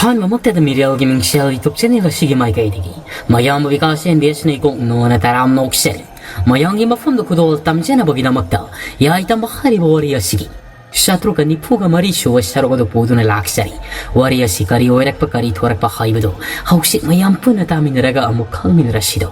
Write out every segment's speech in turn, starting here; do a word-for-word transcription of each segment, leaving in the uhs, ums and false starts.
ꯑꯍꯥꯟꯕꯃꯛꯇꯗ ꯃꯤꯔꯦꯜꯒꯤ ꯃꯤꯡꯁꯦꯜ YouTube channel ꯑꯁꯤꯒꯤ ꯃꯥꯏꯀꯩꯗꯒꯤ ꯃꯌꯥꯝꯕꯨ ꯕꯤꯀꯥꯁ ꯑꯦꯝ ꯕꯤ ꯑꯦꯁꯅ ꯏꯀꯣꯛ ꯅꯣꯅ ꯇꯔꯥꯝꯅ ꯑꯣꯛꯆꯔꯤ꯫ ꯃꯌꯥꯝꯒꯤ ꯃꯐꯝꯗ ꯈꯨꯗꯣꯜ ꯇꯝꯖꯅꯕꯒꯤꯗꯃꯛꯇ ꯌꯥꯏꯇꯝꯕ ꯍꯥꯏꯔꯤꯕ ꯋꯥꯔꯤ ꯑꯁꯤꯒꯤ ꯆꯥꯇ꯭ꯔꯨꯛꯀ ꯅꯤꯐꯨꯒ ꯃꯔꯤ ꯁꯨꯕ ꯁꯔꯨꯛ ꯑꯗꯨ ꯄꯨꯗꯨꯅ ꯂꯥꯛꯆꯔꯤ꯫ ꯋꯥꯔꯤ ꯑꯁꯤ ꯀꯔꯤ ꯑꯣꯏꯔꯛꯄ, ꯀꯔꯤ ꯊꯣꯔꯛꯄ ꯍꯥꯏꯕꯗꯨ ꯍꯧꯖꯤꯛ ꯃꯌꯥꯝ ꯄꯨꯟꯅ ꯇꯥꯃꯤꯟꯅꯔꯒ ꯑꯃꯨꯛ ꯈꯪꯃꯤꯟꯅꯔꯁꯤꯗꯣ꯫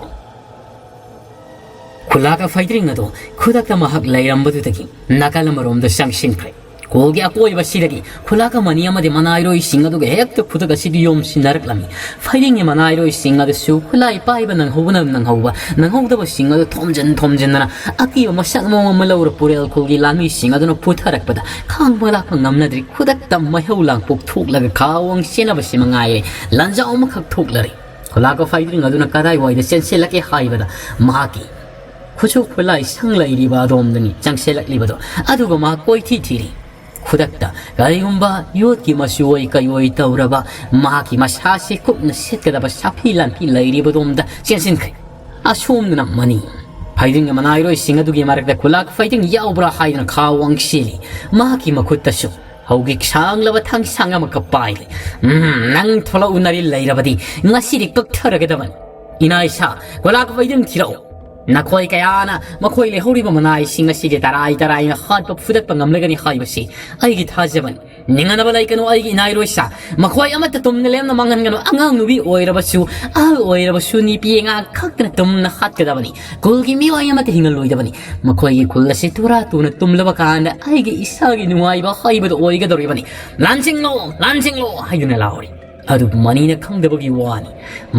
ꯈꯨꯂꯥꯛꯀ ꯐꯩꯗ꯭ꯔꯤꯡ ꯑꯗꯨ ꯈꯨꯗꯛꯇ ꯃꯍꯥꯛ ꯂꯩꯔꯝꯕꯗꯨꯗꯒꯤ ꯅꯥꯀꯜ ꯑꯃꯔꯣꯝꯗ ꯆꯪꯁꯤꯟꯈ꯭ꯔꯦ꯫ ꯀꯣꯜꯒꯤ ꯑꯀꯣꯏꯕꯁꯤꯗꯒꯤ ꯈꯨꯂꯥꯛꯀ ꯃꯅꯤ ꯑꯃꯗꯤ ꯃꯅꯥꯏꯔꯣꯏꯁꯤꯡ ꯑꯗꯨꯒ ꯍꯦꯛꯇ ꯈꯨꯗꯛ ꯑꯁꯤꯗ ꯌꯣꯝꯁꯤꯟꯅꯔꯛꯂꯝꯃꯤ꯫ ꯐꯩꯗ꯭ꯔꯤꯡꯒꯤ ꯃꯅꯥꯏꯔꯣꯏꯁꯤꯡ ꯑꯗꯨꯁꯨ ꯈꯨꯠꯂꯥꯏ ꯄꯥꯏꯕ ꯅꯪꯍꯧꯕꯅ ꯅꯪꯍꯧꯕ, ꯅꯪꯍꯧꯗꯕꯁꯤꯡ ꯑꯗꯨ ꯊꯣꯝꯖꯤꯟ ꯊꯣꯝꯖꯤꯟꯗꯅ ꯑꯀꯤꯕ ꯃꯁꯛ ꯃꯑꯣꯡ ꯑꯃ ꯂꯧꯔ ꯄꯨꯔꯦꯜ ꯈꯨꯜꯒꯤ ꯂꯥꯟꯃꯤꯁꯤꯡ ꯑꯗꯨꯅ ꯄꯨꯊꯔꯛꯄꯗ ꯈꯥꯡꯕ ꯂꯥꯛꯄ ꯉꯝꯅꯗ꯭ꯔꯤ꯫ ꯈꯨꯗꯛꯇ ꯃꯩꯍꯧ ꯂꯥꯡꯄꯣꯛ ꯊꯣꯛꯂꯒ ꯈꯥ ꯋꯥꯡ ꯆꯦꯟꯅꯕꯁꯤ ꯃꯉꯥꯏꯔꯦ꯫ ꯂꯥꯟꯖꯥꯎ ꯑꯃꯈꯛ ꯊꯣꯛꯂꯔꯦ꯫ ꯈꯨꯂꯥꯛꯀ ꯐꯩꯗ꯭ꯔꯤꯡ ꯑꯗꯨꯅ ꯀꯗꯥꯏꯋꯥꯏꯗ ꯆꯦꯟꯁꯤꯜꯂꯛꯀꯦ ꯍꯥꯏꯕꯗ ꯃꯍꯥꯛꯀꯤ ꯈꯨꯠꯁꯨ ꯈꯨꯠꯂꯥꯏ ꯁꯪ ꯂꯩꯔꯤꯕ ꯑꯗꯣꯝꯗꯅꯤ ꯆꯪꯁꯤꯜꯂꯛꯂꯤꯕꯗꯣ꯫ ꯑꯗꯨꯒ ꯃꯍꯥꯛ ꯀꯣꯏꯊꯤ ꯊꯤꯔꯤ꯫ ꯈꯨꯗꯛꯇ ꯀꯔꯤꯒꯨꯝꯕ ꯌꯣꯠꯀꯤ ꯃꯆꯨ ꯑꯣꯏ ꯀꯩ ꯑꯣꯏ ꯇꯧꯔꯕ ꯃꯍꯥꯛꯀꯤ ꯃꯁꯥꯁꯤ ꯀꯨꯞꯅ ꯁꯦꯠꯀꯗꯕ ꯁꯥꯐꯤ ꯂꯥꯟꯐꯤ ꯂꯩꯔꯤꯕꯗꯣꯝꯗ ꯆꯦꯟꯁꯤꯟꯈ꯭ꯔꯦ꯫ ꯑꯁꯣꯝꯗꯅ ꯃꯅꯤ꯫ ꯐꯩꯗ꯭ꯔꯤꯡꯒꯤ ꯃꯅꯥꯏꯔꯣꯏꯁꯤꯡ ꯑꯗꯨꯒꯤ ꯃꯔꯛꯇ ꯈꯨꯂꯥꯛ ꯐꯩꯗ꯭ꯔꯤꯡ ꯌꯥꯎꯕ꯭ꯔꯥ ꯍꯥꯏꯗꯨꯅ ꯈꯥ ꯋꯥꯡ ꯆꯦꯜꯂꯤ꯫ ꯃꯍꯥꯛꯀꯤ ꯃꯈꯨꯠꯇꯁꯨ ꯍꯧꯒꯤ ꯁꯥꯡꯂꯕ ꯊꯥꯡꯁꯥꯡ ꯑꯃꯈꯛ ꯄꯥꯏꯔꯤ꯫ "ꯎꯝ, ꯅꯪ ꯊꯣꯛꯂꯛꯎꯅꯔꯤ ꯂꯩꯔꯕꯗꯤ ꯉꯁꯤꯗꯤ ꯀꯛꯊꯔꯒꯗꯕꯅꯤ꯫ ꯏꯅꯥ ꯏꯁꯥ, ꯈꯨꯂꯥꯛ ꯐꯩꯗ꯭ꯔꯤꯡ ꯊꯤꯔꯛꯎ꯫ ꯅꯈꯣꯏ ꯀꯌꯥꯅ ꯃꯈꯣꯏ ꯂꯩꯍꯧꯔꯤꯕ ꯃꯅꯥꯏꯁꯤꯡ ꯑꯁꯤꯗꯤ ꯇꯔꯥꯏ ꯇꯔꯥꯏꯅ ꯍꯥꯠꯄ ꯐꯨꯗꯠꯄ ꯉꯝꯂꯒꯅꯤ ꯍꯥꯏꯕꯁꯤ ꯑꯩꯒꯤ ꯊꯥꯖꯕꯅꯤ꯫ ꯅꯤꯡꯍꯟꯅꯕ ꯂꯩꯒꯅꯨ ꯑꯩꯒꯤ ꯏꯅꯥꯏꯔꯣꯏꯁꯥ꯫ ꯃꯈꯣꯏ ꯑꯃꯠꯇ ꯇꯨꯝꯅ ꯂꯦꯝꯅ ꯃꯥꯡꯍꯟꯒꯅꯨ꯫ ꯑꯉꯥꯡ ꯅꯨꯄꯤ ꯑꯣꯏꯔꯕꯁꯨ, ꯑꯍꯜ ꯑꯣꯏꯔꯕꯁꯨ, ꯅꯨꯄꯤ ꯑꯉꯥꯡ ꯈꯛꯇꯅ ꯇꯨꯝꯅ ꯍꯥꯠꯀꯗꯕꯅꯤ꯫ ꯈꯨꯜꯒꯤ ꯃꯤꯑꯣꯏ ꯑꯃꯠꯇ ꯍꯤꯡꯍꯜꯂꯣꯏꯗꯕꯅꯤ꯫ ꯃꯈꯣꯏꯒꯤ ꯈꯨꯜ ꯑꯁꯤ ꯇꯨꯔꯥ ꯇꯨꯅ ꯇꯨꯝꯂꯕ ꯀꯥꯟꯗ ꯑꯩꯒꯤ ꯏꯁꯥꯒꯤ ꯅꯨꯡꯉꯥꯏꯕ ꯍꯥꯏꯕꯗꯨ ꯑꯣꯏꯒꯗꯧꯔꯤꯕꯅꯤ꯫ ꯂꯥꯟꯁꯤꯡꯂꯣ, ꯂꯥꯟꯁꯤꯡꯂꯣ ꯍꯥꯏꯗꯨꯅ ꯂꯥꯎꯔꯤ꯫ ꯑꯗꯨꯕꯨ ꯃꯅꯤꯅ ꯈꯪꯗꯕꯒꯤ ꯋꯥꯅꯤ꯫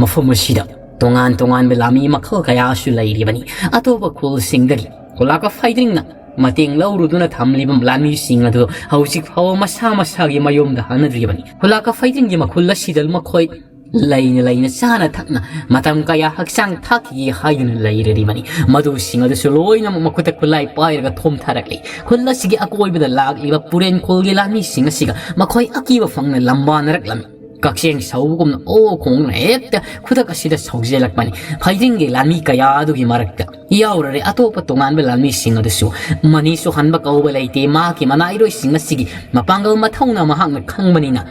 ꯃꯐꯝ ꯑꯁꯤꯗ ꯇꯣꯉꯥꯟ ꯇꯣꯉꯥꯟꯕ ꯂꯥꯟꯃꯤ ꯃꯈꯜ ꯀꯌꯥꯁꯨ ꯂꯩꯔꯤꯕꯅꯤ꯫ ꯑꯇꯣꯞꯄ ꯈꯨꯜꯁꯤꯡꯗꯒꯤ ꯈꯨꯂꯥꯛꯀ ꯐꯩꯗ꯭ꯔꯤꯡꯅ ꯃꯇꯦꯡ ꯂꯧꯔꯨꯗꯨꯅ ꯊꯝꯂꯤꯕ ꯂꯥꯟꯃꯤꯁꯤꯡ ꯑꯗꯨ ꯍꯧꯖꯤꯛ ꯐꯥꯎꯕ ꯃꯁꯥ ꯃꯁꯥꯒꯤ ꯃꯌꯨꯝꯗ ꯍꯟꯅꯗ꯭ꯔꯤꯕꯅꯤ꯫ ꯈꯨꯂꯥꯛꯀ ꯐꯩꯗ꯭ꯔꯤꯡꯒꯤ ꯃꯈꯨꯜ ꯑꯁꯤꯗ ꯃꯈꯣꯏ ꯂꯩꯅ ꯂꯩꯅ ꯆꯥꯅ ꯊꯛꯅ ꯃꯇꯝ ꯀꯌꯥ ꯍꯛꯆꯥꯡ ꯊꯥꯛꯈꯤꯒꯦ ꯍꯥꯏꯗꯨꯅ ꯂꯩꯔꯤꯕꯅꯤ꯫ ꯃꯗꯨꯁꯤꯡ ꯑꯗꯨꯁꯨ ꯂꯣꯏꯅꯃꯛ ꯃꯈꯨꯠꯇ ꯈꯨꯠꯂꯥꯏ ꯄꯥꯏꯔꯒ ꯊꯣꯝꯊꯔꯛꯂꯤ꯫ ꯈꯨꯜ ꯑꯁꯤꯒꯤ ꯑꯀꯣꯏꯕꯗ ꯂꯥꯛꯂꯤꯕ ꯄꯨꯔꯦꯟ ꯈꯨꯜꯒꯤ ꯂꯥꯟꯃꯤꯁꯤꯡ ꯑꯁꯤꯒ ꯃꯈꯣꯏ ꯑꯀꯤꯕ ꯐꯪꯅ ꯂꯝꯕꯥꯅꯔꯛꯂꯝꯃꯤ꯫ ꯀꯛꯆꯦꯡ ꯁꯧꯕꯒꯨꯝꯅ ꯑꯣ ꯈꯣꯡꯅ ꯍꯦꯛꯇ ꯈꯨꯗꯛ ꯑꯁꯤꯗ ꯁꯧꯖꯦꯜꯂꯛꯄꯅꯤ꯫ ꯐꯩꯗ꯭ꯔꯤꯡꯒꯤ ꯂꯥꯟꯃꯤ ꯀꯌꯥ ꯑꯗꯨꯒꯤ ꯃꯔꯛꯇ ꯌꯥꯎꯔꯔꯦ꯫ ꯑꯇꯣꯞꯄ ꯇꯣꯉꯥꯟꯕ ꯂꯥꯟꯃꯤꯁꯤꯡ ꯑꯗꯨꯁꯨ ꯃꯅꯤꯁꯨ ꯍꯟꯕ ꯀꯧꯕ ꯂꯩꯇꯦ꯫ ꯃꯍꯥꯛꯀꯤ ꯃꯅꯥꯏꯔꯣꯏꯁꯤꯡ ꯑꯁꯤꯒꯤ ꯃꯄꯥꯡꯒꯜ ꯃꯊꯧꯅ ꯃꯍꯥꯛꯅ ꯈꯪꯕꯅꯤꯅ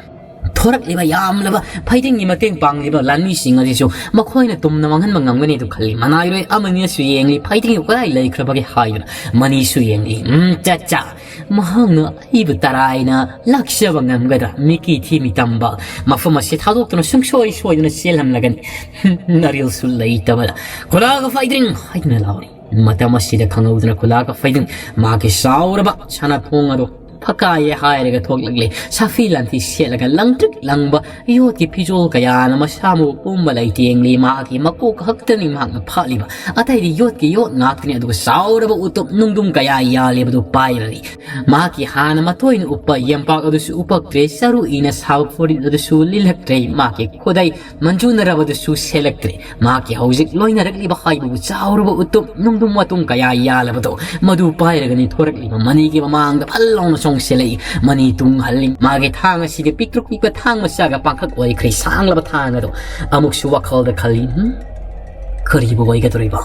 ꯊꯣꯔꯛꯂꯤꯕ ꯌꯥꯝꯂꯕ ꯐꯩꯗꯤꯡꯒꯤ ꯃꯇꯦꯡ ꯄꯥꯡꯂꯤꯕ ꯂꯥꯟꯃꯤꯁꯤꯡ ꯑꯁꯤꯁꯨ ꯃꯈꯣꯏꯅ ꯇꯨꯝꯅ ꯃꯥꯡꯍꯟꯕ ꯉꯝꯒꯅꯤ ꯑꯗꯨ ꯈꯜꯂꯤ꯫ ꯃꯅꯥꯏꯔꯣꯏ ꯑꯃꯅꯤꯅꯁꯨ ꯌꯦꯡꯂꯤ, ꯐꯩꯗꯤꯡꯗꯨ ꯀꯗꯥꯏ ꯂꯩꯈ꯭ꯔꯕꯒꯦ ꯍꯥꯏꯗꯨꯅ꯫ ꯃꯅꯤꯁꯨ ꯌꯦꯡꯂꯤ꯫ "ꯎꯝ, ꯆꯠ ꯆꯥ, ꯃꯍꯥꯛꯅ ꯑꯩꯕꯨ ꯇꯔꯥꯏꯅ ꯂꯥꯛꯆꯕ ꯉꯝꯒꯗ꯭ꯔꯥ? ꯃꯤꯀꯤ ꯊꯤꯃꯤ ꯇꯝꯕ, ꯃꯐꯝ ꯑꯁꯤ ꯊꯥꯗꯣꯛꯇꯨꯅ ꯁꯨꯡꯁꯣꯏ ꯁꯣꯏꯗꯅ ꯆꯦꯜꯍꯜꯂꯒꯅꯤ꯫ ꯅꯔꯤꯜꯁꯨ ꯂꯩꯇꯕꯗ ꯈꯨꯂꯥꯛꯀ ꯐꯩꯗꯤꯡ!" ꯍꯥꯏꯗꯨꯅ ꯂꯥꯎꯔꯤ꯫ ꯃꯇꯝ ꯑꯁꯤꯗ ꯈꯪꯍꯧꯗꯅ ꯈꯨꯂꯥꯛꯀ ꯐꯩꯗꯤꯡ ꯃꯥꯒꯤ ꯆꯥꯎꯔꯕ ꯁꯅꯥꯊꯣꯡ ꯑꯗꯨ ꯐꯀꯥꯏꯌꯦ ꯍꯥꯏꯔꯒ ꯊꯣꯛꯂꯛꯂꯦ꯫ ꯁꯥꯐꯤ ꯂꯥꯟꯐꯤ ꯁꯦꯠꯂꯒ ꯂꯪꯇ꯭ꯔꯤꯛ ꯂꯪꯕ ꯌꯣꯠꯀꯤ ꯐꯤꯖꯣꯜ ꯀꯌꯥꯅ ꯃꯁꯥ ꯃꯎ ꯄꯨꯝꯕ ꯂꯩꯇꯦꯡꯂꯤ꯫ ꯃꯍꯥꯛꯀꯤ ꯃꯀꯣꯛ ꯈꯛꯇꯅꯤ ꯃꯍꯥꯛꯅ ꯐꯥꯠꯂꯤꯕ꯫ ꯑꯇꯩꯗꯤ ꯌꯣꯠꯀꯤ ꯌꯣꯠ ꯉꯥꯛꯇꯅꯤ, ꯑꯗꯨꯒ ꯆꯥꯎꯔꯕ ꯎꯇꯨꯞ ꯅꯨꯡꯗꯨꯝ ꯀꯌꯥ ꯌꯥꯜꯂꯤꯕꯗꯨ ꯄꯥꯏꯔꯔꯤ꯫ ꯃꯍꯥꯛꯀꯤ ꯍꯥꯟꯅ ꯃꯇꯣꯏꯅ ꯎꯞꯄ ꯌꯦꯝꯄꯥꯛ ꯑꯗꯨꯁꯨ ꯎꯞꯄꯛꯇ꯭ꯔꯦ, ꯆꯔꯨ ꯏꯅ ꯁꯥꯕ ꯐꯨꯔꯤꯠ ꯑꯗꯨꯁꯨ ꯂꯤꯠꯂꯛꯇ꯭ꯔꯦ, ꯃꯍꯥꯛꯀꯤ ꯈꯨꯗꯩ ꯃꯟꯖꯨꯅꯔꯕꯗꯨꯁꯨ ꯁꯦꯠꯂꯛꯇ꯭ꯔꯦ꯫ ꯃꯍꯥꯛꯀꯤ ꯍꯧꯖꯤꯛ ꯂꯣꯏꯅꯔꯛꯂꯤꯕ ꯍꯥꯏꯕꯕꯨ ꯆꯥꯎꯔꯕ ꯎꯇꯨꯞ ꯅꯨꯡꯗꯨꯝ ꯋꯥꯇꯨꯝ ꯀꯌꯥ ꯌꯥꯜꯂꯕꯗꯣ, ꯃꯗꯨ ꯄꯥꯏꯔꯒꯅꯤ ꯊꯣꯔꯛꯂꯤꯕ꯫ ꯃꯅꯤꯒꯤ ꯃꯃꯥꯡꯗ ꯐꯜ ꯂꯥꯎꯅ ꯆꯣꯡꯁꯤꯜꯂꯛꯏ꯫ ꯃꯅꯤ ꯇꯨꯡ ꯍꯜꯂꯤ꯫ ꯃꯥꯒꯤ ꯊꯥꯡ ꯑꯁꯤꯗꯤ ꯄꯤꯛꯇ꯭ꯔꯨ ꯄꯤꯛꯄ ꯊꯥꯡ ꯃꯆꯥꯒ ꯄꯥꯡꯈꯛ ꯑꯣꯏꯈ꯭ꯔꯦ, ꯁꯥꯡꯂꯕ ꯊꯥꯡ ꯑꯗꯣ꯫ ꯑꯃꯨꯛꯁꯨ ꯋꯥꯈꯜꯗ ꯈꯜꯂꯤ, "ꯍꯨꯝ, ꯀꯔꯤꯕꯨ ꯑꯣꯏꯒꯗꯧꯔꯤꯕ?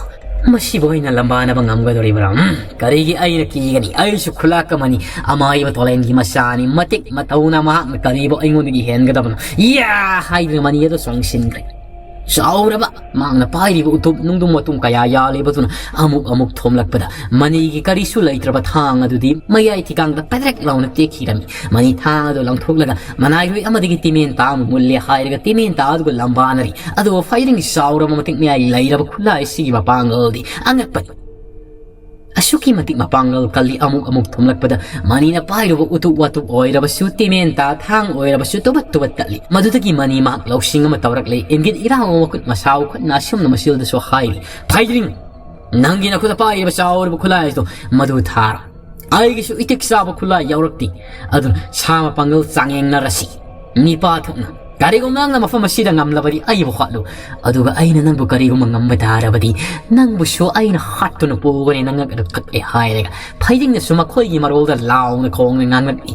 ꯃꯁꯤꯕꯨ ꯑꯩꯅ ꯂꯝꯕꯥꯅꯕ ꯉꯝꯒꯗꯧꯔꯤꯕ꯭ꯔꯥ? ꯎꯝ, ꯀꯔꯤꯒꯤ ꯑꯩꯅ ꯀꯤꯒꯅꯤ? ꯑꯩꯁꯨ ꯈꯨꯂꯥꯛ ꯑꯃꯅꯤ, ꯑꯃꯥꯏꯕ ꯇꯣꯂꯦꯟꯒꯤ ꯃꯆꯥꯅꯤ, ꯃꯇꯤꯛ ꯃꯇꯧꯅ ꯃꯍꯥꯛꯅ ꯀꯔꯤꯕꯨ ꯑꯩꯉꯣꯟꯗꯒꯤ ꯍꯦꯟꯒꯗꯕꯅꯣ?" ꯌꯥ! ꯍꯥꯏꯗꯨꯅ ꯃꯅꯤ ꯑꯗꯨ ꯆꯣꯡꯁꯤꯟꯈ꯭ꯔꯦ꯫ ꯆꯥꯎꯔꯕ ꯃꯍꯥꯛꯅ ꯄꯥꯏꯔꯤꯕ ꯎꯇꯨꯞ ꯅꯨꯡꯗꯨꯝ ꯋꯥꯇꯨꯝ ꯀꯌꯥ ꯌꯥꯜꯂꯤꯕꯗꯨꯅ ꯑꯃꯨꯛ ꯑꯃꯨꯛ ꯊꯣꯝꯂꯛꯄꯗ, ꯃꯅꯤꯒꯤ ꯀꯔꯤꯁꯨ ꯂꯩꯇ꯭ꯔꯕ ꯊꯥꯡ ꯑꯗꯨꯗꯤ ꯃꯌꯥꯏ ꯊꯤꯒꯥꯡꯗ ꯄꯦꯗ꯭ꯔꯦꯛ ꯂꯥꯎꯅ ꯇꯦꯛꯈꯤꯔꯝꯃꯤ꯫ ꯃꯅꯤ ꯊꯥꯡ ꯑꯗꯨ ꯂꯪꯊꯣꯛꯂꯒ ꯃꯅꯥꯏꯔꯣꯏ ꯑꯃꯗꯒꯤ ꯇꯤꯃꯦꯟ ꯇꯥ ꯑꯃ ꯃꯨꯜꯂꯦ ꯍꯥꯏꯔꯒ ꯇꯤꯃꯦꯟ ꯇꯥ ꯑꯗꯨꯒ ꯂꯝꯕꯥꯅꯔꯤ꯫ ꯑꯗꯨꯒ ꯐꯩꯗꯤꯡ ꯆꯥꯎꯔꯕ ꯃꯇꯤꯛ ꯃꯌꯥꯏ ꯂꯩꯔꯕ ꯈꯨꯠꯂꯥꯏ ꯑꯁꯤꯒꯤ ꯃꯄꯥꯡꯒꯜꯗꯤ ꯑꯉꯛꯄꯅꯤ꯫ ꯑꯁꯨꯛꯀꯤ ꯃꯇꯤꯛ ꯃꯄꯥꯡꯒꯜ ꯀꯜꯂꯤ꯫ ꯑꯃꯨꯛ ꯑꯃꯨꯛ ꯊꯣꯝꯂꯛꯄꯗ ꯃꯅꯤꯅ ꯄꯥꯏꯔꯨꯕ ꯎꯇꯨꯞ ꯋꯥꯇꯨꯞ ꯑꯣꯏꯔꯕꯁꯨ, ꯇꯤꯃꯦꯟ ꯇꯥ ꯊꯥꯡ ꯑꯣꯏꯔꯕꯁꯨ ꯇꯨꯕꯠ ꯇꯨꯕꯠ ꯇꯠꯂꯤ꯫ ꯃꯗꯨꯗꯒꯤ ꯃꯅꯤ ꯃꯍꯥꯛ ꯂꯧꯁꯤꯡ ꯑꯃ ꯇꯧꯔꯛꯂꯦ꯫ ꯏꯪꯒꯤꯠ ꯏꯔꯥꯡꯕ ꯃꯈꯨꯠ ꯃꯁꯥ ꯎꯈꯠꯅ ꯑꯁꯨꯝꯅ ꯃꯆꯤꯜꯗꯁꯨ ꯍꯥꯏꯔꯤ, "ꯐꯩꯗꯤꯡ, ꯅꯪꯒꯤ ꯅꯈꯨꯠꯇ ꯄꯥꯏꯔꯤꯕ ꯆꯥꯎꯔꯕ ꯈꯨꯠꯂꯥꯏ ꯑꯗꯣ ꯃꯗꯨ ꯊꯥꯔꯣ꯫ ꯑꯩꯒꯤꯁꯨ ꯏꯇꯤꯛ ꯆꯥꯕ ꯈꯨꯠꯂꯥꯏ ꯌꯥꯎꯔꯛꯇꯦ꯫ ꯑꯗꯨꯅ ꯁꯥ ꯃꯄꯥꯡꯒꯜ ꯆꯥꯡꯌꯦꯡꯅꯔꯁꯤ꯫ ꯅꯤꯄꯥ ꯊꯣꯛꯅ ꯀꯔꯤꯒꯨꯝꯕ ꯅꯪꯅ ꯃꯐꯝ ꯑꯁꯤꯗ ꯉꯝꯂꯕꯗꯤ ꯑꯩꯕꯨ ꯍꯥꯠꯂꯨ꯫ ꯑꯗꯨꯒ ꯑꯩꯅ ꯅꯪꯕꯨ ꯀꯔꯤꯒꯨꯝꯕ ꯉꯝꯕ ꯇꯥꯔꯕꯗꯤ ꯅꯪꯕꯨꯁꯨ ꯑꯩꯅ ꯍꯥꯠꯇꯨꯅ ꯄꯨꯒꯅꯤ, ꯅꯪ ꯑꯗꯨ ꯀꯛꯑꯦ" ꯍꯥꯏꯔꯒ ꯐꯩꯗꯤꯡꯅꯁꯨ ꯃꯈꯣꯏꯒꯤ ꯃꯔꯣꯜꯗ ꯂꯥꯎꯅ ꯈꯣꯡꯅ ꯉꯥꯡꯂꯛꯏ꯫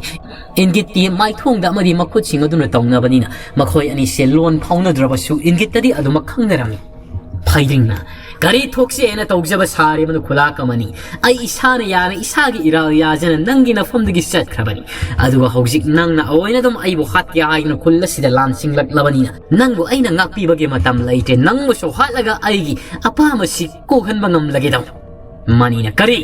ꯏꯪꯒꯤꯠꯇꯤ ꯃꯥꯏꯊꯣꯡꯗ ꯑꯃꯗꯤ ꯃꯈꯨꯠꯁꯤꯡ ꯑꯗꯨꯅ ꯇꯧꯅꯕꯅꯤꯅ ꯃꯈꯣꯏ ꯑꯅꯤꯁꯦ ꯂꯣꯟ ꯐꯥꯎꯅꯗ꯭ꯔꯕꯁꯨ ꯏꯪꯒꯤꯠꯇꯗꯤ ꯑꯗꯨꯃꯛ ꯈꯪꯅꯔꯝꯃꯤ꯫ ꯐꯩꯗꯤꯡꯅ ꯀꯔꯤ ꯊꯣꯛꯁꯦꯅ ꯇꯧꯖꯕ ꯁꯥꯔꯤꯕꯅꯣ ꯈꯨꯂꯥꯛ ꯑꯃꯅꯤ? ꯑꯩ ꯏꯁꯥꯅ ꯌꯥꯅ ꯏꯁꯥꯒꯤ ꯏꯔꯥꯜ ꯌꯥꯖꯅ ꯅꯪꯒꯤ ꯅꯐꯝꯗꯒꯤ ꯆꯠꯈ꯭ꯔꯕꯅꯤ꯫ ꯑꯗꯨꯒ ꯍꯧꯖꯤꯛ ꯅꯪꯅ ꯑꯣꯏꯅ ꯑꯗꯨꯝ ꯑꯩꯕꯨ ꯍꯥꯠꯀꯦ ꯍꯥꯏꯗꯨꯅ ꯈꯨꯜ ꯑꯁꯤꯗ ꯂꯥꯟꯁꯤꯡꯂꯛꯂꯕꯅꯤꯅ ꯅꯪꯕꯨ ꯑꯩꯅ ꯉꯥꯛꯄꯤꯕꯒꯤ ꯃꯇꯝ ꯂꯩꯇ꯭ꯔꯦ꯫ ꯅꯪꯕꯨꯁꯨ ꯍꯥꯠꯂꯒ ꯑꯩꯒꯤ ꯑꯄꯥꯝꯕꯁꯤ ꯀꯣꯛꯍꯟꯕ ꯉꯝꯂꯒꯦꯗꯧ꯫ ꯃꯅꯤꯅ, ꯀꯔꯤ?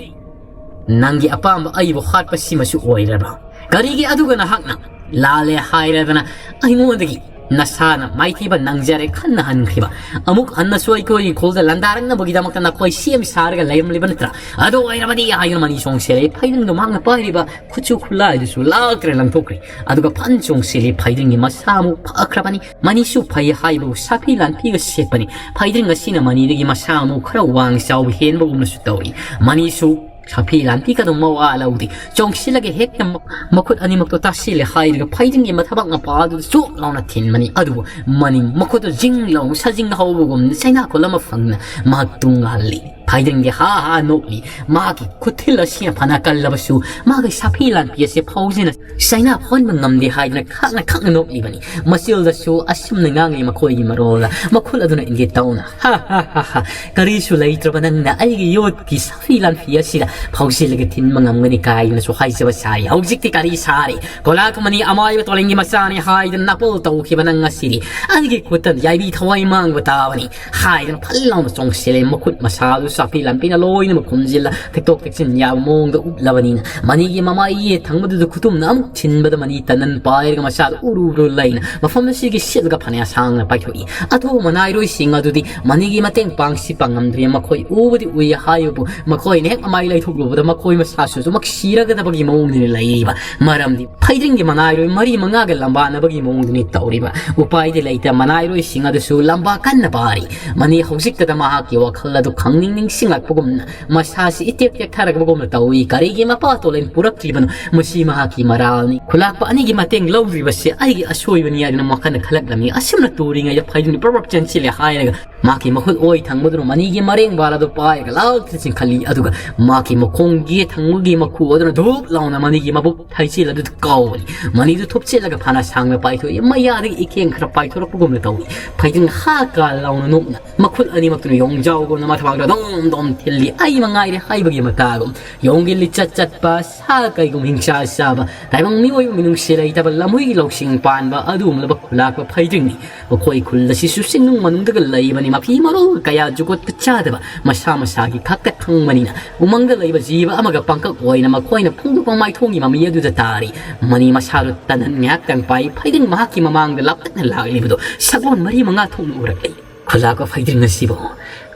ꯅꯪꯒꯤ ꯑꯄꯥꯝꯕ ꯑꯩꯕꯨ ꯍꯥꯠꯄꯁꯤꯃꯁꯨ ꯑꯣꯏꯔꯕ? ꯀꯔꯤꯒꯤ ꯑꯗꯨꯒ ꯅꯍꯥꯛꯅ ꯂꯥꯜꯂꯦ ꯍꯥꯏꯔꯗꯅ ꯑꯩꯉꯣꯟꯗꯒꯤ ꯅꯁꯥꯅ ꯃꯥꯏꯊꯤꯕ ꯅꯪꯖꯔꯦ ꯈꯟꯅ ꯍꯟꯈꯤꯕ, ꯑꯃꯨꯛ ꯍꯟꯅꯁꯨ ꯑꯩꯈꯣꯏꯒꯤ ꯈꯨꯜꯗ ꯂꯥꯟꯗꯥꯔꯛꯅꯕꯒꯤꯗꯃꯛꯇ ꯅꯈꯣꯏ ꯁꯦꯝ ꯁꯥꯔꯒ ꯂꯩꯔꯝꯂꯤꯕ ꯅꯠꯇ꯭ꯔꯥ? ꯑꯗꯨ ꯑꯣꯏꯔꯕꯗꯤ ꯍꯥꯏꯗꯨꯅ ꯃꯅꯤ ꯆꯣꯡꯁꯤꯜꯂꯛꯏ꯫ ꯐꯩꯗꯪꯗꯣ ꯃꯍꯥꯛꯅ ꯄꯥꯏꯔꯤꯕ ꯈꯨꯠꯁꯨ ꯈꯨꯠꯂꯥꯏꯗꯨꯁꯨ ꯂꯥꯛꯇ꯭ꯔꯦ ꯂꯪꯊꯣꯛꯈ꯭ꯔꯦ꯫ ꯑꯗꯨꯒ ꯐꯟ ꯆꯣꯡꯁꯤꯜꯂꯤ꯫ ꯐꯩꯗꯪꯒꯤ ꯃꯁꯥ ꯑꯃꯨꯛ ꯐꯈ꯭ꯔꯕꯅꯤ꯫ ꯃꯅꯤꯁꯨ ꯐꯩ ꯍꯥꯏꯕꯕꯨ ꯁꯥꯐꯤ ꯂꯥꯟꯐꯤꯒ ꯁꯦꯠꯄꯅꯤ꯫ ꯐꯩꯗꯪ ꯑꯁꯤꯅ ꯃꯅꯤꯗꯒꯤ ꯃꯁꯥ ꯑꯃꯨꯛ ꯈꯔ ꯋꯥꯡ ꯆꯥꯎꯕ ꯍꯦꯟꯕꯒꯨꯝꯅꯁꯨ ꯇꯧꯏ꯫ ꯃꯅꯤꯁꯨ ꯁꯥꯐꯤ ꯂꯥꯟꯐꯤ ꯀꯗꯨꯝ ꯃꯋꯥ ꯂꯧꯗꯦ꯫ ꯆꯣꯡꯁꯤꯜꯂꯒ ꯍꯦꯛꯇ ꯃ-, ꯃꯈꯨꯠ ꯑꯅꯤꯃꯛꯇꯣ ꯇꯥꯁꯤꯜꯂꯦ ꯍꯥꯏꯔꯒ ꯐꯩꯗꯪꯒꯤ ꯃꯊꯕꯥꯛ ꯃꯄꯥꯗꯨꯗ ꯆꯣꯛ ꯂꯥꯎꯅ ꯊꯤꯟꯕꯅꯤ꯫ ꯑꯗꯨꯕꯨ ꯃꯅꯤꯡ ꯃꯈꯨꯠꯇꯨ ꯖꯤꯡ ꯂꯥꯎꯅ ꯁꯥꯖꯤꯡ ꯍꯧꯕꯒꯨꯝꯅ ꯆꯩꯅꯥꯈꯣꯜ ꯑꯃ ꯐꯪꯅ ꯃꯍꯥꯛ ꯇꯨꯡꯍꯜꯂꯤ꯫ ꯐꯩꯗꯪꯗꯤ ꯍꯥ ꯍꯥ ꯅꯣꯛꯂꯤ꯫ ꯃꯍꯥꯛꯀꯤ ꯈꯨꯠꯊꯤꯜ ꯑꯁꯤꯅ ꯐꯅ ꯀꯜꯂꯕꯁꯨ ꯃꯥꯒꯤ ꯁꯥꯐꯤ ꯂꯥꯟꯐꯤ ꯑꯁꯤ ꯐꯥꯎꯖꯤꯅ ꯆꯩꯅꯥ ꯐꯥꯎꯍꯟꯕ ꯉꯝꯗꯦ ꯍꯥꯏꯗꯨꯅ ꯈꯛꯅ ꯈꯛꯅ ꯅꯣꯛꯂꯤꯕꯅꯤ꯫ ꯃꯆꯤꯜꯗꯁꯨ ꯑꯁꯨꯝꯅ ꯉꯥꯡꯂꯤ ꯃꯈꯣꯏꯒꯤ ꯃꯔꯣꯜꯗ, ꯃꯈꯨꯜ ꯑꯗꯨꯅ ꯏꯪꯒꯤꯠ ꯇꯧꯅ, "ꯍꯥ, ꯍꯥ, ꯍꯥ, ꯍꯥ, ꯀꯔꯤꯁꯨ ꯂꯩꯇ꯭ꯔꯕ ꯅꯪꯅ ꯑꯩꯒꯤ ꯌꯣꯠꯀꯤ ꯁꯥꯐꯤ ꯂꯥꯟꯐꯤ ꯑꯁꯤꯗ ꯐꯥꯎꯖꯤꯜꯂꯒ ꯊꯤꯟꯕ ꯉꯝꯒꯅꯤ" ꯀꯥꯏꯗꯨꯅꯁꯨ ꯍꯥꯏꯖꯕ ꯁꯥꯔꯤ꯫ ꯍꯧꯖꯤꯛꯇꯤ ꯀꯔꯤ ꯁꯥꯔꯤ? ꯀꯣꯂꯥꯛ ꯑꯃꯅꯤ ꯑꯃꯥꯏꯕ ꯇꯣꯂꯦꯟꯒꯤ ꯃꯆꯥꯅꯤ ꯍꯥꯏꯗꯨꯅ ꯅꯥꯄꯜ ꯇꯧꯈꯤꯕ ꯅꯪ ꯑꯁꯤꯗꯤ ꯑꯩꯒꯤ ꯈꯨꯠꯇ ꯌꯥꯏꯕꯤ ꯊꯋꯥꯏ ꯃꯥꯡꯕ ꯇꯥꯕꯅꯤ ꯍꯥꯏꯗꯨꯅ ꯐꯜ ꯂꯥꯎꯅ ꯆꯣꯡꯁꯤꯜꯂꯦ꯫ ꯃꯈꯨꯠ ꯃꯁꯥꯗꯨ ꯁꯥꯐꯤ ꯂꯥꯟꯐꯤꯅ ꯂꯣꯏꯅꯃꯛ ꯈꯨꯝꯖꯤꯜꯂ ꯊꯦꯛꯇꯣꯛ ꯊꯦꯛꯆꯤꯟ ꯌꯥꯕ ꯃꯑꯣꯡꯗ ꯎꯠꯂꯕꯅꯤꯅ, ꯃꯅꯤꯒꯤ ꯃꯃꯥꯏ ꯌꯦꯠ ꯊꯪꯕꯗꯨꯗ ꯈꯨꯇꯨꯝꯅ ꯑꯃꯨꯛ ꯊꯤꯟꯕꯗ ꯃꯅꯤ ꯇꯅꯟ ꯄꯥꯏꯔꯒ ꯃꯁꯥꯗꯨ ꯎꯔꯨ ꯎꯔꯨ ꯂꯩꯅ ꯃꯐꯝ ꯑꯁꯤꯒꯤ ꯁꯤꯠꯂꯒ ꯐꯅꯌꯥꯝ ꯁꯥꯡꯅ ꯄꯥꯏꯊꯣꯛꯏ꯫ ꯑꯊꯧꯕ ꯃꯅꯥꯏꯔꯣꯏꯁꯤꯡ ꯑꯗꯨꯗꯤ ꯃꯅꯤꯒꯤ ꯃꯇꯦꯡ ꯄꯥꯡꯁꯤ ꯄꯥꯡꯉꯝꯗ꯭ꯔꯤ꯫ ꯃꯈꯣꯏ ꯎꯕꯗꯤ ꯎꯏ ꯍꯥꯏꯕꯕꯨ ꯃꯈꯣꯏꯅ ꯍꯦꯛ ꯃꯃꯥꯏ ꯂꯩꯊꯣꯛꯂꯨꯕꯗ ꯃꯈꯣꯏ ꯃꯁꯥꯁꯨ ꯑꯗꯨꯃꯛ ꯁꯤꯔꯒꯗꯕꯒꯤ ꯃꯑꯣꯡꯗꯅꯤ ꯂꯩꯔꯤꯕ꯫ ꯃꯔꯝꯗꯤ ꯐꯩꯗ꯭ꯔꯤꯡꯒꯤ ꯃꯅꯥꯏꯔꯣꯏ ꯃꯔꯤ ꯃꯉꯥꯒ ꯂꯝꯕꯥꯅꯕꯒꯤ ꯃꯑꯣꯡꯗꯅꯤ ꯇꯧꯔꯤꯕ꯫ ꯎꯄꯥꯏꯗꯤ ꯂꯩꯇ ꯃꯅꯥꯏꯔꯣꯏꯁꯤꯡ ꯑꯗꯨꯁꯨ ꯂꯝꯕꯥ ꯀꯟꯅ ꯄꯥꯔꯤ꯫ ꯃꯅꯤ ꯍꯧꯖꯤꯛꯇꯗ ꯃꯍꯥꯛꯀꯤ ꯋꯥꯈꯜ ꯑꯗꯨ ꯈꯪꯅꯤꯡ ꯅꯤꯡꯁꯤꯡꯂꯛꯄꯒꯨꯝꯅ ꯃꯁꯥꯁꯤ ꯏꯇꯦꯛ ꯇꯦꯛꯊꯔꯛꯄꯒꯨꯝꯅ ꯇꯧꯏ꯫ ꯀꯔꯤꯒꯤ ꯃꯄꯥ ꯇꯣꯂꯦꯟ ꯄꯨꯔꯛꯂꯤꯕꯅꯣ? ꯃꯁꯤ ꯃꯍꯥꯛꯀꯤ ꯃꯔꯥꯜꯅꯤ꯫ ꯈꯨꯂꯥꯛꯄ ꯑꯅꯤꯒꯤ ꯃꯇꯦꯡ ꯂꯧꯗ꯭ꯔꯤꯕꯁꯦ ꯑꯩꯒꯤ ꯑꯁꯣꯏꯕꯅꯤ ꯍꯥꯏꯗꯨꯅ ꯋꯥꯈꯜꯅ ꯈꯜꯂꯛꯂꯝꯃꯤ꯫ ꯑꯁꯨꯝꯅ ꯇꯧꯔꯤꯉꯩꯗ ꯐꯩꯗ꯭ꯔꯤꯡꯒꯤ ꯄ꯭ꯔꯞ ꯄ꯭ꯔꯞ ꯆꯦꯟꯁꯤꯜꯂꯦ ꯍꯥꯏꯔꯒ ꯃꯍꯥꯛꯀꯤ ꯃꯈꯨꯠ ꯑꯣꯏ ꯊꯪꯕꯗꯨꯅ ꯃꯅꯤꯒꯤ ꯃꯔꯦꯡꯕꯥꯜ ꯑꯗꯨ ꯄꯥꯏꯔꯒ ꯂꯥꯎꯗꯨꯅ ꯆꯤꯡꯈꯠꯂꯤ, ꯑꯗꯨꯒ ꯃꯍꯥꯛꯀꯤ ꯃꯈꯣꯡꯒꯤ ꯊꯪꯕꯒꯤ ꯃꯈꯨ ꯑꯗꯨꯅ ꯙꯨꯞ ꯂꯥꯎꯅ ꯃꯅꯤꯒꯤ ꯃꯕꯨꯛ ꯊꯩꯆꯦꯜ ꯑꯗꯨꯗ ꯀꯥꯎꯕꯅꯤ꯫ ꯃꯅꯤꯗꯨ ꯊꯨꯞꯆꯤꯜꯂꯒ ꯐꯅ ꯁꯥꯡꯅ ꯄꯥꯏꯊꯣꯛꯏ, ꯃꯌꯥꯗꯒꯤ ꯏꯀꯦꯡ ꯈꯔ ꯄꯥꯏꯊꯣꯔꯛꯄꯒꯨꯝꯅ ꯇꯧꯏ꯫ ꯐꯩꯗꯤꯡ ꯍꯥ ꯀꯥ ꯂꯥꯎꯅ ꯅꯣꯛꯅ ꯃꯈꯨꯠ ꯑꯅꯤꯃꯛꯇꯨꯅ ꯌꯣꯡꯖꯥꯎꯒꯨꯝꯅ ꯃꯊꯕꯥꯛꯇ ꯗꯣꯝ ꯗꯣꯝ ꯊꯤꯜꯂꯤ꯫ "ꯑꯩ ꯃꯉꯥꯏꯔꯦ" ꯍꯥꯏꯕꯒꯤ ꯃꯇꯥꯒꯨꯝ, ꯌꯣꯡꯒꯤ ꯂꯤꯆꯠ ꯆꯠꯄ, ꯁꯥ ꯀꯩꯒꯨꯝ ꯍꯤꯡꯁꯥ ꯆꯥꯕ, ꯇꯥꯏꯕꯪ ꯃꯤꯑꯣꯏꯕ ꯃꯤꯅꯨꯡꯁꯤ ꯂꯩꯇꯕ, ꯂꯝꯍꯨꯏꯒꯤ ꯂꯧꯁꯤꯡ ꯄꯥꯟꯕ ꯑꯗꯨꯒꯨꯝꯂꯕ ꯈꯨꯂꯥꯛꯄ ꯐꯩꯗꯤꯡꯅꯤ꯫ ꯃꯈꯣꯏ ꯈꯨꯜ ꯑꯁꯤꯁꯨ ꯆꯤꯡꯅꯨꯡ ꯃꯅꯨꯡꯗꯒ ꯂꯩꯕꯅꯤ꯫ ꯃꯐꯤ ꯃꯔꯣꯜ ꯀꯌꯥ ꯖꯨꯒꯣꯠꯇ ꯆꯥꯗꯕ, ꯃꯁꯥ ꯃꯁꯥꯒꯤ ꯈꯛꯇ ꯈꯪꯕꯅꯤꯅ, ꯎꯃꯪꯗ ꯂꯩꯕ ꯖꯤꯕ ꯑꯃꯒ ꯄꯪꯀꯛ ꯑꯣꯏꯅ ꯃꯈꯣꯏꯅ ꯐꯣꯡꯗꯣꯛꯄ ꯃꯥꯏꯊꯣꯡꯒꯤ ꯃꯃꯤ ꯑꯗꯨꯗ ꯇꯥꯔꯤ꯫ ꯃꯅꯤ ꯃꯁꯥꯗꯨ ꯇꯟꯍꯟ ꯉꯥꯏꯍꯥꯛꯇꯪ ꯄꯥꯏ꯫ ꯐꯩꯗꯤꯡ ꯃꯍꯥꯛꯀꯤ ꯃꯃꯥꯡꯗ ꯂꯥꯞꯇꯛꯅ ꯂꯥꯛꯂꯤꯕꯗꯨ ꯁꯒꯣꯜ ꯃꯔꯤ ꯃꯉꯥ ꯊꯣꯛꯅ ꯎꯔꯛꯂꯤ꯫ "ꯈꯨꯂꯥꯛꯄ ꯐꯩꯗꯤꯡ ꯑꯁꯤꯕꯨ,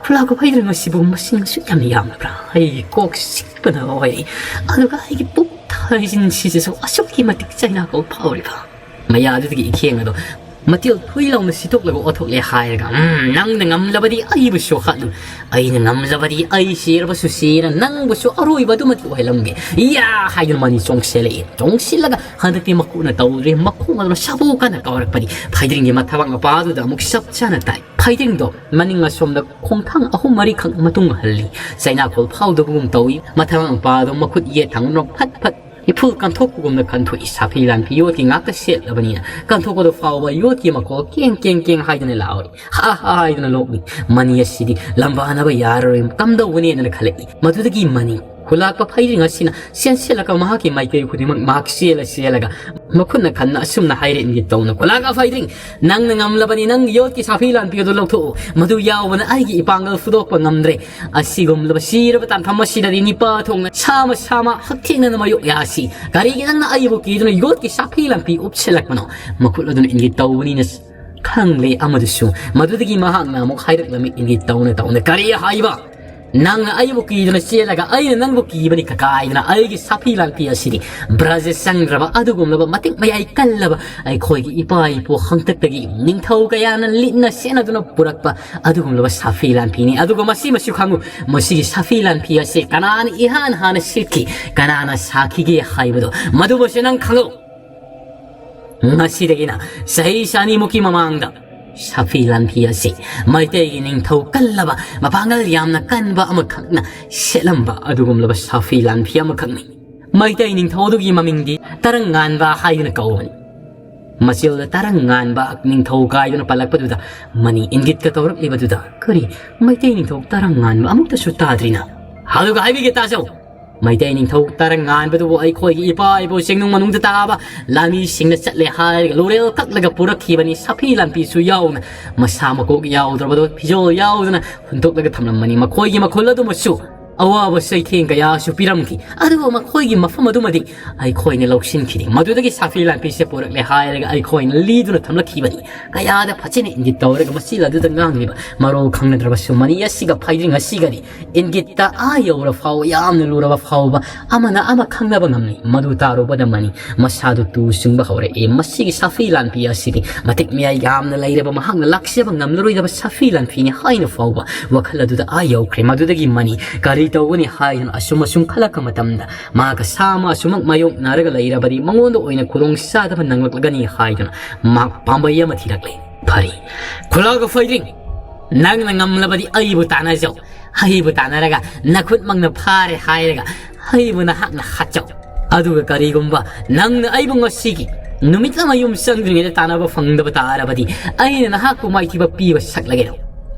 ꯈꯨꯂꯥꯛꯄ ꯐꯩꯗꯤꯡ ꯑꯁꯤꯕꯨ ꯃꯁꯤꯡ ꯑꯁꯨꯛ ꯌꯥꯝꯅ ꯌꯥꯝꯂꯕ꯭ꯔꯥ? ꯑꯩ ꯀꯣꯛ ꯆꯤꯛꯄꯅ ꯑꯣꯏꯔꯦ꯫ ꯑꯗꯨꯒ ꯑꯩꯒꯤ ꯄꯨꯛ ꯊꯥꯔꯤꯁꯤꯡꯁꯤꯁꯨ ꯑꯁꯨꯛꯀꯤ ꯃꯇꯤꯛ ꯆꯩꯅꯥ ꯀꯣꯜ ꯐꯥꯎꯔꯤꯕ?" ꯃꯌꯥꯗꯨꯗꯒꯤ ꯏꯈꯦꯡ ꯑꯗꯣ ꯃꯇꯤꯜ ꯊꯨꯏ ꯂꯥꯎꯅ ꯁꯤꯠꯇꯣꯛꯂꯒ ꯑꯣꯊꯣꯛꯂꯦ ꯍꯥꯏꯔꯒ, "ꯎꯝ, ꯅꯪꯅ ꯉꯝꯂꯕꯗꯤ ꯑꯩꯕꯨꯁꯨ ꯍꯥꯠꯂꯨ꯫ ꯑꯩꯅ ꯉꯝꯂꯕꯗꯤ ꯑꯩ ꯁꯤꯔꯕꯁꯨ ꯁꯤꯔ ꯅꯪꯕꯨꯁꯨ ꯑꯔꯣꯏꯕ ꯑꯗꯨꯃꯛꯇꯤ ꯑꯣꯏꯍꯜꯂꯝꯒꯦ꯫ ꯌꯥ!" ꯍꯥꯏꯗꯨꯅ ꯃꯅꯤ ꯆꯣꯡꯁꯤꯜꯂꯛꯏ꯫ ꯆꯣꯡꯁꯤꯜꯂꯒ ꯍꯟꯗꯛꯇꯤ ꯃꯈꯨꯠꯅ ꯇꯧꯗ꯭ꯔꯦ, ꯃꯈꯣꯡ ꯑꯗꯨꯅ ꯁꯥꯕꯨ ꯀꯟꯅ ꯀꯥꯎꯔꯛꯄꯅꯤ꯫ ꯐꯩꯗꯤꯡꯒꯤ ꯃꯊꯕꯥꯛ ꯃꯄꯥꯗꯨꯗ ꯑꯃꯨꯛ ꯆꯞ ꯆꯥꯅ ꯇꯥꯏ꯫ ꯐꯩꯗꯤꯡꯗꯣ ꯃꯅꯤꯡ ꯑꯁꯣꯝꯗ ꯈꯣꯡꯊꯥꯡ ꯑꯍꯨꯝ ꯃꯔꯤꯈꯛ ꯃꯇꯨꯡ ꯍꯜꯂꯤ꯫ ꯆꯩꯅꯥꯈꯣꯜ ꯐꯥꯎꯗꯕꯒꯨꯝ ꯇꯧꯏ꯫ ꯃꯊꯕꯥꯛ ꯃꯄꯥꯗꯣ ꯃꯈꯨꯠ ꯌꯦꯠ ꯊꯪꯕꯅ ꯐꯠ ꯐꯠ ꯏꯐꯨꯜ ꯀꯟꯊꯣꯛꯄꯒꯨꯝꯅ ꯀꯟꯊꯣꯛꯏ꯫ ꯁꯥꯐꯤ ꯂꯥꯟꯐꯤ ꯌꯣꯠꯀꯤ ꯉꯥꯛꯇ ꯁꯦꯠꯂꯕꯅꯤꯅ ꯀꯟꯊꯣꯛꯄꯗ ꯐꯥꯎꯕ ꯌꯣꯠꯀꯤ ꯃꯈꯣꯜ ꯀꯦꯡ ꯀꯦꯡ ꯀꯦꯡ ꯍꯥꯏꯗꯨꯅ ꯂꯥꯎꯏ꯫ "ꯍꯥ ꯍꯥ" ꯍꯥꯏꯗꯨꯅ ꯂꯣꯛꯂꯤ꯫ ꯃꯅꯤ ꯑꯁꯤꯗꯤ ꯂꯝꯕꯥꯅꯕ ꯌꯥꯔꯔꯣꯏ, ꯀꯝꯗꯧꯒꯅꯤꯗꯅ ꯈꯜꯂꯛꯏ꯫ ꯃꯗꯨꯗꯒꯤ ꯃꯅꯤ ꯈꯨꯂꯥꯛꯄ ꯐꯩꯗꯤꯡ ꯑꯁꯤꯅ ꯆꯦꯟꯁꯤꯜꯂꯒ ꯃꯍꯥꯛꯀꯤ ꯃꯥꯏꯀꯩ ꯈꯨꯗꯤꯡꯃꯛ ꯃꯍꯥꯛ ꯆꯦꯜꯂ ꯆꯦꯜꯂꯒ ꯃꯈꯨꯠꯅ ꯈꯟꯅ ꯑꯁꯨꯝꯅ ꯍꯥꯏꯔꯛꯏ ꯇꯧꯅ, "ꯈꯨꯂꯥꯛꯄ ꯐꯩꯗꯤꯡ, ꯅꯪꯅ ꯉꯝꯂꯕꯅꯤ, ꯅꯪꯒꯤ ꯌꯣꯠꯀꯤ ꯁꯥꯐꯤ ꯂꯥꯟꯐꯤ ꯑꯗꯨ ꯂꯧꯊꯣꯛꯎ꯫ ꯃꯗꯨ ꯌꯥꯎꯕꯅ ꯑꯩꯒꯤ ꯏꯄꯥꯡꯒꯜ ꯐꯨꯗꯣꯛꯄ ꯉꯝꯗ꯭ꯔꯦ꯫ ꯑꯁꯤꯒꯨꯝꯂꯕ ꯁꯤꯔꯕ ꯇꯥꯟꯐꯝ ꯑꯁꯤꯗꯗꯤ ꯅꯤꯄꯥ ꯊꯣꯡꯅ ꯁꯥꯃ ꯁꯥꯃ ꯍꯛꯊꯦꯡꯅꯅ ꯃꯥꯌꯣꯛ ꯌꯥꯁꯤ꯫ ꯀꯔꯤꯒꯤ ꯅꯪꯅ ꯑꯩꯕꯨ ꯀꯤꯗꯨꯅ ꯌꯣꯠꯀꯤ ꯁꯥꯐꯤ ꯂꯥꯟꯐꯤ ꯎꯞꯁꯤꯜꯂꯛꯄꯅꯣ?" ꯃꯈꯨꯠ ꯑꯗꯨꯅ ꯏꯪꯒꯤꯠ ꯇꯧꯕꯅꯤꯅ ꯈꯪꯂꯦ ꯑꯃꯗꯨꯁꯨ꯫ ꯃꯗꯨꯗꯒꯤ ꯃꯍꯥꯛꯅ ꯑꯃꯨꯛ ꯍꯥꯏꯔꯛꯂꯝꯃꯤ ꯏꯪꯒꯤꯠ ꯇꯧꯅ ꯇꯧꯅ, "ꯀꯔꯤ ꯍꯥꯏꯕ? ꯅꯪꯅ ꯑꯩꯕꯨ ꯀꯤꯗꯨꯅ ꯆꯦꯜꯂꯒ ꯑꯩꯅ ꯅꯪꯕꯨ ꯀꯤꯕꯅꯤ ꯀꯀꯥꯏꯗꯅ ꯑꯩꯒꯤ ꯁꯥꯐꯤ ꯂꯥꯟꯐꯤ ꯑꯁꯤꯗꯤ ꯕ꯭ꯔꯖ ꯆꯪꯗ꯭ꯔꯕ ꯑꯗꯨꯒꯨꯝꯂꯕ ꯃꯇꯤꯛ ꯃꯌꯥꯏ ꯀꯜꯂꯕ ꯑꯩꯈꯣꯏꯒꯤ ꯏꯄꯥ ꯏꯄꯨ ꯍꯥꯛꯇꯛꯇꯒꯤ ꯅꯤꯡꯊꯧ ꯀꯌꯥꯅ ꯂꯤꯠꯅ ꯁꯦꯠꯅꯗꯨꯅ ꯄꯨꯔꯛꯄ ꯑꯗꯨꯒꯨꯝꯂꯕ ꯁꯥꯐꯤ ꯂꯥꯟꯐꯤꯅꯤ꯫ ꯑꯗꯨꯒ ꯃꯁꯤꯃꯁꯨ ꯈꯪꯉꯨ, ꯃꯁꯤꯒꯤ ꯁꯥꯐꯤ ꯂꯥꯟꯐꯤ ꯑꯁꯤ ꯀꯅꯥꯅ ꯏꯍꯥꯟ ꯍꯥꯟꯅ ꯁꯦꯠꯈꯤ, ꯀꯅꯥꯅ ꯁꯥꯈꯤꯒꯦ ꯍꯥꯏꯕꯗꯣ ꯃꯗꯨꯃꯁꯨ ꯅꯪ ꯈꯪꯉꯨ꯫ ꯉꯁꯤꯗꯒꯤꯅ ꯆꯍꯤ ꯆꯅꯤꯃꯨꯛꯀꯤ ꯃꯃꯥꯡꯗ ꯁꯥꯐꯤ ꯂꯥꯟꯐꯤ ꯑꯁꯤ ꯃꯩꯇꯩꯒꯤ ꯅꯤꯡꯊꯧ ꯀꯜꯂꯕ, ꯃꯄꯥꯡꯒꯜ ꯌꯥꯝꯅ ꯀꯟꯕ ꯑꯃꯈꯛꯅ ꯁꯦꯠꯂꯝꯕ ꯑꯗꯨꯒꯨꯝꯂꯕ ꯁꯥꯐꯤ ꯂꯥꯟꯐꯤ ꯑꯃꯈꯛꯅꯤ꯫ ꯃꯩꯇꯩ ꯅꯤꯡꯊꯧ ꯑꯗꯨꯒꯤ ꯃꯃꯤꯡꯗꯤ ꯇꯔꯪ ꯉꯥꯟꯕ ꯍꯥꯏꯗꯨꯅ ꯀꯧꯕꯅꯤ꯫ ꯃꯆꯤꯜꯗ ꯇꯔꯪ ꯉꯥꯟꯕ ꯅꯤꯡꯊꯧ ꯀꯥꯏꯗꯨꯅ ꯄꯜꯂꯛꯄꯗꯨꯗ ꯃꯅꯤ ꯏꯪꯒꯤꯠꯀ ꯇꯧꯔꯛꯂꯤꯕꯗꯨꯗ, "ꯀꯔꯤ, ꯃꯩꯇꯩ ꯅꯤꯡꯊꯧ ꯇꯔꯪ ꯉꯥꯟꯕ ꯑꯃꯨꯛꯇꯁꯨ ꯇꯥꯗ꯭ꯔꯤꯅ?" "ꯑꯗꯨꯒ ꯍꯥꯏꯕꯤꯒꯦ ꯇꯥꯖꯧ, ꯃꯩꯇꯩ ꯅꯤꯡꯊꯧ ꯇꯔꯪ ꯉꯥꯟꯕꯗꯨꯕꯨ ꯑꯩꯈꯣꯏꯒꯤ ꯏꯄꯥ ꯏꯄꯨ ꯆꯤꯡꯅꯨꯡ ꯃꯅꯨꯡꯗ ꯇꯥꯕ ꯂꯥꯟꯃꯤꯁꯤꯡꯅ ꯆꯠꯂꯦ ꯍꯥꯏꯔꯒ ꯂꯨꯔꯦꯜ ꯀꯛꯂꯒ ꯄꯨꯔꯛꯈꯤꯕꯅꯤ, ꯁꯥꯐꯤ ꯂꯥꯟꯐꯤꯁꯨ ꯌꯥꯎꯅ, ꯃꯁꯥ ꯃꯀꯣꯛ ꯌꯥꯎꯗ꯭ꯔꯕꯗꯣ ꯐꯤꯖꯣꯜ ꯌꯥꯎꯗꯅ ꯍꯨꯟꯗꯣꯛꯂꯒ ꯊꯝꯂꯝꯕꯅꯤ꯫ ꯃꯈꯣꯏꯒꯤ ꯃꯈꯨꯜ ꯑꯗꯨꯃꯁꯨ ꯑꯋꯥꯕ ꯆꯩꯊꯦꯡ ꯀꯌꯥꯁꯨ ꯄꯤꯔꯝꯈꯤ, ꯑꯗꯨꯕꯨ ꯃꯈꯣꯏꯒꯤ ꯃꯐꯝ ꯑꯗꯨꯃꯗꯤ ꯑꯩꯈꯣꯏꯅ ꯂꯧꯁꯤꯟꯈꯤꯗꯦ꯫ ꯃꯗꯨꯗꯒꯤ ꯁꯥꯐꯤ ꯂꯥꯟꯐꯤꯁꯦ ꯄꯨꯔꯛꯂꯦ ꯍꯥꯏꯔꯒ ꯑꯩꯈꯣꯏꯅ ꯂꯤꯗꯨꯅ ꯊꯝꯂꯛꯈꯤꯕꯅꯤ"꯫ ꯀꯌꯥꯗ ꯐꯖꯅ ꯏꯪꯒꯤꯠ ꯇꯧꯔꯒ ꯃꯆꯤꯜ ꯑꯗꯨꯗ ꯉꯥꯡꯂꯤꯕ ꯃꯔꯣꯜ ꯈꯪꯅꯗ꯭ꯔꯕꯁꯨ ꯃꯅꯤ ꯑꯁꯤꯒ ꯐꯩꯗ꯭ꯔꯤꯡ ꯑꯁꯤꯒꯗꯤ ꯏꯪꯒꯤꯠꯇ ꯑꯥ ꯌꯧꯔ ꯐꯥꯎ ꯌꯥꯝꯅ ꯂꯨꯔꯕ ꯐꯥꯎꯕ ꯑꯃꯅ ꯑꯃ ꯈꯪꯅꯕ ꯉꯝꯂꯤ꯫ ꯃꯗꯨ ꯇꯥꯔꯨꯕꯗ ꯃꯅꯤ ꯃꯁꯥꯗꯨ ꯇꯨ ꯆꯨꯡꯕ ꯍꯧꯔꯛꯏ꯫ ꯃꯁꯤꯒꯤ ꯁꯥꯐꯤ ꯂꯥꯟꯐꯤ ꯑꯁꯤꯗꯤ ꯃꯇꯤꯛ ꯃꯌꯥꯏ ꯌꯥꯝꯅ ꯂꯩꯔꯕ, ꯃꯍꯥꯛꯅ ꯂꯥꯛꯆꯕ ꯉꯝꯂꯔꯣꯏꯗꯕ ꯁꯥꯐꯤ ꯂꯥꯟꯐꯤꯅꯤ ꯍꯥꯏꯅ ꯐꯥꯎꯕ ꯋꯥꯈꯜ ꯑꯗꯨꯗ ꯑꯥ ꯌꯧꯈ꯭ꯔꯦ꯫ ꯃꯗꯨꯗꯒꯤ ꯃꯅꯤ ꯀꯔꯤ ꯇꯧꯒꯅꯤ ꯍꯥꯏꯗꯨꯅ ꯑꯁꯨꯝ ꯑꯁꯨꯝ ꯈꯜꯂꯛꯄ ꯃꯇꯝꯗ, ꯃꯍꯥꯛꯀ ꯁꯥ ꯑꯃ ꯑꯁꯨꯃꯛ ꯃꯥꯌꯣꯛꯅꯔꯒ ꯂꯩꯔꯕꯗꯤ ꯃꯉꯣꯟꯗ ꯑꯣꯏꯅ ꯈꯨꯗꯣꯡ ꯆꯥꯗꯕ ꯅꯪꯂꯛꯂꯒꯅꯤ ꯍꯥꯏꯗꯨꯅ ꯃꯍꯥꯛ ꯄꯥꯝꯕꯩ ꯑꯃ ꯊꯤꯔꯛꯂꯦ꯫ "ꯐꯔꯦ, ꯈꯨꯂꯥꯛꯀ ꯐꯩꯗ꯭ꯔꯤꯡ, ꯅꯪꯅ ꯉꯝꯂꯕꯗꯤ ꯑꯩꯕꯨ ꯇꯥꯟꯅꯖꯧ꯫ ꯑꯩꯕꯨ ꯇꯥꯟꯅꯔꯒ ꯅꯈꯨꯠꯃꯛꯅ ꯐꯥꯔꯦ ꯍꯥꯏꯔꯒ ꯑꯩꯕꯨ ꯅꯍꯥꯛꯅ ꯍꯥꯠꯆꯧ꯫ ꯑꯗꯨꯒ ꯀꯔꯤꯒꯨꯝꯕ ꯅꯪꯅ ꯑꯩꯕꯨ ꯉꯁꯤꯒꯤ ꯅꯨꯃꯤꯠ ꯑꯃ ꯌꯨꯝ ꯆꯪꯗ꯭ꯔꯤꯉꯩꯗ ꯇꯥꯟꯅꯕ ꯐꯪꯗꯕ ꯇꯥꯔꯕꯗꯤ ꯑꯩꯅ ꯅꯍꯥꯛꯄꯨ ꯃꯥꯏꯊꯤꯕ ꯄꯤꯕ ꯁꯛꯂꯒꯦ"꯫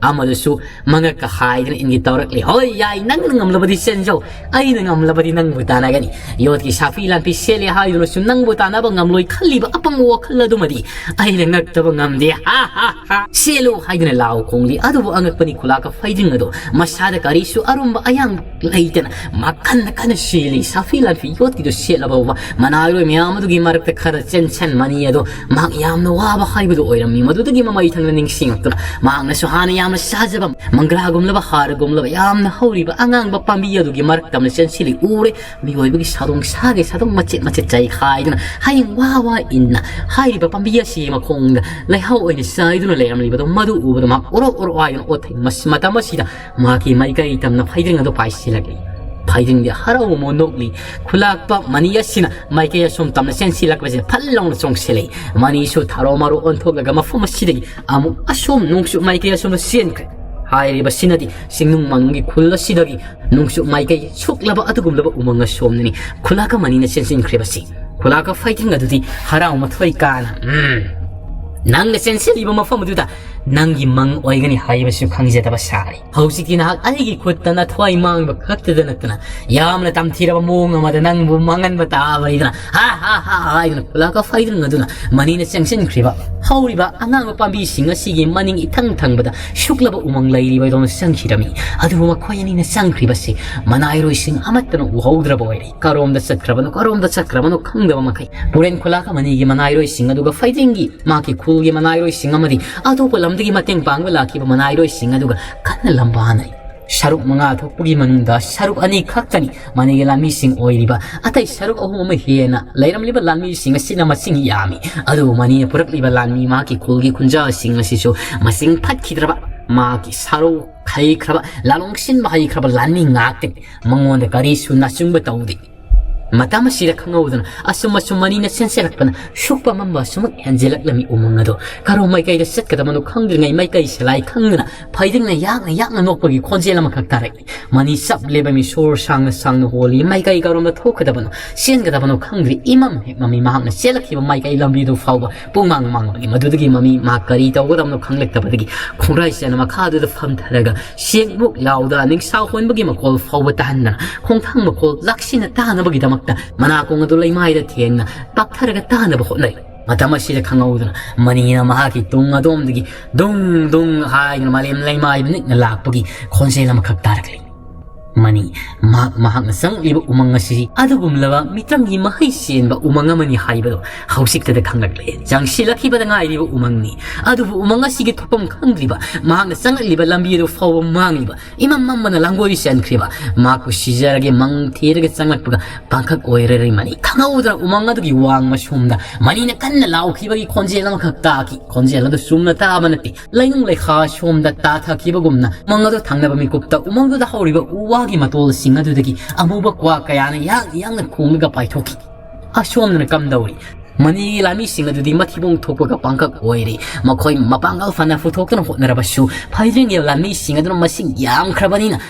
ꯑꯃꯗꯨꯁꯨ ꯃꯉꯛꯀ ꯍꯥꯏꯗꯅ ꯏꯪꯒꯤꯠ ꯇꯧꯔꯛꯂꯤ꯫ "ꯍꯣꯏ, ꯌꯥꯏ, ꯅꯪꯅ ꯉꯝꯂꯕꯗꯤ ꯆꯦꯟꯖꯧ, ꯑꯩꯅ ꯉꯝꯂꯕꯗꯤ ꯅꯪꯕꯨ ꯇꯥꯟꯅꯒꯅꯤ꯫ ꯌꯣꯠꯀꯤ ꯁꯥꯐꯤ ꯂꯥꯟꯐꯤ ꯁꯦꯠꯂꯦ ꯍꯥꯏꯗꯨꯅꯁꯨ ꯅꯪꯕꯨ ꯇꯥꯟꯅꯕ ꯉꯝꯂꯣꯏ ꯈꯜꯂꯤꯕ ꯑꯄꯪꯕ ꯋꯥꯈꯜ ꯑꯗꯨꯃꯗꯤ ꯑꯩꯅ ꯉꯛꯇꯕ ꯉꯝꯗꯦ꯫ ꯍꯥ, ꯍꯥ, ꯍꯥ꯫ ꯆꯦꯜꯂꯨ" ꯍꯥꯏꯗꯨꯅ ꯂꯥꯎ ꯈꯣꯡꯂꯤ꯫ ꯑꯗꯨꯕꯨ ꯑꯉꯛꯄꯅꯤ, ꯈꯨꯂꯥꯛꯀ ꯐꯩꯗ꯭ꯔꯤꯡ ꯑꯗꯣ ꯃꯁꯥꯗ ꯀꯔꯤꯁꯨ ꯑꯔꯨꯝꯕ ꯑꯌꯥꯡꯕ ꯂꯩꯇꯅ ꯃꯈꯟ ꯀꯟꯅ ꯆꯦꯜꯂꯤ꯫ ꯁꯥꯐꯤ ꯂꯥꯟꯐꯤ ꯌꯣꯠꯀꯤꯗꯨ ꯁꯦꯠꯂꯕ ꯐꯥꯎꯕ ꯃꯅꯥꯏꯔꯣꯏ ꯃꯌꯥꯝ ꯑꯗꯨꯒꯤ ꯃꯔꯛꯇ ꯈꯔ ꯆꯦꯟꯁꯟ ꯃꯅꯤ ꯑꯗꯣ ꯃꯍꯥꯛ ꯌꯥꯝꯅ ꯋꯥꯕ ꯍꯥꯏꯕꯗꯨ ꯑꯣꯏꯔꯝꯃꯤ꯫ ꯃꯗꯨꯗꯒꯤ ꯃꯃꯩ ꯊꯪꯅ ꯅꯤꯡꯁꯤꯡꯂꯛꯇꯨꯅ ꯃꯍꯥꯛꯅꯁꯨ ꯍꯥꯟꯅ ꯌꯥꯝꯅ ꯆꯥꯖꯕ ꯃꯪꯒ꯭ꯔꯥꯒꯨꯝꯂꯕ ꯍꯥꯔꯒꯨꯝꯂꯕ ꯌꯥꯝꯅ ꯍꯧꯔꯤꯕ ꯑꯉꯥꯡꯕ ꯄꯥꯝꯕꯤ ꯑꯗꯨꯒꯤ ꯃꯔꯛꯇ ꯑꯃꯅ ꯆꯦꯟꯁꯤꯜꯂꯤ꯫ ꯎꯔꯦ, ꯃꯤꯑꯣꯏꯕꯒꯤ ꯁꯥꯗꯣꯡ ꯁꯥꯒꯤ ꯁꯥꯗꯣꯡ ꯃꯆꯦꯠ ꯃꯆꯦꯠ ꯆꯥꯏꯈꯥꯏꯗꯨꯅ ꯍꯌꯤꯡ ꯋꯥ ꯋꯥ ꯏꯟꯅ ꯍꯥꯏꯔꯤꯕ ꯄꯥꯝꯕꯤ ꯑꯁꯤꯒꯤ ꯃꯈꯣꯡꯗ ꯂꯩꯍꯥꯎ ꯑꯣꯏꯅ ꯆꯥꯏꯗꯨꯅ ꯂꯩꯔꯝꯂꯤꯕꯗꯣ ꯃꯗꯨ ꯎꯕꯗ ꯃꯍꯥꯛ ꯑꯣꯔꯣ ꯑꯣꯔꯣ ꯍꯥꯏꯗꯨꯅ ꯑꯣꯊꯩ꯫ ꯃꯁ-, ꯃꯇꯝ ꯑꯁꯤꯗ ꯃꯍꯥꯛꯀꯤ ꯃꯥꯏꯀꯩ ꯇꯝꯅ ꯐꯩꯗ꯭ꯔꯤꯡ ꯑꯗꯨ ꯄꯥꯏꯁꯤꯜꯂꯛꯂꯤ꯫ ꯐꯩꯗꯤꯡꯗꯤ ꯍꯔꯥꯎ ꯃꯃꯣꯟ ꯅꯣꯛꯂꯤ꯫ ꯈꯨꯂꯥꯛꯄ ꯃꯅꯤ ꯑꯁꯤꯅ ꯃꯥꯏꯀꯩ ꯑꯁꯣꯝ ꯇꯝꯅ ꯆꯦꯟꯁꯤꯜꯂꯛꯄꯁꯦ ꯐꯠ ꯂꯥꯎꯅ ꯆꯣꯡꯁꯤꯜꯂꯛꯏ꯫ ꯃꯅꯤꯁꯨ ꯊꯥꯔꯣ ꯃꯥꯔꯣ ꯑꯣꯟꯊꯣꯛꯂꯒ ꯃꯐꯝ ꯑꯁꯤꯗꯒꯤ ꯑꯃꯨꯛ ꯑꯁꯣꯝ ꯅꯣꯡꯆꯨꯞ ꯃꯥꯏꯀꯩ ꯑꯁꯣꯝꯗ ꯆꯦꯟꯈ꯭ꯔꯦ꯫ ꯍꯥꯏꯔꯤꯕꯁꯤꯅꯗꯤ ꯆꯤꯡꯅꯨꯡ ꯃꯥꯅꯨꯡꯒꯤ ꯈꯨꯜ ꯑꯁꯤꯗꯒꯤ ꯅꯣꯡꯆꯨꯞ ꯃꯥꯏꯀꯩ ꯁꯨꯛꯂꯕ ꯑꯗꯨꯒꯨꯝꯂꯕ ꯎꯃꯪ ꯑꯁꯣꯝꯗꯅꯤ ꯈꯨꯂꯥꯛꯀ ꯃꯅꯤꯅ ꯆꯦꯟꯁꯤꯟꯈ꯭ꯔꯤꯕꯁꯤ꯫ ꯈꯨꯂꯥꯛꯀ ꯐꯩꯗꯤꯡ ꯑꯗꯨꯗꯤ ꯍꯔꯥꯎ ꯃꯊꯣꯏ ꯀꯥꯅ, "ꯎꯝ, ꯅꯪꯅ ꯆꯦꯟꯁꯤꯜꯂꯤꯕ ꯃꯐꯝ ꯑꯗꯨꯗ ꯅꯪꯒꯤ ꯃꯪ ꯑꯣꯏꯒꯅꯤ ꯍꯥꯏꯕꯁꯨ ꯈꯪꯖꯗꯕ ꯁꯥꯔꯤ꯫ ꯍꯧꯖꯤꯛꯇꯤ ꯅꯍꯥꯛ ꯑꯩꯒꯤ ꯈꯨꯠꯇ ꯅꯊ꯭ꯋꯥꯏ ꯃꯥꯡꯕ ꯈꯛꯇꯗ ꯅꯠꯇꯅ ꯌꯥꯝꯅ ꯇꯝꯊꯤꯔꯕ ꯃꯑꯣꯡ ꯑꯃꯗ ꯅꯪꯕꯨ ꯃꯥꯡꯍꯟꯕ ꯇꯥꯕꯅꯤꯗꯅ, ꯍꯥ ꯍꯥ ꯍꯥ" ꯍꯥꯏꯗꯨꯅ ꯈꯨꯂꯥꯛꯀ ꯐꯩꯗꯤꯡ ꯑꯗꯨꯅ ꯃꯅꯤꯅ ꯆꯪꯁꯤꯟꯈ꯭ꯔꯤꯕ ꯍꯧꯔꯤꯕ ꯑꯉꯥꯡꯕ ꯄꯥꯝꯕꯤꯁꯤꯡ ꯑꯁꯤꯒꯤ ꯃꯅꯤꯡ ꯏꯊꯪ ꯊꯪꯕꯗ ꯁꯨꯛꯂꯕ ꯎꯃꯪ ꯂꯩꯔꯤꯕꯗꯧꯅ ꯆꯪꯈꯤꯔꯝꯃꯤ꯫ ꯑꯗꯨꯕꯨ ꯃꯈꯣꯏ ꯑꯅꯤꯅ ꯆꯪꯈ꯭ꯔꯤꯕꯁꯤ ꯃꯅꯥꯏꯔꯣꯏꯁꯤꯡ ꯑꯃꯠꯇꯅ ꯎꯍꯧꯗ꯭ꯔꯕ ꯑꯣꯏꯔꯦ꯫ ꯀꯔꯣꯝꯗ ꯆꯠꯈ꯭ꯔꯕꯅꯣ, ꯀꯔꯣꯝꯗ ꯆꯠꯈ꯭ꯔꯕꯅꯣ ꯈꯪꯗꯕ ꯃꯈꯩ ꯄꯨꯔꯦꯟ ꯈꯨꯂꯥꯛꯀ ꯃꯅꯤꯒꯤ ꯃꯅꯥꯏꯔꯣꯏꯁꯤꯡ ꯑꯗꯨꯒ ꯐꯩꯗꯤꯡꯒꯤ ꯃꯍꯥꯛꯀꯤ ꯈꯨꯜꯒꯤ ꯃꯅꯥꯏꯔꯣꯏꯁꯤꯡ ꯑꯃꯗꯤ ꯑꯇꯣꯞꯄ ꯂꯝꯗꯒꯤ ꯃꯇꯦꯡ ꯄꯥꯡꯕ ꯂꯥꯛꯈꯤꯕ ꯃꯅꯥꯏꯔꯣꯏꯁꯤꯡ ꯑꯗꯨꯒ ꯀꯟꯅ ꯂꯝꯕꯥꯅꯔꯤ꯫ ꯁꯔꯨꯛ ꯃꯉꯥ ꯊꯣꯛꯄꯒꯤ ꯃꯅꯨꯡꯗ ꯁꯔꯨꯛ ꯑꯅꯤ ꯈꯛꯇꯅꯤ ꯃꯅꯤꯒꯤ ꯂꯥꯟꯃꯤꯁꯤꯡ ꯑꯣꯏꯔꯤꯕ꯫ ꯑꯇꯩ ꯁꯔꯨꯛ ꯑꯍꯨꯝ ꯑꯃ ꯍꯦꯟꯅ ꯂꯩꯔꯝꯂꯤꯕ ꯂꯥꯟꯃꯤꯁꯤꯡ ꯑꯁꯤꯅ ꯃꯁꯤꯡ ꯌꯥꯝꯃꯤ꯫ ꯑꯗꯨꯕꯨ ꯃꯅꯤꯅ ꯄꯨꯔꯛꯂꯤꯕ ꯂꯥꯟꯃꯤ ꯃꯍꯥꯛꯀꯤ ꯈꯨꯜꯒꯤ ꯈꯨꯟꯖꯥꯁꯤꯡ ꯑꯁꯤꯁꯨ ꯃꯁꯤꯡ ꯐꯠꯈꯤꯗ꯭ꯔꯕ, ꯃꯍꯥꯛꯀꯤ ꯁꯔꯨ ꯍꯩꯈ꯭ꯔꯕ, ꯂꯥꯂꯣꯡ ꯁꯤꯟꯕ ꯍꯩꯈ꯭ꯔꯕ ꯂꯥꯟꯃꯤ ꯉꯥꯛꯇꯅꯤ꯫ ꯃꯉꯣꯟꯗ ꯀꯔꯤꯁꯨ ꯅꯆꯨꯡꯕ ꯇꯧꯗꯦ꯫ ꯃꯇꯝ ꯑꯁꯤꯗ ꯈꯪꯍꯧꯗꯅ ꯑꯁꯨꯝ ꯑꯁꯨꯝ ꯃꯅꯤꯅ ꯆꯦꯟꯁꯤꯜꯂꯛꯄꯅ ꯁꯨꯛꯄ ꯃꯝꯕ ꯑꯁꯨꯃꯛ ꯍꯦꯟꯖꯤꯜꯂꯛꯂꯝꯃꯤ꯫ ꯎꯃꯪ ꯑꯗꯣ ꯀꯔꯣꯝ ꯃꯥꯏꯀꯩꯗ ꯆꯠꯀꯗꯕꯅꯣ ꯈꯪꯗ꯭ꯔꯤꯉꯩ ꯃꯥꯏꯀꯩ ꯁꯂꯥꯏ ꯈꯪꯗꯅ ꯐꯩꯗꯤꯡꯅ ꯌꯥꯛꯅ ꯌꯥꯛꯅ ꯅꯣꯛꯄꯒꯤ ꯈꯣꯟꯖꯦꯜ ꯑꯃꯈꯛ ꯇꯥꯔꯛꯏ꯫ ꯃꯅꯤ ꯆꯞ ꯂꯦꯞꯄꯝꯃꯤ꯫ ꯁꯣꯔ ꯁꯥꯡꯅ ꯁꯥꯡꯅ ꯍꯣꯜꯂꯤ꯫ ꯃꯥꯏꯀꯩ ꯀꯔꯣꯝꯗ ꯊꯣꯛꯀꯗꯕꯅꯣ, ꯆꯦꯟꯒꯗꯕꯅꯣ ꯈꯪꯗ꯭ꯔꯤ꯫ ꯏꯃꯝ ꯍꯦꯛ ꯃꯝꯃꯤ꯫ ꯃꯍꯥꯛꯅ ꯆꯦꯜꯂꯛꯈꯤꯕ ꯃꯥꯏꯀꯩ ꯂꯝꯕꯤꯗꯨ ꯐꯥꯎꯕ ꯄꯨꯡꯃꯥꯡ ꯃꯥꯡꯕꯒꯤ ꯃꯗꯨꯗꯒꯤ ꯃꯃꯤ ꯃꯍꯥꯛ ꯀꯔꯤ ꯇꯧꯒꯗꯕꯅꯣ ꯈꯪꯂꯛꯇꯕꯗꯒꯤ ꯈꯣꯡꯒ꯭ꯔꯥꯏ ꯆꯦꯟꯅ ꯃꯈꯥꯗꯨꯗ ꯐꯝꯊꯔꯒ ꯁꯦꯡꯃꯨꯛ ꯂꯥꯎꯗ ꯅꯤꯡꯁꯥ ꯍꯣꯟꯕꯒꯤ ꯃꯈꯣꯜ ꯐꯥꯎꯕ ꯇꯥꯍꯟꯗꯅ ꯈꯣꯡꯊꯥꯡ ꯃꯈꯣꯜ ꯂꯥꯛꯁꯤꯟꯅ ꯇꯥꯅꯕꯒꯤꯗꯃꯛꯇ ꯃꯅꯥꯀꯣꯡ ꯑꯗꯨ ꯂꯩꯃꯥꯏꯗ ꯊꯦꯡꯅ ꯄꯥꯛꯊꯔꯒ ꯇꯥꯅꯕ ꯍꯣꯠꯅꯩ꯫ ꯃꯇꯝ ꯑꯁꯤꯗ ꯈꯪꯍꯧꯗꯅ ꯃꯅꯤꯅ ꯃꯍꯥꯛꯀꯤ ꯇꯨꯡ ꯑꯗꯣꯝꯗꯒꯤ ꯗꯨꯡ ꯗꯨꯡ ꯍꯥꯏꯗꯨꯅ ꯃꯥꯂꯦꯝ ꯂꯩꯃꯥꯏꯗ ꯅꯤꯛꯅ ꯂꯥꯛꯄꯒꯤ ꯈꯣꯟꯖꯦꯜ ꯑꯃꯈꯛ ꯇꯥꯔꯛꯂꯤ꯫ ꯃꯅꯤ ꯃꯍꯥꯛ, ꯃꯍꯥꯛꯅ ꯆꯪꯂꯛꯂꯤꯕ ꯎꯃꯪ ꯑꯁꯤ ꯑꯗꯨꯒꯨꯝꯂꯕ ꯃꯤꯇ꯭ꯔꯪꯒꯤ ꯃꯍꯩ ꯆꯦꯟꯕ ꯎꯃꯪ ꯑꯃꯅꯤ ꯍꯥꯏꯕꯗꯨ ꯍꯧꯖꯤꯛꯇꯗ ꯈꯪꯂꯛꯂꯦ꯫ ꯆꯪꯁꯤꯜꯂꯛꯈꯤꯕꯗ ꯉꯥꯏꯔꯤꯕ ꯎꯃꯪꯅꯤ꯫ ꯑꯗꯨꯕꯨ ꯎꯃꯪ ꯑꯁꯤꯒꯤ ꯊꯣꯛꯐꯝ ꯈꯪꯗ꯭ꯔꯤꯕ, ꯃꯍꯥꯛꯅ ꯆꯪꯂꯛꯂꯤꯕ ꯂꯝꯕꯤ ꯑꯗꯨ ꯐꯥꯎꯕ ꯃꯥꯡꯂꯤꯕ, ꯏꯃꯝ ꯃꯝꯕꯅ ꯂꯥꯡꯒꯣꯏ ꯆꯦꯟꯈ꯭ꯔꯤꯕ, ꯃꯍꯥꯛꯄꯨ ꯁꯤꯖꯔꯒꯦ ꯃꯪ ꯊꯤꯔꯒ ꯆꯪꯂꯛꯄꯒ ꯄꯥꯡꯈꯛ ꯑꯣꯏꯔꯔꯤꯃꯅꯤ꯫ ꯈꯪꯍꯧꯗꯅ ꯎꯃꯪ ꯑꯗꯨꯒꯤ ꯋꯥꯡꯃ ꯁꯣꯝꯗ ꯃꯅꯤꯅ ꯀꯟꯅ ꯂꯥꯎꯈꯤꯕꯒꯤ ꯈꯣꯟꯖꯦꯜ ꯑꯃꯈꯛ ꯇꯥꯈꯤ꯫ ꯈꯣꯟꯖꯦꯜ ꯑꯗꯨ ꯆꯨꯝꯅ ꯇꯥꯕ ꯅꯠꯇꯦ, ꯂꯩꯅꯨꯡ ꯂꯩꯈꯥ ꯁꯣꯝꯗ ꯇꯥꯊꯈꯤꯕꯒꯨꯝꯅ ꯎꯃꯪ ꯑꯗꯨ ꯊꯪꯅꯕ ꯃꯤꯀꯨꯞꯇ ꯎꯃꯪꯗꯨꯗ ꯍꯧꯔꯤꯕ ꯎ ꯋꯥ ꯃꯥꯒꯤ ꯃꯇꯣꯜꯁꯤꯡ ꯑꯗꯨꯗꯒꯤ ꯑꯃꯨꯕ ꯀ꯭ꯋꯥꯛ ꯀꯌꯥꯅ ꯌꯥꯡ ꯌꯥꯡꯅ ꯈꯣꯡꯂꯒ ꯄꯥꯏꯊꯣꯛꯈꯤ꯫ ꯑꯁꯣꯝꯗꯅ ꯀꯝꯗꯧꯔꯤ? ꯃꯅꯤꯒꯤ ꯂꯥꯟꯃꯤꯁꯤꯡ ꯑꯗꯨꯗꯤ ꯃꯊꯤꯕꯣꯡ ꯊꯣꯛꯄꯒ ꯄꯥꯡꯈꯛ ꯑꯣꯏꯔꯤ꯫ ꯃꯈꯣꯏ ꯃꯄꯥꯡꯒꯜ ꯐꯅ ꯄꯨꯊꯣꯛꯇꯨꯅ ꯍꯣꯠꯅꯔꯕꯁꯨ, ꯐꯩꯗ꯭ꯔꯤꯡꯒꯤ ꯂꯥꯟꯃꯤꯁꯤꯡ ꯑꯗꯨꯅ ꯃꯁꯤꯡ ꯌꯥꯝꯈ꯭ꯔꯕꯅꯤꯅ,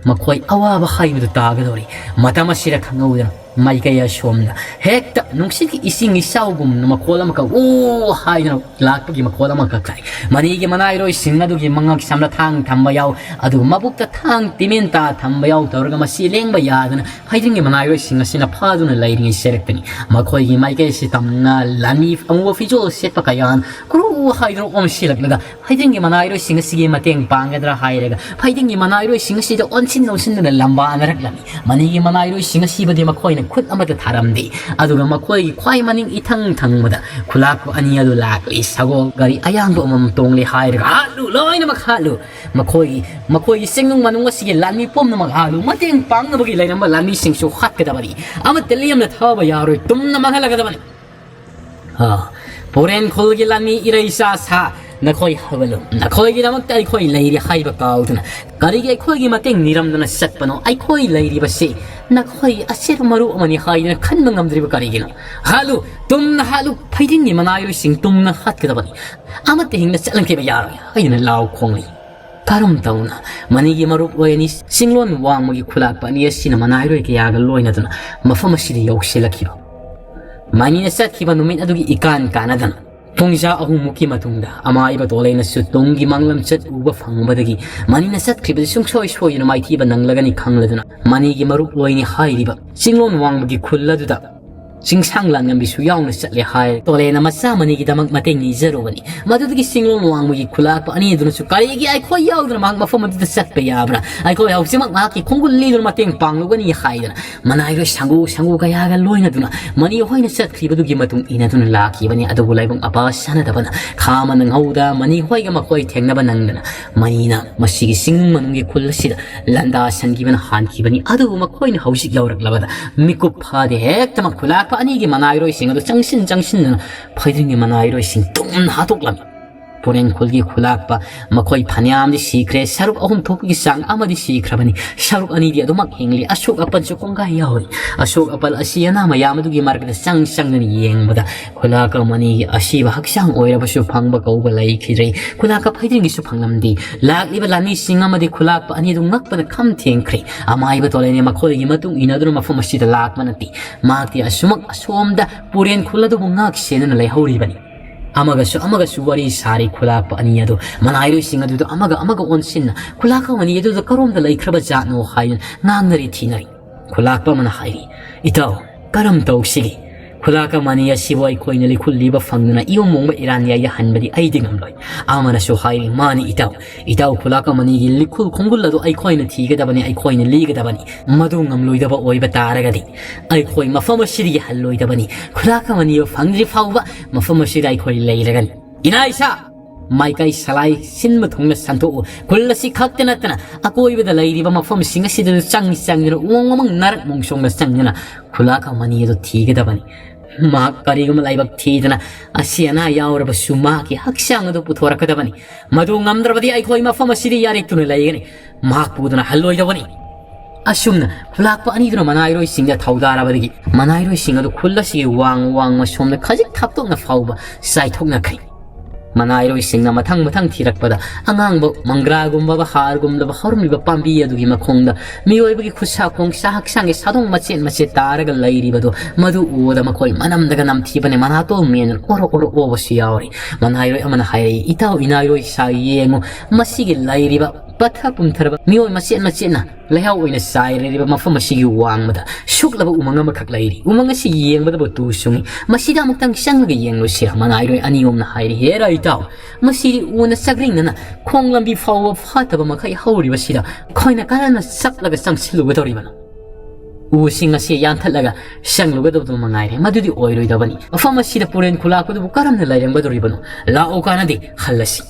ꯃꯈꯣꯏ ꯑꯋꯥꯕ ꯍꯥꯏꯕꯗꯨ ꯇꯥꯒꯗꯧꯔꯤ꯫ ꯃꯇꯝ ꯑꯁꯤꯗ ꯈꯪꯍꯧꯗꯅ ꯃꯥꯏꯀꯩ ꯑꯁꯣꯝꯗ ꯍꯦꯛꯇ ꯅꯨꯡꯁꯤꯠꯀꯤ ꯏꯁꯤꯡ ꯏꯆꯥꯎꯒꯨꯝꯅ ꯃꯈꯣꯜ ꯑꯃꯈꯛ "ꯎ" ꯍꯥꯏꯗꯨꯅ ꯂꯥꯛꯄꯒꯤ ꯃꯈꯣꯜ ꯑꯃꯈꯛ ꯇꯥꯏ꯫ ꯃꯅꯤꯒꯤ ꯃꯅꯥꯏꯔꯣꯏꯁꯤꯡ ꯑꯗꯨꯒꯤ ꯃꯉꯛ ꯁꯝꯅ ꯊꯥꯡ ꯊꯝꯕ ꯌꯥꯎ, ꯑꯗꯨꯒ ꯃꯕꯨꯛꯇ ꯊꯥꯡ ꯇꯤꯃꯦꯟꯇꯥ ꯊꯝꯕ ꯌꯥꯎ ꯇꯧꯔꯒ ꯃꯁꯤ ꯂꯦꯡꯕ ꯌꯥꯗꯅ ꯐꯩꯗ꯭ꯔꯤꯡꯒꯤ ꯃꯅꯥꯏꯔꯣꯏꯁꯤꯡ ꯑꯁꯤꯅ ꯐꯥꯗꯨꯅ ꯂꯩꯔꯤꯉꯩ ꯆꯦꯔꯛꯇꯅꯤ꯫ ꯃꯈꯣꯏꯒꯤ ꯃꯥꯏꯀꯩ ꯑꯁꯤ ꯇꯝꯅ ꯂꯥꯟꯃꯤ ꯑꯉꯧꯕ ꯐꯤꯖꯣꯜ ꯁꯦꯠꯄ ꯀꯌꯥꯅ ꯀ꯭ꯔꯨ ꯍꯥꯏꯗꯨꯅ ꯑꯣꯝꯁꯤꯜꯂꯛꯂꯒ ꯐꯩꯗꯤꯡꯒꯤ ꯃꯅꯥꯏꯔꯣꯏꯁꯤꯡ ꯑꯁꯤꯒꯤ ꯃꯇꯦꯡ ꯄꯥꯡꯒꯗ꯭ꯔꯥ ꯍꯥꯏꯔꯒ ꯐꯩꯗꯤꯡꯒꯤ ꯃꯅꯥꯏꯔꯣꯏꯁꯤꯡ ꯑꯁꯤꯗ ꯑꯣꯟꯁꯤꯟ ꯑꯣꯟꯁꯤꯟꯗꯨꯅ ꯂꯝꯕꯥꯅꯔꯛꯂꯝꯃꯤ꯫ ꯃꯅꯤꯒꯤ ꯃꯅꯥꯏꯔꯣꯏꯁꯤꯡ ꯑꯁꯤꯕꯨꯗꯤ ꯃꯈꯣꯏꯅ ꯈꯨꯠ ꯑꯃꯠꯇ ꯊꯥꯔꯝꯗꯦ꯫ ꯑꯗꯨꯒ ꯃꯈꯣꯏꯒꯤ ꯈ꯭ꯋꯥꯏ ꯃꯅꯤꯡ ꯏꯊꯪ ꯊꯪꯕꯗ ꯈꯨꯂꯥꯛꯄ ꯑꯅꯤ ꯑꯗꯨ ꯂꯥꯛꯂꯤ꯫ ꯁꯒꯣꯜ ꯒꯥꯔꯤ ꯑꯌꯥꯡꯕ ꯑꯃꯃꯝ ꯇꯣꯡꯂꯤ ꯍꯥꯏꯔꯒ "ꯍꯥꯠꯂꯨ, ꯂꯣꯏꯅꯃꯛ ꯍꯥꯠꯂꯨ! ꯃꯈꯣꯏꯒꯤ, ꯃꯈꯣꯏꯒꯤ ꯆꯤꯡꯅꯨꯡ ꯃꯅꯨꯡ ꯑꯁꯤꯒꯤ ꯂꯥꯟꯃꯤ ꯄꯨꯝꯅꯃꯛ ꯍꯥꯠꯂꯨ! ꯃꯇꯦꯡ ꯄꯥꯡꯅꯕꯒꯤ ꯂꯩꯔꯝꯕ ꯂꯥꯟꯃꯤꯁꯤꯡꯁꯨ ꯍꯥꯠꯀꯗꯕꯅꯤ꯫ ꯑꯃꯠꯇ ꯂꯦꯝꯅ ꯊꯥꯕ ꯌꯥꯔꯣꯏ꯫ ꯇꯨꯝꯅ ꯃꯥꯡꯍꯜꯂꯒꯗꯕꯅꯤ!" ꯑꯥ, ꯄꯣꯔꯦꯟ ꯈꯨꯜꯒꯤ ꯂꯥꯟꯃꯤ ꯏꯔꯩ ꯆꯥ ꯁꯥ, ꯅꯈꯣꯏ ꯍꯧꯒꯠꯂꯨ꯫ ꯅꯈꯣꯏꯒꯤꯗꯃꯛꯇ ꯑꯩꯈꯣꯏ ꯂꯩꯔꯤ ꯍꯥꯏꯕ ꯀꯥꯎꯗꯨꯅ ꯀꯔꯤꯒꯤ ꯑꯩꯈꯣꯏꯒꯤ ꯃꯇꯦꯡ ꯅꯤꯔꯝꯗꯅ ꯆꯠꯄꯅꯣ? ꯑꯩꯈꯣꯏ ꯂꯩꯔꯤꯕꯁꯤ ꯅꯈꯣꯏꯒꯤ ꯑꯆꯦꯠꯄ ꯃꯔꯨꯞ ꯑꯃꯅꯤ ꯍꯥꯏꯗꯨꯅ ꯈꯟꯕ ꯉꯝꯗ꯭ꯔꯤꯕ ꯀꯔꯤꯒꯤꯅꯣ? ꯍꯥꯠꯂꯨ, ꯇꯨꯝꯅ ꯍꯥꯠꯂꯨ, ꯐꯩꯗꯤꯡꯒꯤ ꯃꯅꯥꯏꯔꯣꯏꯁꯤꯡ ꯇꯨꯝꯅ ꯍꯥꯠꯀꯗꯕꯅꯤ꯫ ꯑꯃꯠꯇ ꯍꯤꯡꯅ ꯆꯠꯍꯟꯈꯤꯕ ꯌꯥꯔꯣꯏ ꯍꯥꯏꯗꯨꯅ ꯂꯥꯎ ꯈꯣꯡꯂꯤ꯫ ꯀꯔꯝ ꯇꯧꯅ ꯃꯅꯤꯒꯤ ꯃꯔꯨꯞ ꯂꯣꯏ ꯑꯅꯤ ꯆꯤꯡꯂꯣꯟ ꯋꯥꯡꯃꯒꯤ ꯈꯨꯂꯥꯛꯄ ꯑꯅꯤ ꯑꯁꯤꯅ ꯃꯅꯥꯏꯔꯣꯏ ꯀꯌꯥꯒ ꯂꯣꯏꯅꯗꯨꯅ ꯃꯐꯝ ꯑꯁꯤꯗ ꯌꯧꯁꯤꯜꯂꯛꯈꯤꯕ? ꯃꯅꯤꯅ ꯆꯠꯈꯤꯕ ꯅꯨꯃꯤꯠ ꯑꯗꯨꯒꯤ ꯏꯀꯥꯟ ꯀꯥꯟꯅꯗꯅ ꯄꯨꯡꯖꯥ ꯑꯍꯨꯝꯃꯨꯛꯀꯤ ꯃꯇꯨꯡꯗ ꯑꯃꯥꯏꯕ ꯇꯣꯂꯩꯅꯁꯨ ꯇꯨꯡꯒꯤ ꯃꯥꯡꯂꯝꯆꯠ ꯎꯕ ꯐꯪꯕꯗꯒꯤ ꯃꯅꯤꯅ ꯆꯠꯈ꯭ꯔꯤꯕꯗꯤ ꯁꯨꯡꯁꯣꯏ ꯁꯣꯏꯗꯅ ꯃꯥꯏꯊꯤꯕ ꯅꯪꯂꯒꯅꯤ ꯈꯪꯂꯗꯨꯅ ꯃꯅꯤꯒꯤ ꯃꯔꯨꯞ ꯂꯣꯏꯅꯤ ꯍꯥꯏꯔꯤꯕ ꯆꯤꯡꯂꯣꯟ ꯋꯥꯡꯃꯒꯤ ꯈꯨꯜ ꯑꯗꯨꯗ ꯆꯤꯡꯁꯥꯡ ꯂꯥꯟꯉꯝꯕꯤꯁꯨ ꯌꯥꯎꯅ ꯆꯠꯂꯦ ꯍꯥꯏ꯫ ꯇꯣꯂꯦꯅ ꯃꯆꯥ ꯃꯅꯤꯒꯤꯗꯃꯛ ꯃꯇꯦꯡ ꯅꯤꯖꯔꯨꯕꯅꯤ꯫ ꯃꯗꯨꯗꯒꯤ ꯆꯤꯡꯂꯣꯟ ꯋꯥꯡꯃꯒꯤ ꯈꯨꯂꯥꯛꯄ ꯑꯅꯤ ꯑꯗꯨꯅꯁꯨ ꯀꯔꯤꯒꯤ ꯑꯩꯈꯣꯏ ꯌꯥꯎꯗꯅ ꯃꯍꯥꯛ ꯃꯐꯝ ꯑꯗꯨꯗ ꯆꯠꯄ ꯌꯥꯕ꯭ꯔꯥ? ꯑꯩꯈꯣꯏ ꯍꯧꯖꯤꯛꯃꯛ ꯃꯍꯥꯛꯀꯤ ꯈꯣꯡꯒꯨꯜ ꯂꯤꯗꯨꯅ ꯃꯇꯦꯡ ꯄꯥꯡꯂꯨꯒꯅꯤ ꯍꯥꯏꯗꯅ ꯃꯅꯥꯏꯔꯣꯏ ꯁꯪꯒꯨ ꯁꯪꯒꯨ ꯀꯌꯥꯒ ꯂꯣꯏꯅꯗꯨꯅ ꯃꯅꯤ ꯍꯣꯏꯅ ꯆꯠꯈ꯭ꯔꯤꯕꯗꯨꯒꯤ ꯃꯇꯨꯡ ꯏꯟꯅꯗꯨꯅ ꯂꯥꯛꯈꯤꯕꯅꯤ꯫ ꯑꯗꯨꯕꯨ ꯂꯥꯏꯕꯛ ꯑꯄꯥ ꯁꯥꯟꯅꯗꯕꯅ ꯈꯥ ꯑꯃꯅ ꯉꯧꯗ ꯃꯅꯤ ꯍꯣꯏꯒ ꯃꯈꯣꯏ ꯊꯦꯡꯅꯕ ꯅꯪꯗꯅ ꯃꯅꯤꯅ ꯃꯁꯤꯒꯤ ꯆꯤꯡꯅꯨꯡ ꯃꯅꯨꯡꯒꯤ ꯈꯨꯜ ꯑꯁꯤꯗ ꯂꯥꯟꯗꯥꯁꯟꯈꯤꯕꯅ ꯍꯥꯟꯈꯤꯕꯅꯤ꯫ ꯑꯗꯨꯕꯨ ꯃꯈꯣꯏꯅ ꯍꯧꯖꯤꯛ ꯌꯧꯔꯛꯂꯕꯗ ꯃꯤꯀꯨꯞ ꯐꯥꯗꯦ ꯍꯦꯛꯇꯃꯛ ꯈꯨꯂꯥꯛꯄ ꯑꯅꯤꯒꯤ ꯃꯅꯥꯏꯔꯣꯏꯁꯤꯡ ꯑꯗꯨ ꯆꯪꯁꯤꯟ ꯆꯪꯁꯤꯟꯗꯨꯅ ꯐꯩꯗ꯭ꯔꯤꯡꯒꯤ ꯃꯅꯥꯏꯔꯣꯏꯁꯤꯡ ꯇꯨꯝꯅ ꯍꯥꯠꯇꯣꯛꯂꯝꯃꯤ꯫ ꯄꯨꯔꯦꯟ ꯈꯨꯜꯒꯤ ꯈꯨꯂꯥꯛꯄ ꯃꯈꯣꯏ ꯐꯅꯌꯥꯝꯗꯤ ꯁꯤꯈ꯭ꯔꯦ, ꯁꯔꯨꯛ ꯑꯍꯨꯝ ꯊꯣꯛꯄꯒꯤ ꯆꯥꯡ ꯑꯃꯗꯤ ꯁꯤꯈ꯭ꯔꯕꯅꯤ, ꯁꯔꯨꯛ ꯑꯅꯤꯗꯤ ꯑꯗꯨꯃꯛ ꯍꯤꯡꯂꯤ꯫ ꯑꯁꯣꯛ ꯑꯄꯟꯁꯨ ꯀꯣꯡꯒꯥꯏ ꯌꯥꯎꯔꯤ꯫ ꯑꯁꯣꯛ ꯑꯄꯟ ꯑꯁꯤ ꯑꯅꯥ ꯃꯌꯥꯝ ꯑꯗꯨꯒꯤ ꯃꯔꯛꯇ ꯆꯪ ꯆꯪꯗꯨꯅ ꯌꯦꯡꯕꯗ ꯈꯨꯂꯥꯛꯄ ꯑꯅꯤꯒꯤ ꯑꯁꯤꯕ ꯍꯛꯆꯥꯡ ꯑꯣꯏꯔꯕꯁꯨ ꯐꯪꯕ ꯀꯧꯕ ꯂꯩꯈꯤꯗ꯭ꯔꯦ꯫ ꯈꯨꯂꯥꯛꯄ ꯐꯩꯗ꯭ꯔꯤꯡꯒꯤꯁꯨ ꯐꯪꯂꯝꯗꯦ꯫ ꯂꯥꯛꯂꯤꯕ ꯂꯥꯟꯃꯤꯁꯤꯡ ꯑꯃꯗꯤ ꯈꯨꯂꯥꯛꯄ ꯑꯅꯤ ꯑꯗꯨ ꯉꯛꯄꯅ ꯈꯝ ꯊꯦꯡꯈ꯭ꯔꯦ꯫ ꯑꯃꯥꯏꯕ ꯇꯣꯂꯩꯅ ꯃꯈꯣꯏꯒꯤ ꯃꯇꯨꯡ ꯏꯟꯅꯗꯨꯅ ꯃꯐꯝ ꯑꯁꯤꯗ ꯂꯥꯛꯄ ꯅꯠꯇꯦ꯫ ꯃꯍꯥꯛꯇꯤ ꯑꯁꯨꯃꯛ ꯑꯁꯣꯝꯗ ꯄꯨꯔꯦꯟ ꯈꯨꯜ ꯑꯗꯨꯕꯨ ꯉꯥꯛ ꯁꯦꯟꯗꯨꯅ ꯂꯩꯍꯧꯔꯤꯕꯅꯤ꯫ ꯑꯃꯒꯁꯨ ꯑꯃꯒꯁꯨ ꯋꯥꯔꯤ ꯁꯥꯔꯤ꯫ ꯈꯨꯂꯥꯛꯄ ꯑꯅꯤ ꯑꯗꯨ ꯃꯅꯥꯏꯔꯣꯏꯁꯤꯡ ꯑꯗꯨꯗ ꯑꯃꯒ ꯑꯃꯒ ꯑꯣꯟꯁꯤꯟꯅ ꯈꯨꯂꯥꯛꯄ ꯑꯅꯤ ꯑꯗꯨꯗ ꯀꯔꯣꯝꯗ ꯂꯩꯈ꯭ꯔꯕ ꯖꯥꯠꯅꯣ ꯍꯥꯏꯗꯨꯅ ꯉꯥꯡꯅꯔꯤ ꯊꯤꯅꯔꯤ꯫ ꯈꯨꯂꯥꯛꯄ ꯑꯃꯅ ꯍꯥꯏꯔꯤ, "ꯏꯇꯥꯎ, ꯀꯔꯝ ꯇꯧꯁꯤꯒꯦ? ꯈꯨꯂꯥꯛꯄ ꯑꯅꯤ ꯑꯁꯤꯕꯨ ꯑꯩꯈꯣꯏꯅ ꯂꯤꯈꯨꯜ ꯂꯤꯕ ꯐꯪꯗꯨꯅ ꯏꯌꯣꯝ ꯃꯣꯡꯕ ꯏꯔꯥꯟ ꯌꯥꯏꯗ ꯍꯟꯕꯗꯤ ꯑꯩꯗꯤ ꯉꯝꯂꯣꯏ꯫" ꯑꯃꯅꯁꯨ ꯍꯥꯏꯔꯤ, "ꯃꯥꯅꯤ ꯏꯇꯥꯎ, ꯏꯇꯥꯎ ꯈꯨꯂꯥꯛꯄ ꯑꯅꯤꯒꯤ ꯂꯤꯈꯨꯜ ꯈꯣꯡꯒꯨꯜ ꯑꯗꯨ ꯑꯩꯈꯣꯏꯅ ꯊꯤꯒꯗꯕꯅꯤ, ꯑꯩꯈꯣꯏꯅ ꯂꯤꯒꯗꯕꯅꯤ꯫ ꯃꯗꯨ ꯉꯝꯂꯣꯏꯗꯕ ꯑꯣꯏꯕ ꯇꯥꯔꯒꯗꯤ ꯑꯩꯈꯣꯏ ꯃꯐꯝ ꯑꯁꯤꯗꯒꯤ ꯍꯜꯂꯣꯏꯗꯕꯅꯤ꯫ ꯈꯨꯂꯥꯛꯄ ꯑꯅꯤ ꯐꯪꯗ꯭ꯔꯤ ꯐꯥꯎꯕ ꯃꯐꯝ ꯑꯁꯤꯗ ꯑꯩꯈꯣꯏ ꯂꯩꯔꯒꯅꯤ꯫" "ꯏꯅꯥ ꯏꯁꯥ!" ꯃꯥꯏꯀꯩ ꯁꯂꯥꯏ ꯁꯤꯟꯕ ꯊꯨꯡꯅ ꯁꯟꯗꯣꯛꯎ꯫ ꯈꯨꯜ ꯑꯁꯤ ꯈꯛꯇ ꯅꯠꯇꯅ ꯑꯀꯣꯏꯕꯗ ꯂꯩꯔꯤꯕ ꯃꯐꯝꯁꯤꯡ ꯑꯁꯤꯗꯁꯨ ꯆꯪ ꯆꯪꯗꯨꯅ ꯎꯃꯪ ꯋꯥꯃꯪ ꯅꯥꯔꯛ ꯃꯣꯡꯁꯣꯡꯗ ꯆꯪꯗꯨꯅ ꯈꯨꯂꯥꯛꯄ ꯑꯅꯤ ꯑꯗꯨ ꯊꯤꯒꯗꯕꯅꯤ꯫ ꯃꯍꯥꯛ ꯀꯔꯤꯒꯨꯝꯕ ꯂꯥꯏꯕꯛ ꯊꯤꯗꯅ ꯑꯁꯤ ꯑꯅꯥ ꯌꯥꯎꯔꯕꯁꯨ ꯃꯍꯥꯛꯀꯤ ꯍꯛꯆꯥꯡ ꯑꯗꯨ ꯄꯨꯊꯣꯔꯛꯀꯗꯕꯅꯤ꯫ ꯃꯗꯨ ꯉꯝꯗ꯭ꯔꯕꯗꯤ ꯑꯩꯈꯣꯏ ꯃꯐꯝ ꯑꯁꯤꯗ ꯌꯥꯔꯦꯛꯇꯨꯅ ꯂꯩꯒꯅꯤ꯫ ꯃꯍꯥꯛ ꯄꯨꯗꯨꯅ ꯍꯜꯂꯣꯏꯗꯧꯕꯅꯤ꯫ ꯑꯁꯨꯝꯅ ꯈꯨꯂꯥꯛꯄ ꯑꯅꯤꯗꯨꯅ ꯃꯅꯥꯏꯔꯣꯏꯁꯤꯡꯗ ꯊꯧꯗꯥꯔꯕꯗꯒꯤ ꯃꯅꯥꯏꯔꯣꯏꯁꯤꯡ ꯑꯗꯨ ꯈꯨꯜ ꯑꯁꯤꯒꯤ ꯋꯥꯡꯃ ꯋꯥꯡꯃ ꯁꯣꯝꯗ ꯈꯖꯤꯛ ꯊꯥꯞꯇꯣꯛꯅ ꯐꯥꯎꯕ ꯆꯥꯏꯊꯣꯛꯅꯈ꯭ꯔꯦ꯫ ꯃꯅꯥꯏꯔꯣꯏꯁꯤꯡꯅ ꯃꯊꯪ ꯃꯊꯪ ꯊꯤꯔꯛꯄꯗ ꯑꯉꯥꯡꯕ ꯃꯪꯒ꯭ꯔꯥꯒꯨꯝꯕ ꯍꯥꯔꯒꯨꯝꯂꯕ ꯍꯧꯔꯝꯂꯤꯕ ꯄꯥꯝꯕꯤ ꯑꯗꯨꯒꯤ ꯃꯈꯣꯡꯗ ꯃꯤꯑꯣꯏꯕꯒꯤ ꯈꯨꯠꯁꯥ ꯈꯣꯡꯁꯥ ꯍꯛꯆꯥꯡꯒꯤ ꯁꯥꯗꯣꯡ ꯃꯆꯦꯠ ꯃꯆꯦꯠ ꯇꯥꯔꯒ ꯂꯩꯔꯤꯕꯗꯨ ꯃꯗꯨ ꯎꯕꯗ ꯃꯈꯣꯏ ꯃꯅꯝꯗꯒ ꯅꯝꯊꯤꯕꯅꯦ꯫ ꯃꯅꯥꯇꯣꯟ ꯃꯦꯟꯗꯨꯅ ꯑꯣꯔꯣ ꯑꯣꯔꯣ ꯑꯣꯕꯁꯨ ꯌꯥꯎꯔꯤ꯫ ꯃꯅꯥꯏꯔꯣꯏ ꯑꯃꯅ ꯍꯥꯏꯔꯛꯏ, "ꯏꯇꯥꯎ ꯏꯅꯥꯏꯔꯣꯏ ꯁꯥ ꯌꯦꯡꯉꯨ, ꯃꯁꯤꯒꯤ ꯂꯩꯔꯤꯕ ꯄꯠꯊ ꯄꯨꯝꯊꯔꯕ ꯃꯤꯑꯣꯏ ꯃꯆꯦꯠ ꯃꯆꯦꯠꯅ ꯂꯩꯍꯥꯎ ꯑꯣꯏꯅ ꯆꯥꯏꯔꯤꯕ ꯃꯐꯝ ꯑꯁꯤꯒꯤ ꯋꯥꯡꯃꯗ ꯁꯨꯛꯂꯕ ꯎꯃꯪ ꯑꯃꯈꯛ ꯂꯩꯔꯤ꯫ ꯎꯃꯪ ꯑꯁꯤ ꯌꯦꯡꯕꯗꯕꯨ ꯇꯨ ꯆꯨꯡꯏ꯫ ꯃꯁꯤꯗ ꯑꯃꯨꯛꯇꯪ ꯆꯪꯂꯒ ꯌꯦꯡꯂꯨꯁꯤꯔ?" ꯃꯅꯥꯏꯔꯣꯏ ꯑꯅꯤꯌꯣꯝꯅ ꯍꯥꯏꯔꯤ, "ꯍꯦꯔꯥ ꯏꯇꯥꯎ, ꯃꯁꯤꯗꯤ ꯎꯅ ꯆꯥꯛꯔꯤꯡꯅꯅ ꯈꯣꯡ ꯂꯝꯕꯤ ꯐꯥꯎꯕ ꯐꯥꯠꯇꯕ ꯃꯈꯩ ꯍꯧꯔꯤꯕꯁꯤꯗ ꯑꯩꯈꯣꯏꯅ ꯀꯔꯝꯅ ꯆꯠꯂꯒ ꯆꯪꯁꯤꯜꯂꯨꯒꯗꯧꯔꯤꯕꯅꯣ? ꯎꯁꯤꯡ ꯑꯁꯤ ꯌꯥꯟꯊꯠꯂꯒ ꯆꯪꯂꯨꯒꯗꯕꯗꯨ ꯃꯉꯥꯏꯔꯦ꯫ ꯃꯗꯨꯗꯤ ꯑꯣꯏꯔꯣꯏꯗꯕꯅꯤ꯫ ꯃꯐꯝ ꯑꯁꯤꯗ ꯄꯨꯔꯦꯟ ꯈꯨꯂꯥꯛꯄꯗꯨꯕꯨ ꯀꯔꯝꯅ ꯂꯩꯔꯝꯒꯗꯧꯔꯤꯕꯅꯣ? ꯂꯥꯛꯑꯣ ꯀꯥꯟꯅꯗꯦ, ꯍꯜꯂꯁꯤ꯫"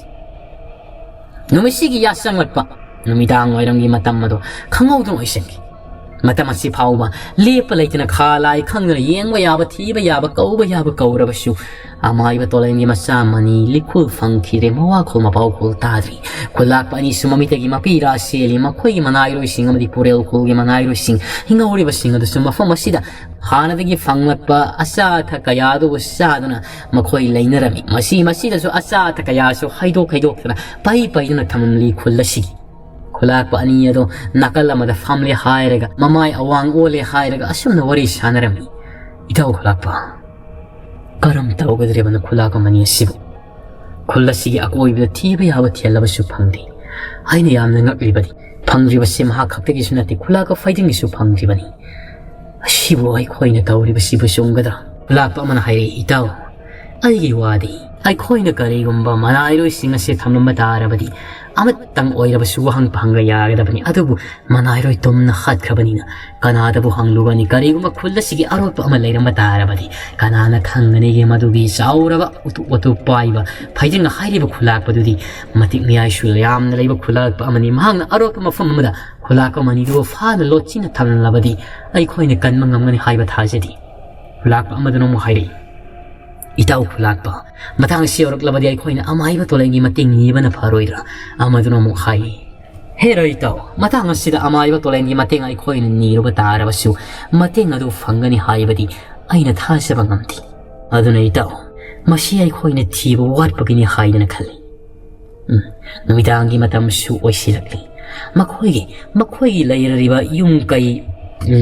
ꯅꯨꯃꯤꯠꯁꯤꯒꯤ ꯌꯥꯆꯪꯂꯛꯄ ꯅꯨꯃꯤꯗꯥꯡ ꯋꯥꯏꯔꯝꯒꯤ ꯃꯇꯝ ꯑꯗꯨ ꯈꯪꯍꯧꯗꯅ ꯑꯣꯏꯁꯤꯟꯈꯤ꯫ ꯃꯇꯝ ꯑꯁꯤ ꯐꯥꯎꯕ ꯂꯦꯞꯄ ꯂꯩꯇꯅ ꯈꯥ ꯂꯥꯏ ꯈꯪꯗꯅ ꯌꯦꯡꯕ ꯌꯥꯕ, ꯊꯤꯕ ꯌꯥꯕ, ꯀꯧꯕ ꯌꯥꯕ ꯀꯧꯔꯕꯁꯨ ꯑꯃꯥꯏꯕ ꯇꯣꯂꯦꯟꯒꯤ ꯃꯆꯥ ꯃꯅꯤ ꯂꯤꯈꯨꯜ ꯐꯪꯈꯤꯗ꯭ꯔꯦ, ꯃꯋꯥꯈꯣꯜ ꯃꯄꯥꯎꯈꯣꯜ ꯇꯥꯗ꯭ꯔꯤ꯫ ꯈꯨꯂꯥꯛꯄ ꯑꯅꯤꯁꯨ ꯃꯃꯤꯠꯇꯒꯤ ꯃꯄꯤ ꯏꯔꯥ ꯆꯦꯜꯂꯤ꯫ ꯃꯈꯣꯏꯒꯤ ꯃꯅꯥꯏꯔꯣꯏꯁꯤꯡ ꯑꯃꯗꯤ ꯄꯨꯔꯦꯜ ꯈꯨꯜꯒꯤ ꯃꯅꯥꯏꯔꯣꯏꯁꯤꯡ ꯍꯤꯡꯍꯧꯔꯤꯕꯁꯤꯡ ꯑꯗꯨꯁꯨ ꯃꯐꯝ ꯑꯁꯤꯗ ꯍꯥꯟꯅꯗꯒꯤ ꯐꯪꯂꯛꯄ ꯑꯆꯥ ꯑꯊꯛ ꯀꯌꯥ ꯑꯗꯨꯕꯨ ꯆꯥꯗꯨꯅ ꯃꯈꯣꯏ ꯂꯩꯅꯔꯝꯃꯤ꯫ ꯃꯁꯤ ꯃꯁꯤꯗꯁꯨ ꯑꯆꯥ ꯑꯊꯛ ꯀꯌꯥꯁꯨ ꯍꯩꯗꯣꯛ ꯍꯩꯗꯣꯛꯇꯅ ꯄꯩ ꯄꯩꯗꯨꯅ ꯊꯝꯂꯤ ꯈꯨꯜ ꯑꯁꯤꯒꯤ꯫ ꯈꯨꯂꯥꯛꯄ ꯑꯅꯤ ꯑꯗꯣ ꯅꯥꯀꯜ ꯑꯃꯗ ꯐꯝꯂꯦ ꯍꯥꯏꯔꯒ, ꯃꯃꯥꯏ ꯑꯋꯥꯡ ꯑꯣꯜꯂꯦ ꯍꯥꯏꯔꯒ ꯑꯁꯨꯝꯅ ꯋꯥꯔꯤ ꯁꯥꯟꯅꯔꯝꯃꯤ꯫ "ꯏꯇꯥꯎ ꯈꯨꯂꯥꯛꯄ, ꯀꯔꯝ ꯇꯧꯒꯗ꯭ꯔꯤꯕꯅꯣ ꯈꯨꯂꯥꯛꯄ ꯃꯅꯤ ꯑꯁꯤꯕꯨ? ꯈꯨꯜ ꯑꯁꯤꯒꯤ ꯑꯀꯣꯏꯕꯗ ꯊꯤꯕ ꯌꯥꯕ ꯊꯦꯜꯂꯕꯁꯨ ꯐꯪꯗꯦ꯫ ꯑꯩꯅ ꯌꯥꯝꯅ ꯉꯛꯂꯤꯕꯗꯤ ꯐꯪꯗ꯭ꯔꯤꯕꯁꯤ ꯃꯍꯥꯛ ꯈꯛꯇꯒꯤꯁꯨ ꯅꯠꯇꯦ, ꯈꯨꯂꯥꯛꯄ ꯐꯩꯗꯤꯡꯒꯤꯁꯨ ꯐꯪꯗ꯭ꯔꯤꯕꯅꯤ꯫ ꯑꯁꯤꯕꯨ ꯑꯩꯈꯣꯏꯅ ꯇꯧꯔꯤꯕꯁꯤꯕꯨ ꯆꯨꯝꯒꯗ꯭ꯔꯥ?" ꯈꯨꯂꯥꯛꯄ ꯑꯃꯅ ꯍꯥꯏꯔꯛꯏ, "ꯏꯇꯥꯎ, ꯑꯩꯒꯤ ꯋꯥꯗꯤ ꯑꯩꯈꯣꯏꯅ ꯀꯔꯤꯒꯨꯝꯕ ꯃꯅꯥꯏꯔꯣꯏꯁꯤꯡ ꯑꯁꯤ ꯊꯝꯂꯝꯕ ꯇꯥꯔꯕꯗꯤ ꯑꯃꯇꯪ ꯑꯣꯏꯔꯕꯁꯨ ꯋꯥꯍꯪ ꯍꯪꯕ ꯌꯥꯒꯗꯕꯅꯤ꯫ ꯑꯗꯨꯕꯨ ꯃꯅꯥꯏꯔꯣꯏ ꯇꯨꯝꯅ ꯍꯥꯠꯈ꯭ꯔꯕꯅꯤꯅ ꯀꯅꯥꯗꯕꯨ ꯍꯪꯂꯨꯒꯅꯤ? ꯀꯔꯤꯒꯨꯝꯕ ꯈꯨꯜ ꯑꯁꯤꯒꯤ ꯑꯔꯣꯠꯄ ꯑꯃ ꯂꯩꯔꯝꯕ ꯇꯥꯔꯕꯗꯤ ꯀꯅꯥꯅ ꯈꯪꯒꯅꯤꯒꯦ? ꯃꯗꯨꯒꯤ ꯆꯥꯎꯔꯕ ꯎꯇꯨꯞ ꯋꯥꯇꯨꯞ ꯄꯥꯏꯕ ꯐꯩꯖꯤꯡ ꯍꯥꯏꯔꯤꯕ ꯈꯨꯂꯥꯛꯄꯗꯨꯗꯤ ꯃꯇꯤꯛ ꯃꯌꯥꯏꯁꯨ ꯌꯥꯝꯅ ꯂꯩꯕ ꯈꯨꯂꯥꯛꯄ ꯑꯃꯅꯤ꯫ ꯃꯍꯥꯛꯅ ꯑꯔꯣꯠꯄ ꯃꯐꯝ ꯑꯃꯗ ꯈꯨꯂꯥꯛꯄ ꯃꯅꯤꯗꯨꯕꯨ ꯐꯥꯅ ꯂꯣꯠꯁꯤꯟꯅ ꯊꯝꯂꯕꯗꯤ ꯑꯩꯈꯣꯏꯅ ꯀꯟꯕ ꯉꯝꯒꯅꯤ ꯍꯥꯏꯕ ꯊꯥꯖꯗꯦ꯫" ꯈꯨꯂꯥꯛꯄ ꯑꯃꯗꯨꯅ ꯑꯃꯨꯛ ꯍꯥꯏꯔꯛꯏ, "ꯏꯇꯥꯎ ꯈꯨꯂꯥꯛꯄ, ꯃꯇꯥꯡ ꯑꯁꯤ ꯌꯧꯔꯛꯂꯕꯗꯤ ꯑꯩꯈꯣꯏꯅ ꯑꯃꯥꯏꯕ ꯇꯣꯂꯦꯟꯒꯤ ꯃꯇꯦꯡ ꯅꯤꯕꯅ ꯐꯔꯣꯏꯗ꯭ꯔꯥ?" ꯑꯃꯗꯨꯅ ꯑꯃꯨꯛ ꯍꯥꯏ, "ꯍꯦꯔꯣ ꯏꯇꯥꯎ, ꯃꯇꯥꯡ ꯑꯁꯤꯗ ꯑꯃꯥꯏꯕ ꯇꯣꯂꯦꯟꯒꯤ ꯃꯇꯦꯡ ꯑꯩꯈꯣꯏꯅ ꯅꯤꯔꯨꯕ ꯇꯥꯔꯕꯁꯨ ꯃꯇꯦꯡ ꯑꯗꯨ ꯐꯪꯒꯅꯤ ꯍꯥꯏꯕꯗꯤ ꯑꯩꯅ ꯊꯥꯖꯕ ꯉꯝꯗꯦ꯫ ꯑꯗꯨꯅ ꯏꯇꯥꯎ, ꯃꯁꯤ ꯑꯩꯈꯣꯏꯅ ꯊꯤꯕ ꯋꯥꯠꯄꯒꯤꯅꯤ ꯍꯥꯏꯗꯅ ꯈꯜꯂꯤ꯫" ꯎꯝ, ꯅꯨꯃꯤꯗꯥꯡꯒꯤ ꯃꯇꯝꯁꯨ ꯑꯣꯏꯁꯤꯜꯂꯛꯂꯤ꯫ ꯃꯈꯣꯏꯒꯤ, ꯃꯈꯣꯏꯒꯤ ꯂꯩꯔꯤꯕ ꯌꯨꯝ ꯀꯩ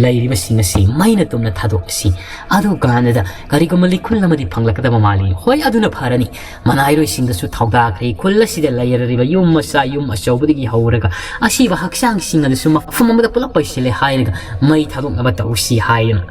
ꯂꯩꯔꯤꯕꯁꯤꯡ ꯑꯁꯤ ꯃꯩꯅ ꯇꯨꯝꯅ ꯊꯥꯗꯣꯛꯂꯁꯤ꯫ ꯑꯗꯨ ꯀꯥꯟꯗ ꯀꯔꯤꯒꯨꯝꯕ ꯂꯤꯈꯨꯜ ꯑꯃꯗꯤ ꯐꯪꯂꯛꯀꯗꯕ ꯃꯥꯜꯂꯤ꯫ ꯍꯣꯏ, ꯑꯗꯨꯅ ꯐꯔꯅꯤ꯫ ꯃꯅꯥꯏꯔꯣꯏꯁꯤꯡꯗꯁꯨ ꯊꯧꯗꯥꯈ꯭ꯔꯦ꯫ ꯈꯨꯜ ꯑꯁꯤꯗ ꯂꯩꯔꯤꯕ ꯌꯨꯝ ꯃꯆꯥ, ꯌꯨꯝ ꯑꯆꯧꯕꯗꯒꯤ ꯍꯧꯔꯒ ꯑꯁꯤꯕ ꯍꯛꯆꯥꯡꯁꯤꯡ ꯑꯗꯨꯁꯨ ꯃꯐꯝ ꯑꯃꯗ ꯄꯨꯂꯞ ꯄꯩꯁꯤꯜꯂꯦ ꯍꯥꯏꯔꯒ ꯃꯩ ꯊꯥꯗꯣꯛꯅꯕ ꯇꯧꯁꯤ ꯍꯥꯏꯗꯨꯅ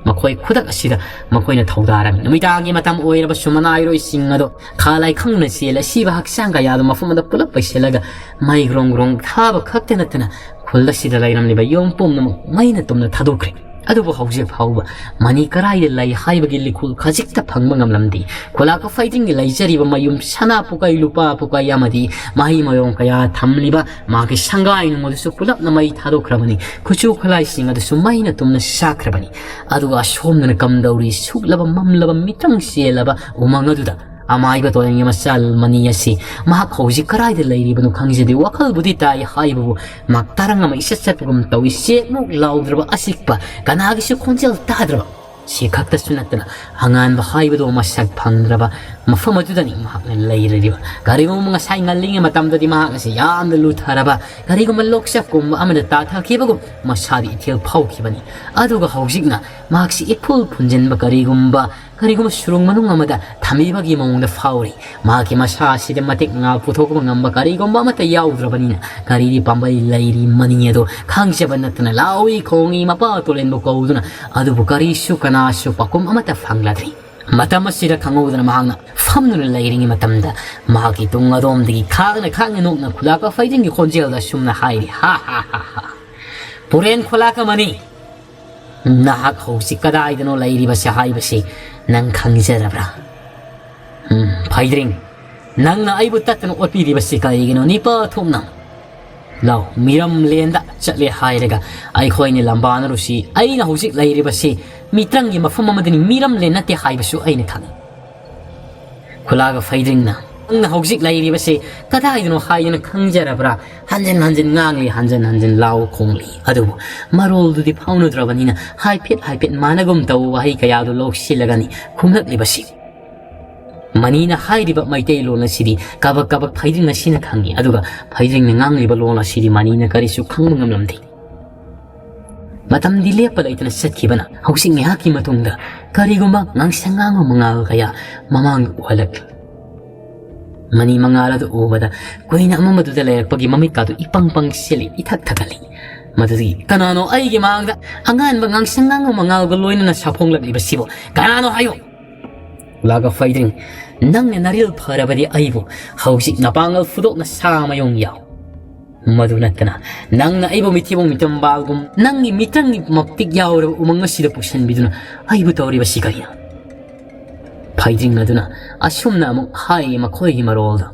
ꯃꯈꯣꯏ ꯈꯨꯗꯛ ꯑꯁꯤꯗ ꯃꯈꯣꯏꯅ ꯊꯧꯗꯥꯔꯝꯃꯤ꯫ ꯅꯨꯃꯤꯗꯥꯡꯒꯤ ꯃꯇꯝ ꯑꯣꯏꯔꯕꯁꯨ ꯃꯅꯥꯏꯔꯣꯏꯁꯤꯡ ꯑꯗꯣ ꯈꯥ ꯂꯥꯏ ꯈꯪꯗꯅ ꯆꯦꯜꯂꯦ꯫ ꯑꯁꯤꯕ ꯍꯛꯆꯥꯡ ꯀꯌꯥꯗꯣ ꯃꯐꯝ ꯑꯃꯗ ꯄꯨꯂꯞ ꯄꯩꯁꯤꯜꯂꯒ ꯃꯩ ꯒ꯭ꯔꯣꯡ ꯒ꯭ꯔꯣꯡ ꯊꯥꯕ ꯈꯛꯇ ꯅꯠꯇꯅ ꯈꯨꯜ ꯑꯁꯤꯗ ꯂꯩꯔꯝꯂꯤꯕ ꯌꯨꯝ ꯄꯨꯝꯅꯃꯛ ꯃꯩꯅ ꯇꯨꯝꯅ ꯊꯥꯗꯣꯛꯈ꯭ꯔꯦ꯫ ꯑꯗꯨꯕꯨ ꯍꯧꯖꯤꯛ ꯐꯥꯎꯕ ꯃꯅꯤ ꯀꯔꯥꯏꯗ ꯂꯩ ꯍꯥꯏꯕꯒꯤ ꯂꯤꯈꯨꯜ ꯈꯖꯤꯛꯇ ꯐꯪꯕ ꯉꯝꯂꯝꯗꯦ꯫ ꯈꯨꯂꯥꯛꯄ ꯐꯩꯗ꯭ꯔꯤꯡꯒꯤ ꯂꯩꯖꯔꯤꯕ ꯃꯌꯨꯝ, ꯁꯅꯥ ꯄꯨꯀꯩ, ꯂꯨꯄꯥ ꯄꯨꯀꯩ ꯑꯃꯗꯤ ꯃꯍꯩ ꯃꯔꯣꯡ ꯀꯌꯥ ꯊꯝꯂꯤꯕ ꯃꯍꯥꯛꯀꯤ ꯁꯪꯒꯥꯏ ꯅꯨꯡ ꯑꯗꯨꯁꯨ ꯄꯨꯂꯞꯅ ꯃꯩ ꯊꯥꯗꯣꯛꯈ꯭ꯔꯕꯅꯤ꯫ ꯈꯨꯠꯁꯨ ꯈꯨꯠꯂꯥꯏꯁꯤꯡ ꯑꯗꯨꯁꯨ ꯃꯩꯅ ꯇꯨꯝꯅ ꯁꯥꯈ꯭ꯔꯕꯅꯤ꯫ ꯑꯗꯨꯒ ꯑꯁꯣꯝꯗꯅ ꯀꯝꯗꯧꯔꯤ? ꯁꯨꯛꯂꯕ, ꯃꯝꯂꯕ, ꯃꯤꯇꯪ ꯆꯦꯜꯂꯕ ꯎꯃꯪ ꯑꯗꯨꯗ ꯑꯃꯥꯏꯕ ꯇꯣꯔꯦꯟꯒꯤ ꯃꯆꯥ ꯃꯅꯤ ꯑꯁꯤ ꯃꯍꯥꯛ ꯍꯧꯖꯤꯛ ꯀꯗꯥꯏꯗ ꯂꯩꯔꯤꯕꯅꯣ ꯈꯪꯖꯗꯦ꯫ ꯋꯥꯈꯜꯕꯨꯗꯤ ꯇꯥꯏ ꯍꯥꯏꯕꯕꯨ ꯃꯍꯥꯛ ꯇꯔꯪ ꯑꯃ ꯏꯆꯠ ꯆꯠꯄꯒꯨꯝ ꯇꯧꯏ꯫ ꯆꯦꯠꯃꯨꯛ ꯂꯥꯎꯗ꯭ꯔꯕ ꯑꯆꯤꯛꯄ, ꯀꯅꯥꯒꯤꯁꯨ ꯈꯣꯟꯖꯦꯜ ꯇꯥꯗ꯭ꯔꯕ, ꯁꯤ ꯈꯛꯇꯁꯨ ꯅꯠꯇꯅ ꯑꯉꯥꯟꯕ ꯍꯥꯏꯕꯗꯨ ꯃꯁꯛ ꯐꯪꯗ꯭ꯔꯕ ꯃꯐꯝ ꯑꯗꯨꯗꯅꯤ ꯃꯍꯥꯛꯅ ꯂꯩꯔꯤꯕ꯫ ꯀꯔꯤꯒꯨꯝꯕ ꯉꯁꯥꯏ ꯉꯜꯂꯤꯉꯩ ꯃꯇꯝꯗꯗꯤ ꯃꯍꯥꯛ ꯑꯁꯤ ꯌꯥꯝꯅ ꯂꯨꯊꯔꯕ, ꯀꯔꯤꯒꯨꯝꯕ ꯂꯣꯛꯆꯞꯀꯨꯝꯕ ꯑꯃꯗ ꯇꯥꯊꯈꯤꯕꯒꯨꯝ ꯃꯁꯥꯗ ꯏꯊꯤꯜ ꯐꯥꯎꯈꯤꯕꯅꯤ꯫ ꯑꯗꯨꯒ ꯍꯧꯖꯤꯛꯅ ꯃꯍꯥꯛꯁꯤ ꯏꯐꯨꯜ ꯐꯨꯟꯖꯤꯟꯕ ꯀꯔꯤꯒꯨꯝꯕ ꯀꯔꯤꯒꯨꯝꯕ ꯁꯨꯔꯨꯡ ꯃꯅꯨꯡ ꯑꯃꯗ ꯊꯝꯕꯤꯕꯒꯤ ꯃꯑꯣꯡꯗ ꯐꯥꯎꯔꯤ꯫ ꯃꯍꯥꯛꯀꯤ ꯃꯁꯥ ꯑꯁꯤꯗ ꯃꯇꯤꯛ ꯃꯉꯥ ꯄꯨꯊꯣꯛꯄ ꯉꯝꯕ ꯀꯔꯤꯒꯨꯝꯕ ꯑꯃꯠꯇ ꯌꯥꯎꯗ꯭ꯔꯕꯅꯤꯅ ꯀꯔꯤꯗꯤ ꯄꯥꯝꯕꯩ ꯂꯩꯔꯤ ꯃꯅꯤ ꯑꯗꯣ ꯈꯪꯖꯕ ꯅꯠꯇꯅ ꯂꯥꯎꯏ ꯈꯣꯡꯏ, ꯃꯄꯥ ꯇꯣꯂꯦꯟꯕꯨ ꯀꯧꯗꯨꯅ꯫ ꯑꯗꯨꯕꯨ ꯀꯔꯤꯁꯨ ꯀꯅꯥꯁꯨ ꯄꯥꯎꯈꯨꯝ ꯑꯃꯠꯇ ꯐꯪꯂꯗ꯭ꯔꯤ꯫ ꯃꯇꯝ ꯑꯁꯤꯗ ꯈꯪꯍꯧꯗꯅ ꯃꯍꯥꯛꯅ ꯐꯝꯗꯨꯅ ꯂꯩꯔꯤꯉꯩ ꯃꯇꯝꯗ ꯃꯍꯥꯛꯀꯤ ꯇꯨꯡ ꯑꯗꯣꯝꯗꯒꯤ ꯈꯥꯡꯅ ꯈꯥꯡꯅ ꯅꯣꯛꯅ ꯈꯨꯂꯥꯛꯄ ꯐꯩꯗꯤꯡꯒꯤ ꯈꯣꯟꯖꯦꯜꯗ ꯑꯁꯨꯝꯅ ꯍꯥꯏꯔꯤ, "ꯍꯥ ꯍꯥ ꯍꯥ ꯍꯥ꯫ ꯄꯨꯔꯦꯟ ꯈꯨꯂꯥꯛꯄ ꯃꯅꯤ, ꯅꯍꯥꯛ ꯍꯧꯖꯤꯛ ꯀꯗꯥꯏꯗꯅꯣ ꯂꯩꯔꯤꯕꯁꯦ ꯍꯥꯏꯕꯁꯤ ꯅꯪ ꯈꯪꯖꯔꯕ꯭ꯔꯥ? ꯎꯝ, ꯐꯩꯗ꯭ꯔꯤꯡ, ꯅꯪꯅ ꯑꯩꯕꯨ ꯇꯠꯇꯅ ꯑꯣꯠꯄꯤꯔꯤꯕꯁꯤ ꯀꯔꯤꯒꯤꯅꯣ? ꯅꯤꯄꯥ ꯊꯣꯛꯅ ꯂꯥꯎ, ꯃꯤꯔꯝꯂꯦꯟꯗ ꯆꯠꯂꯦ ꯍꯥꯏꯔꯒ ꯑꯩꯈꯣꯏꯅ ꯂꯝꯕꯥꯅꯔꯨꯁꯤ꯫ ꯑꯩꯅ ꯍꯧꯖꯤꯛ ꯂꯩꯔꯤꯕꯁꯤ ꯃꯤꯇ꯭ꯔꯪꯒꯤ ꯃꯐꯝ ꯑꯃꯗꯅꯤ, ꯃꯤꯔꯝꯂꯦꯟ ꯅꯠꯇꯦ ꯍꯥꯏꯕꯁꯨ ꯑꯩꯅ ꯈꯪꯏ꯫ ꯈꯨꯂꯥꯒ ꯐꯩꯗ꯭ꯔꯤꯡꯅ, ꯅꯪꯅ ꯍꯧꯖꯤꯛ ꯂꯩꯔꯤꯕꯁꯤ ꯀꯗꯥꯏꯗꯅꯣ ꯍꯥꯏꯗꯅ ꯈꯪꯖꯔꯕ꯭ꯔꯥ? ꯍꯟꯖꯤꯟ ꯍꯟꯖꯤꯟ ꯉꯥꯡꯂꯤ, ꯍꯟꯖꯤꯟ ꯍꯟꯖꯤꯟ ꯂꯥꯎ ꯈꯣꯡꯂꯤ꯫ ꯑꯗꯨꯕꯨ ꯃꯔꯣꯜꯗꯨꯗꯤ ꯐꯥꯎꯅꯗ꯭ꯔꯕꯅꯤꯅ ꯍꯥꯏꯐꯦꯠ ꯍꯥꯏꯐꯦꯠ ꯃꯥꯟꯅꯒꯨꯝ ꯇꯧꯕ ꯋꯥꯍꯩ ꯀꯌꯥꯗꯨ ꯂꯧꯁꯤꯜꯂꯒꯅꯤ ꯈꯨꯝꯂꯛꯂꯤꯕꯁꯤ꯫ ꯃꯅꯤꯅ ꯍꯥꯏꯔꯤꯕ ꯃꯩꯇꯩꯂꯣꯟ ꯑꯁꯤꯗꯤ ꯀꯕꯛ ꯀꯕꯛ ꯐꯩꯗ꯭ꯔꯤꯡ ꯑꯁꯤꯅ ꯈꯪꯏ, ꯑꯗꯨꯒ ꯐꯩꯗ꯭ꯔꯤꯡꯅ ꯉꯥꯡꯂꯤꯕ ꯂꯣꯟ ꯑꯁꯤꯗꯤ ꯃꯅꯤꯅ ꯀꯔꯤꯁꯨ ꯈꯪꯕ ꯉꯝꯂꯝꯗꯦ꯫ ꯃꯇꯝꯗꯤ ꯂꯦꯞꯄ ꯂꯩꯇꯅ ꯆꯠꯈꯤꯕꯅ ꯍꯧꯖꯤꯛ ꯉꯥꯏꯍꯥꯛꯀꯤ ꯃꯇꯨꯡꯗ ꯀꯔꯤꯒꯨꯝꯕ ꯉꯥꯡꯁꯪ ꯉꯥꯡꯕ ꯃꯉꯥꯜ ꯀꯌꯥ ꯃꯃꯥꯡꯗ ꯎꯍꯜꯂꯛꯂꯤ꯫ ꯃꯅꯤ ꯃꯉꯥꯜ ꯑꯗꯨ ꯎꯕꯗ ꯀꯨꯏꯅ ꯑꯃꯃꯗꯨꯗ ꯂꯩꯔꯛꯄꯒꯤ ꯃꯃꯤꯠꯀꯥꯗꯨ ꯏꯄꯪ ꯄꯪ ꯁꯤꯜꯂꯤ, ꯏꯊꯛ ꯊꯛꯀꯠꯂꯤ꯫ ꯃꯗꯨꯗꯤ, "ꯀꯅꯥꯅꯣ ꯑꯩꯒꯤ ꯃꯥꯡꯗ ꯑꯉꯥꯟꯕ ꯉꯥꯡꯁꯪ ꯉꯥꯡꯕ ꯃꯉꯥꯜꯒ ꯂꯣꯏꯅꯅ ꯁꯥꯐꯣꯡꯂꯛꯂꯤꯕꯁꯤꯕꯨ? ꯀꯅꯥꯅꯣ ꯍꯥꯏꯌꯨ!" ꯂꯥꯒ ꯐꯩꯗ꯭ꯔꯤꯡ, ꯅꯪꯅ ꯅꯔꯤꯜ ꯐꯔꯕꯗꯤ ꯑꯩꯕꯨ ꯍꯧꯖꯤꯛ ꯅꯄꯥꯡꯒꯜ ꯐꯨꯗꯣꯛꯅ ꯁꯥ ꯃꯌꯣꯡ ꯌꯥꯎ꯫ ꯃꯗꯨ ꯅꯠꯇꯅ ꯅꯪꯅ ꯑꯩꯕꯨ ꯃꯤꯊꯤꯕꯣꯡ ꯃꯤꯇꯝꯕꯥꯜꯒꯨꯝ ꯅꯪꯒꯤ ꯃꯤꯇ꯭ꯔꯪꯒꯤ ꯃꯄꯤꯛ ꯌꯥꯎꯔꯕ ꯎꯃꯪ ꯑꯁꯤꯗ ꯄꯨꯁꯤꯟꯕꯤꯗꯨꯅ ꯑꯩꯕꯨ ꯇꯧꯔꯤꯕꯁꯤ ꯀꯔꯤꯅꯣ? ꯐꯩꯗ꯭ꯔꯤꯡ ꯑꯗꯨꯅ ꯑꯁꯨꯝꯅ ꯑꯃꯨꯛ ꯍꯥꯏ ꯃꯈꯣꯏꯒꯤ ꯃꯔꯣꯜꯗ,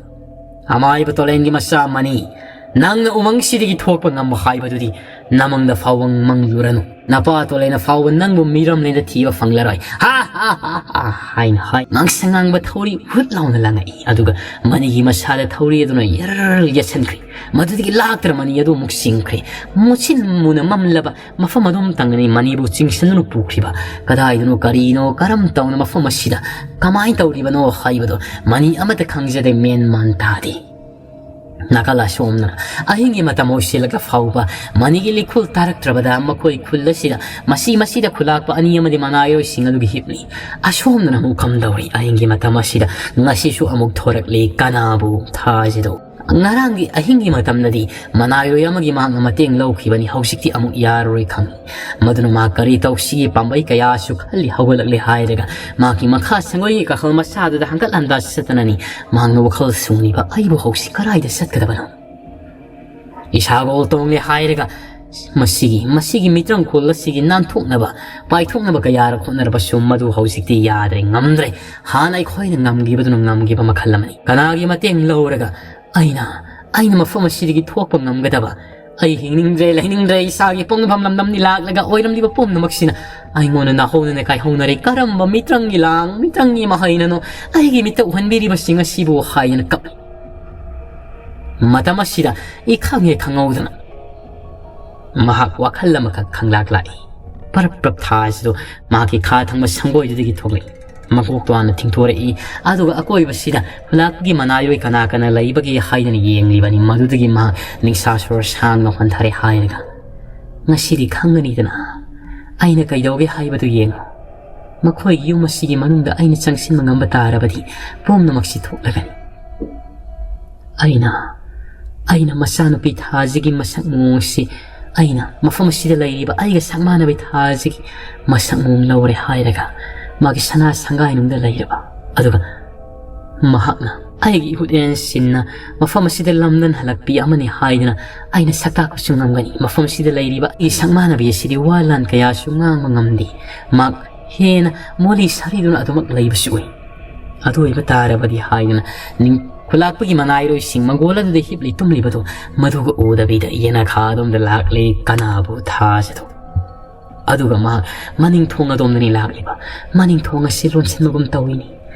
"ꯑꯃꯥꯏꯕ ꯇꯣꯂꯦꯟꯒꯤ ꯃꯆꯥ ꯃꯅꯤ, ꯅꯪꯅ ꯎꯃꯪꯁꯤꯗꯒꯤ ꯊꯣꯛꯄ ꯉꯝꯕ ꯍꯥꯏꯕꯗꯨꯗꯤ ꯅꯃꯪꯗ ꯐꯥꯎꯕ ꯃꯪꯂꯨꯔꯅꯨ꯫ ꯅꯄꯥ ꯇꯣꯂꯦꯟꯅ ꯐꯥꯎꯕ ꯅꯪꯕꯨ ꯃꯤꯔꯝꯂꯦꯟꯗ ꯊꯤꯕ ꯐꯪꯂꯔꯣꯏ꯫ ꯍꯥ ꯍꯥ ꯍꯥ ꯍꯥ!" ꯍꯥꯏꯅ ꯍꯥꯏ꯫ ꯉꯥꯡꯁꯪ ꯉꯥꯡꯕ ꯊꯧꯔꯤ ꯍꯨꯠ ꯂꯥꯎꯅ ꯂꯪꯉꯛꯏ꯫ ꯑꯗꯨꯒ ꯃꯅꯤꯒꯤ ꯃꯁꯥꯗ ꯊꯧꯔꯤ ꯑꯗꯨꯅ ꯌꯔ ꯌꯦꯠꯁꯤꯟꯈ꯭ꯔꯦ꯫ ꯃꯗꯨꯗꯒꯤ ꯂꯥꯛꯇ꯭ꯔ ꯃꯅꯤ ꯑꯗꯨ ꯑꯃꯨꯛ ꯆꯤꯡꯈ꯭ꯔꯦ꯫ ꯃꯨꯁꯤꯟ ꯃꯨꯅ ꯃꯝꯂꯕ ꯃꯐꯝ ꯑꯗꯨꯝꯇꯪꯅꯤ ꯃꯅꯤꯕꯨ ꯆꯤꯡꯁꯤꯟꯗꯨꯅ ꯄꯨꯈ꯭ꯔꯤꯕ꯫ ꯀꯗꯥꯏꯗꯅꯣ, ꯀꯔꯤꯅꯣ, ꯀꯔꯝ ꯇꯧꯅ ꯃꯐꯝ ꯑꯁꯤꯗ ꯀꯃꯥꯏꯅ ꯇꯧꯔꯤꯕꯅꯣ ꯍꯥꯏꯕꯗꯣ ꯃꯅꯤ ꯑꯃꯠꯇ ꯈꯪꯖꯗꯦ, ꯃꯦꯟ ꯃꯥꯟ ꯇꯥꯗꯦ꯫ ꯅꯥꯀꯜ ꯑꯁꯣꯝꯗꯅ ꯑꯍꯤꯡꯒꯤ ꯃꯇꯝ ꯑꯣꯏꯁꯤꯜꯂꯒ ꯐꯥꯎꯕ ꯃꯅꯤꯒꯤ ꯂꯤꯈꯨꯜ ꯇꯥꯔꯛꯇ꯭ꯔꯕꯗ ꯃꯈꯣꯏ ꯈꯨꯜ ꯑꯁꯤꯗ ꯃꯁꯤ ꯃꯁꯤꯗ ꯈꯨꯂꯥꯛꯄ ꯑꯅꯤ ꯑꯃꯗꯤ ꯃꯅꯥꯏꯔꯣꯏꯁꯤꯡ ꯑꯗꯨꯒꯤ ꯍꯤꯞꯂꯤ꯫ ꯑꯁꯣꯝꯗꯅ ꯑꯃꯨꯛ ꯀꯝꯗꯧꯔꯤ? ꯑꯍꯤꯡꯒꯤ ꯃꯇꯝ ꯑꯁꯤꯗ ꯉꯁꯤꯁꯨ ꯑꯃꯨꯛ ꯊꯣꯔꯛꯂꯤ꯫ ꯀꯅꯥꯕꯨ ꯊꯥꯖꯗꯧ? ꯉꯔꯥꯡꯒꯤ ꯑꯍꯤꯡꯒꯤ ꯃꯇꯝꯗꯗꯤ ꯃꯅꯥꯏꯔꯣꯏ ꯑꯃꯒꯤ ꯃꯍꯥꯛꯅ ꯃꯇꯦꯡ ꯂꯧꯈꯤꯕꯅꯤ, ꯍꯧꯖꯤꯛꯇꯤ ꯑꯃꯨꯛ ꯌꯥꯔꯔꯣꯏ ꯈꯪꯏ꯫ ꯃꯗꯨꯅ ꯃꯥ ꯀꯔꯤ ꯇꯧꯁꯤꯒꯦ, ꯄꯥꯝꯕꯩ ꯀꯌꯥꯁꯨ ꯈꯜꯂꯤ꯫ ꯍꯧꯒꯠꯂꯛꯂꯦ ꯍꯥꯏꯔꯒ ꯃꯍꯥꯛꯀꯤ ꯃꯈꯥ ꯁꯪꯒꯣꯏꯒꯤ ꯀꯥꯈꯜ ꯃꯆꯥꯗꯨꯗ ꯍꯪꯀꯠ ꯍꯟꯗꯥ ꯆꯠꯇꯅꯅꯤ ꯃꯍꯥꯛꯅ ꯋꯥꯈꯜ ꯁꯨꯡꯂꯤꯕ꯫ "ꯑꯩꯕꯨ ꯍꯧꯖꯤꯛ ꯀꯗꯥꯏꯗ ꯆꯠꯀꯗꯕꯅꯣ?" ꯏꯁꯥꯒꯣꯜ ꯇꯣꯡꯂꯦ ꯍꯥꯏꯔꯒ ꯃꯁꯤꯒꯤ, ꯃꯁꯤꯒꯤ ꯃꯤꯇ꯭ꯔꯪ ꯈꯣꯜ ꯑꯁꯤꯒꯤ ꯅꯥꯟꯊꯣꯛꯅꯕ, ꯄꯥꯏꯊꯣꯛꯅꯕ ꯀꯌꯥꯔꯛ ꯍꯣꯠꯅꯔꯕꯁꯨ ꯃꯗꯨ ꯍꯧꯖꯤꯛꯇꯤ ꯌꯥꯗ꯭ꯔꯦ, ꯉꯝꯗ꯭ꯔꯦ꯫ ꯍꯥꯟꯅ ꯑꯩꯈꯣꯏꯅ ꯉꯝꯈꯤꯕꯗꯨꯅ ꯉꯝꯈꯤꯕ ꯃꯈꯜ ꯑꯃꯅꯤ꯫ ꯀꯅꯥꯒꯤ ꯃꯇꯦꯡ ꯂꯧꯔꯒ ꯑꯩꯅ, ꯑꯩꯅ ꯃꯐꯝ ꯑꯁꯤꯗꯒꯤ ꯊꯣꯛꯄ ꯉꯝꯒꯗꯕ? ꯑꯩ ꯍꯤꯡꯅꯤꯡꯗ꯭ꯔꯦ, ꯂꯩꯅꯤꯡꯗ꯭ꯔꯦ꯫ ꯏꯁꯥꯒꯤ ꯄꯣꯛꯅꯐꯝ ꯂꯝꯗꯝꯅꯤ ꯂꯥꯛꯂꯒ ꯑꯣꯏꯔꯝꯂꯤꯕ ꯄꯨꯝꯅꯃꯛꯁꯤꯅ ꯑꯩꯉꯣꯟꯗ ꯅꯥꯍꯧꯗꯅ ꯀꯥꯏꯍꯧꯅꯔꯦ꯫ ꯀꯔꯝꯕ ꯃꯤꯇ꯭ꯔꯪꯒꯤ ꯂꯥꯡ, ꯃꯤꯇ꯭ꯔꯪꯒꯤ ꯃꯍꯩꯅꯅꯣ ꯑꯩꯒꯤ ꯃꯤꯠꯇ ꯎꯍꯟꯕꯤꯔꯤꯕꯁꯤꯡ ꯑꯁꯤꯕꯨ ꯍꯥꯏꯗꯅ ꯀꯞꯂꯤ꯫ ꯃꯇꯝ ꯑꯁꯤꯗ ꯏꯈꯪ ꯍꯦꯛ ꯈꯪꯍꯧꯗꯅ ꯃꯍꯥꯛ ꯋꯥꯈꯜ ꯑꯃꯈꯛ ꯈꯪꯂꯥꯛ ꯂꯥꯛꯏ꯫ ꯄꯔꯞ ꯄꯔꯞ ꯊꯥ ꯑꯁꯤꯗꯨ ꯃꯍꯥꯛꯀꯤ ꯈꯥ ꯊꯪꯕ ꯁꯪꯒꯣꯏꯗꯨꯗꯒꯤ ꯊꯣꯛꯂꯛꯏ꯫ ꯃꯀꯣꯛꯇꯣ ꯍꯥꯟꯅ ꯊꯤꯡꯊꯣꯔꯛꯏ꯫ ꯑꯗꯨꯒ ꯑꯀꯣꯏꯕꯁꯤꯗ ꯈꯨꯂꯥꯛꯄꯒꯤ ꯃꯅꯥꯏꯔꯣꯏ ꯀꯅꯥ ꯀꯅꯥ ꯂꯩꯕꯒꯦ ꯍꯥꯏꯗꯅ ꯌꯦꯡꯂꯤꯕꯅꯤ꯫ ꯃꯗꯨꯗꯒꯤ ꯃꯍꯥꯛ ꯅꯤꯡꯁꯥ ꯁꯣꯔ ꯁꯥꯡꯅ ꯍꯣꯟꯊꯔꯦ ꯍꯥꯏꯔꯒ, "ꯉꯁꯤꯗꯤ ꯈꯪꯒꯅꯤꯗꯅ ꯑꯩꯅ ꯀꯩꯗꯧꯒꯦ ꯍꯥꯏꯕꯗꯨ ꯌꯦꯡꯉꯨ꯫ ꯃꯈꯣꯏꯒꯤ ꯌꯨꯝ ꯑꯁꯤꯒꯤ ꯃꯅꯨꯡꯗ ꯑꯩꯅ ꯆꯪꯁꯤꯟꯕ ꯉꯝꯕ ꯇꯥꯔꯕꯗꯤ ꯄꯨꯝꯅꯃꯛꯁꯤ ꯊꯣꯛꯂꯒꯅꯤ꯫ ꯑꯩꯅ, ꯑꯩꯅ ꯃꯆꯥꯅꯨꯄꯤ ꯊꯥꯖꯒꯤ ꯃꯁꯛ ꯃꯑꯣꯡꯁꯤ, ꯑꯩꯅ ꯃꯐꯝ ꯑꯁꯤꯗ ꯂꯩꯔꯤꯕ ꯑꯩꯒ ꯁꯛ ꯃꯥꯟꯅꯕꯤ ꯊꯥꯖꯒꯤ ꯃꯁꯛ ꯃꯑꯣꯡ ꯂꯧꯔꯦ ꯍꯥꯏꯔꯒ ꯃꯥꯒꯤ ꯁꯅꯥ ꯁꯪꯒꯥꯏꯅꯨꯡꯗ ꯂꯩꯔꯕ, ꯑꯗꯨꯒ ꯃꯍꯥꯛꯅ ꯑꯩꯒꯤ ꯏꯍꯨꯠ ꯏꯔꯦꯟꯁꯤꯡꯅ ꯃꯐꯝ ꯑꯁꯤꯗ ꯂꯝꯗꯝ ꯍꯜꯂꯛꯄꯤ ꯑꯃꯅꯤ ꯍꯥꯏꯗꯨꯅ ꯑꯩꯅ ꯁꯛꯇꯥꯛꯄꯁꯨ ꯉꯝꯒꯅꯤ꯫ ꯃꯐꯝ ꯑꯁꯤꯗ ꯂꯩꯔꯤꯕ ꯑꯩꯒꯤ ꯁꯛꯃꯥꯟꯅꯕꯤ ꯑꯁꯤꯗꯤ ꯋꯥ ꯂꯥꯟ ꯀꯌꯥꯁꯨ ꯉꯥꯡꯕ ꯉꯝꯗꯦ꯫ ꯃꯍꯥꯛ ꯍꯦꯟꯅ ꯃꯣꯂꯤ ꯁꯥꯔꯤꯗꯨꯅ ꯑꯗꯨꯃꯛ ꯂꯩꯕꯁꯨ ꯎꯏ꯫ ꯑꯗꯨ ꯑꯣꯏꯕ ꯇꯥꯔꯕꯗꯤ ꯍꯥꯏꯗꯨꯅ ꯅꯤꯡ-, ꯈꯨꯂꯥꯛꯄꯒꯤ ꯃꯅꯥꯏꯔꯣꯏꯁꯤꯡ ꯃꯪꯒꯣꯜ ꯑꯗꯨꯗ ꯍꯤꯞꯂꯤ ꯇꯨꯝꯂꯤꯕꯗꯨ ꯃꯗꯨꯒ ꯎꯗꯕꯤꯗ ꯌꯦꯅꯈꯥ ꯑꯗꯣꯝꯗ ꯂꯥꯛꯂꯤ꯫ ꯀꯅꯥꯕꯨ ꯊꯥꯖꯗꯣ? ꯑꯗꯨꯒ ꯃꯍꯥꯛ ꯃꯅꯤꯡ ꯊꯣꯡ ꯑꯗꯣꯝꯗꯅꯤ ꯂꯥꯛꯂꯤꯕ꯫ ꯃꯅꯤꯡ ꯊꯣꯡ ꯑꯁꯤ ꯂꯣꯟꯁꯤꯟꯕꯒꯨꯝ ꯇꯧꯏꯅꯤ꯫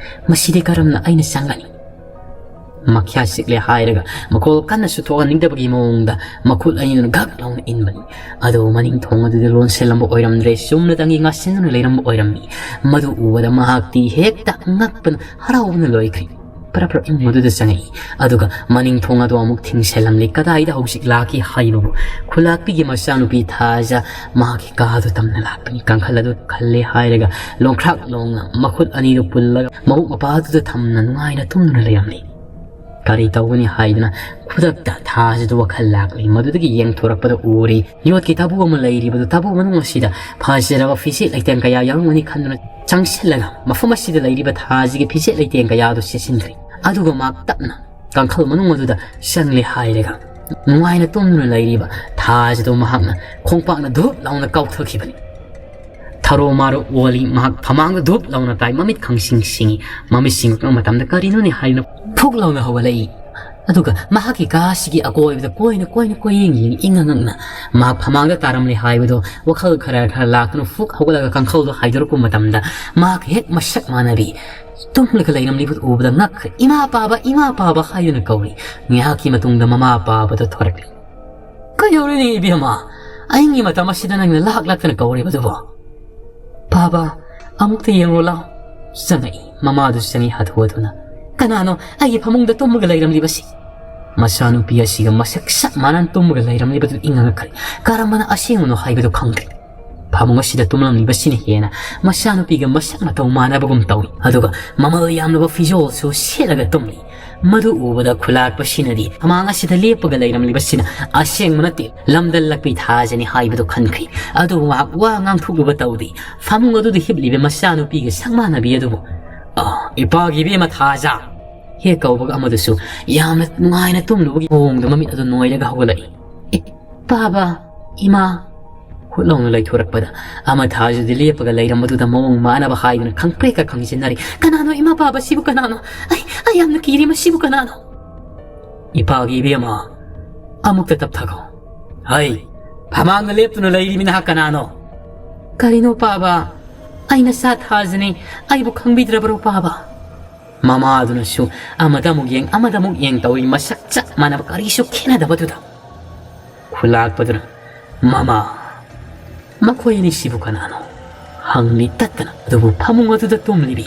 ꯃꯁꯤꯗꯤ ꯀꯔꯝꯅ ꯑꯩꯅ ꯆꯪꯒꯅꯤ? ꯃꯈ꯭ꯌꯥ ꯆꯤꯛꯂꯦ ꯍꯥꯏꯔꯒ ꯃꯈꯣꯜ ꯀꯟꯅꯁꯨ ꯊꯣꯛꯍꯟꯅꯤꯡꯗꯕꯒꯤ ꯃꯑꯣꯡꯗ ꯃꯈꯨꯠ ꯑꯅꯤꯗꯨꯅ ꯒꯛ ꯂꯥꯎꯅ ꯏꯟꯕꯅꯤ꯫ ꯑꯗꯨꯕꯨ ꯃꯅꯤꯡ ꯊꯣꯡ ꯑꯗꯨꯗꯤ ꯂꯣꯟꯁꯤꯜꯂꯝꯕ ꯑꯣꯏꯔꯝꯗ꯭ꯔꯦ, ꯆꯨꯝꯅꯇꯪꯒꯤ ꯉꯥꯁꯤꯟꯗꯨꯅ ꯂꯩꯔꯝꯕ ꯑꯣꯏꯔꯝꯃꯤ꯫ ꯃꯗꯨ ꯎꯕꯗ ꯃꯍꯥꯛꯇꯤ ꯍꯦꯛꯇ ꯉꯛꯄꯅ ꯍꯔꯥꯎꯕꯅ ꯂꯣꯏꯈ꯭ꯔꯦ꯫ ꯄꯔꯞ ꯄꯔꯞ ꯏꯃꯨꯡ ꯑꯗꯨꯗ ꯆꯪꯉꯛꯏ꯫ ꯑꯗꯨꯒ ꯃꯅꯤꯡ ꯊꯣꯡ ꯑꯗꯨ ꯑꯃꯨꯛ ꯊꯤꯡꯁꯤꯜꯂꯝꯂꯤ꯫ ꯀꯗꯥꯏꯗ ꯍꯧꯖꯤꯛ ꯂꯥꯛꯈꯤ ꯍꯥꯏꯕꯕꯨ ꯈꯨꯂꯥꯛꯄꯤꯒꯤ ꯃꯆꯥꯅꯨꯄꯤ ꯊꯥꯖ ꯃꯍꯥꯛꯀꯤ ꯀꯥꯗꯨ ꯇꯝꯅ ꯂꯥꯛꯄꯅꯤ꯫ ꯀꯥꯡꯈꯜ ꯑꯗꯨ ꯈꯜꯂꯦ ꯍꯥꯏꯔꯒ ꯂꯣꯡꯈ꯭ꯔꯥꯛ ꯂꯣꯡꯅ ꯃꯈꯨꯠ ꯑꯅꯤꯗꯨ ꯄꯨꯜꯂꯒ ꯃꯕꯨꯛ ꯃꯄꯥꯗꯨꯗ ꯊꯝꯅ ꯅꯨꯡꯉꯥꯏꯅ ꯇꯨꯝꯗꯨꯅ ꯂꯩꯔꯝꯂꯤ꯫ ꯀꯔꯤ ꯇꯧꯒꯅꯤ ꯍꯥꯏꯗꯨꯅ ꯈꯨꯗꯛꯇ ꯊꯥꯖꯗꯨ ꯋꯥꯈꯜ ꯂꯥꯛꯂꯤ꯫ ꯃꯗꯨꯗꯒꯤ ꯌꯦꯡꯊꯣꯔꯛꯄꯗ ꯎꯔꯤ ꯌꯣꯠꯀꯤ ꯇꯥꯕꯨ ꯑꯃ ꯂꯩꯔꯤꯕꯗꯨ꯫ ꯇꯥꯕꯨ ꯃꯅꯨꯡ ꯑꯁꯤꯗ ꯐꯖꯔꯕ ꯐꯤꯖꯦꯠ ꯂꯩꯇꯦꯡ ꯀꯌꯥ ꯌꯥꯎꯔꯝꯒꯅꯤ ꯈꯟꯗꯨꯅ ꯆꯪꯁꯤꯜꯂꯒ ꯃꯐꯝ ꯑꯁꯤꯗ ꯂꯩꯔꯤꯕ ꯊꯥꯖꯒꯤ ꯐꯤꯖꯦꯠ ꯂꯩꯇꯦꯡ ꯀꯌꯥꯗꯨ ꯁꯦꯠꯆꯤꯟꯈ꯭ꯔꯦ꯫ ꯑꯗꯨꯒ ꯃꯍꯥꯛ ꯇꯞꯅ ꯀꯥꯡꯈꯜ ꯃꯅꯨꯡ ꯑꯗꯨꯗ ꯆꯪꯂꯦ ꯍꯥꯏꯔꯒ ꯅꯨꯡꯉꯥꯏꯅ ꯇꯨꯝꯗꯨꯅ ꯂꯩꯔꯤꯕ ꯊꯥꯖꯗꯨ ꯃꯍꯥꯛꯅ ꯈꯣꯡꯄꯥꯛꯅ ꯙꯨꯞ ꯂꯥꯎꯅ ꯀꯥꯎꯊꯈꯤꯕꯅꯤ꯫ ꯊꯔꯣ ꯃꯥꯔꯣ ꯑꯣꯜꯂꯤ꯫ ꯃꯍꯥꯛ ꯐꯃꯥꯡꯗ ꯙꯨꯞ ꯂꯥꯎꯅ ꯇꯥꯏ꯫ ꯃꯃꯤꯠ ꯈꯪꯁꯤꯡ ꯁꯤꯡꯏ꯫ ꯃꯃꯤꯠ ꯁꯤꯡꯂꯛꯄ ꯃꯇꯝꯗ ꯀꯔꯤꯅꯣꯅꯦ ꯍꯥꯏꯗꯨꯅ ꯐꯨꯛ ꯂꯥꯎꯅ ꯍꯧꯒꯠꯂꯛꯏ꯫ ꯑꯗꯨꯒ ꯃꯍꯥꯛꯀꯤ ꯀꯥꯁꯤꯒꯤ ꯑꯀꯣꯏꯕꯗ ꯀꯣꯏꯅ ꯀꯣꯏꯅ ꯀꯣꯏꯌꯦꯡ ꯌꯦꯡ ꯏꯉꯛ ꯉꯛꯅ ꯃꯍꯥꯛ ꯐꯃꯥꯡꯗ ꯇꯥꯔꯝꯂꯦ ꯍꯥꯏꯕꯗꯣ ꯋꯥꯈꯜ ꯈꯔ ꯈꯔ ꯂꯥꯛꯇꯨꯅ ꯐꯨꯛ ꯍꯧꯒꯠꯂꯒ ꯀꯥꯡꯈꯜꯗꯣ ꯍꯥꯏꯗꯣꯔꯛꯄ ꯃꯇꯝꯗ ꯃꯍꯥꯛ ꯍꯦꯛ ꯃꯁꯛ ꯃꯥꯟꯅꯕꯤ ꯇꯨꯝꯂꯒ ꯂꯩꯔꯝꯂꯤꯕꯗꯨ ꯎꯕꯗ ꯉꯛꯈ꯭ꯔꯦ꯫ "ꯏꯃꯥ ꯄꯥꯕ, ꯏꯃꯥ ꯄꯥꯕ" ꯍꯥꯏꯗꯨꯅ ꯀꯧꯔꯤ꯫ ꯉꯥꯏꯍꯥꯛꯀꯤ ꯃꯇꯨꯡꯗ ꯃꯃꯥ ꯄꯥꯕꯗꯣ ꯊꯣꯔꯛꯂꯤ꯫ "ꯀꯩꯗꯧꯔꯦꯅꯦ ꯏꯕꯦꯝꯃ? ꯑꯍꯤꯡꯒꯤ ꯃꯇꯝ ꯑꯁꯤꯗ ꯅꯪꯅ ꯂꯥꯛ ꯂꯥꯛꯇꯅ ꯀꯧꯔꯤꯕꯗꯨꯕꯣ?" "ꯄꯥꯕ, ꯑꯃꯨꯛꯇ ꯌꯦꯡꯉꯨ ꯂꯥꯎ꯫" ꯆꯪꯉꯛꯏ꯫ ꯃꯃꯥꯗꯨ ꯆꯪꯉꯤ ꯍꯥꯊꯨ ꯍꯥꯊꯨꯅ꯫ "ꯀꯅꯥꯅꯣ ꯑꯩꯒꯤ ꯐꯃꯨꯡꯗ ꯇꯨꯝꯃꯒ ꯂꯩꯔꯝꯂꯤꯕꯁꯤ?" ꯃꯆꯥꯅꯨꯄꯤ ꯑꯁꯤꯒ ꯃꯁꯛ ꯆꯞ ꯃꯥꯟꯅꯅ ꯇꯨꯝꯃꯒ ꯂꯩꯔꯝꯂꯤꯕꯗꯨ ꯏꯉꯛ ꯉꯛꯈ꯭ꯔꯦ꯫ ꯀꯔꯝꯕꯅ ꯑꯁꯦꯡꯕꯅꯣ ꯍꯥꯏꯕꯗꯨ ꯈꯪꯗ꯭ꯔꯦ꯫ ꯐꯃꯨꯡ ꯑꯁꯤꯗ ꯇꯨꯝꯂꯝꯂꯤꯕꯁꯤꯅ ꯍꯦꯟꯅ ꯃꯆꯥꯅꯨꯄꯤꯒ ꯃꯁꯛ ꯃꯇꯧ ꯃꯥꯟꯅꯕꯒꯨꯝ ꯇꯧꯏ꯫ ꯑꯗꯨꯒ ꯃꯃꯜ ꯌꯥꯝꯂꯕ ꯐꯤꯖꯣꯜꯁꯨ ꯁꯦꯠꯂꯒ ꯇꯨꯝꯂꯤ꯫ ꯃꯗꯨ ꯎꯕꯗ ꯈꯨꯂꯥꯛꯄꯁꯤꯅꯗꯤ ꯐꯃꯥꯡ ꯑꯁꯤꯗ ꯂꯦꯞꯄꯒ ꯂꯩꯔꯝꯂꯤꯕꯁꯤꯅ ꯑꯁꯦꯡꯕ ꯅꯠꯇꯦ, ꯂꯝꯗꯝ ꯂꯥꯛꯄꯤ ꯊꯥꯖꯅꯤ ꯍꯥꯏꯕꯗꯨ ꯈꯟꯈ꯭ꯔꯤ꯫ ꯑꯗꯨꯕꯨ ꯃꯍꯥꯛ ꯋꯥ ꯉꯥꯡꯊꯣꯛꯂꯨꯕ ꯇꯧꯗꯦ꯫ ꯐꯃꯨꯡ ꯑꯗꯨꯗ ꯍꯤꯞꯂꯤꯕ ꯃꯆꯥꯅꯨꯄꯤꯒ ꯁꯛꯃꯥꯟꯅꯕꯤ ꯑꯗꯨꯕꯨ, "ꯑ, ꯏꯄꯥꯒꯤ ꯏꯕꯦꯝꯃ ꯊꯥꯖ, ꯍꯦꯛ ꯀꯧꯕꯒ ꯑꯃꯗꯨꯁꯨ ꯌꯥꯝꯅ ꯅꯨꯡꯉꯥꯏꯅ ꯇꯨꯝꯂꯨꯕꯒꯤ ꯃꯑꯣꯡꯗ ꯃꯃꯤꯠ ꯑꯗꯨ ꯅꯣꯏꯔꯒ ꯍꯧꯒꯠꯂꯛꯏ꯫ "ꯑꯦ, ꯄꯥꯕ, ꯏꯃꯥ!" ꯍꯨꯠ ꯂꯥꯎꯅ ꯂꯩꯊꯣꯔꯛꯄꯗ ꯑꯃ ꯊꯥꯖꯗꯤ ꯂꯦꯞꯄꯒ ꯂꯩꯔꯝꯕꯗꯨꯗ ꯃꯑꯣꯡ ꯃꯥꯟꯅꯕ ꯍꯥꯏꯗꯨꯅ ꯈꯪꯄ꯭ꯔꯦꯛꯀ ꯈꯪꯖꯤꯟꯅꯔꯤ꯫ "ꯀꯅꯥꯅꯣ ꯏꯃꯥ ꯄꯥꯕ, ꯁꯤꯕꯨ ꯀꯅꯥꯅꯣ? ꯑꯩ, ꯑꯩ ꯌꯥꯝꯅ ꯀꯤꯔꯤ, ꯃꯁꯤꯕꯨ ꯀꯅꯥꯅꯣ?" "ꯏꯄꯥꯒꯤ ꯏꯕꯦꯝꯃ, ꯑꯃꯨꯛꯇ ꯇꯞꯊꯈꯣ꯫ ꯍꯩ, ꯐꯃꯥꯡꯗ ꯂꯦꯞꯇꯨꯅ ꯂꯩꯔꯤꯕꯤ ꯅꯍꯥꯛ ꯀꯅꯥꯅꯣ?" "ꯀꯔꯤꯅꯣ ꯄꯥꯕ? ꯑꯩ ꯅꯆꯥ ꯊꯥꯖꯅꯤ, ꯑꯩꯕꯨ ꯈꯪꯕꯤꯗ꯭ꯔꯕ꯭ꯔꯣ ꯄꯥꯕ?" ꯃꯃꯥꯗꯨꯅꯁꯨ ꯑꯃꯗ ꯑꯃꯨꯛ ꯌꯦꯡ, ꯑꯃꯗ ꯑꯃꯨꯛ ꯌꯦꯡ ꯇꯧꯔꯤ, ꯃꯁꯛ ꯆꯞ ꯃꯥꯟꯅꯕ, ꯀꯔꯤꯁꯨ ꯈꯦꯠꯅꯗꯕꯗꯨꯗ꯫ ꯈꯨꯂꯥꯛꯄꯗꯨꯅ, "ꯃꯃꯥ, ꯃꯈꯣꯏ ꯑꯅꯤꯁꯤꯕꯨ ꯀꯅꯥꯅꯣ?" ꯍꯪꯂꯤ ꯇꯠꯇꯅ꯫ ꯑꯗꯨꯕꯨ ꯐꯃꯨꯡ ꯑꯗꯨꯗ ꯇꯨꯝꯂꯤꯕꯤ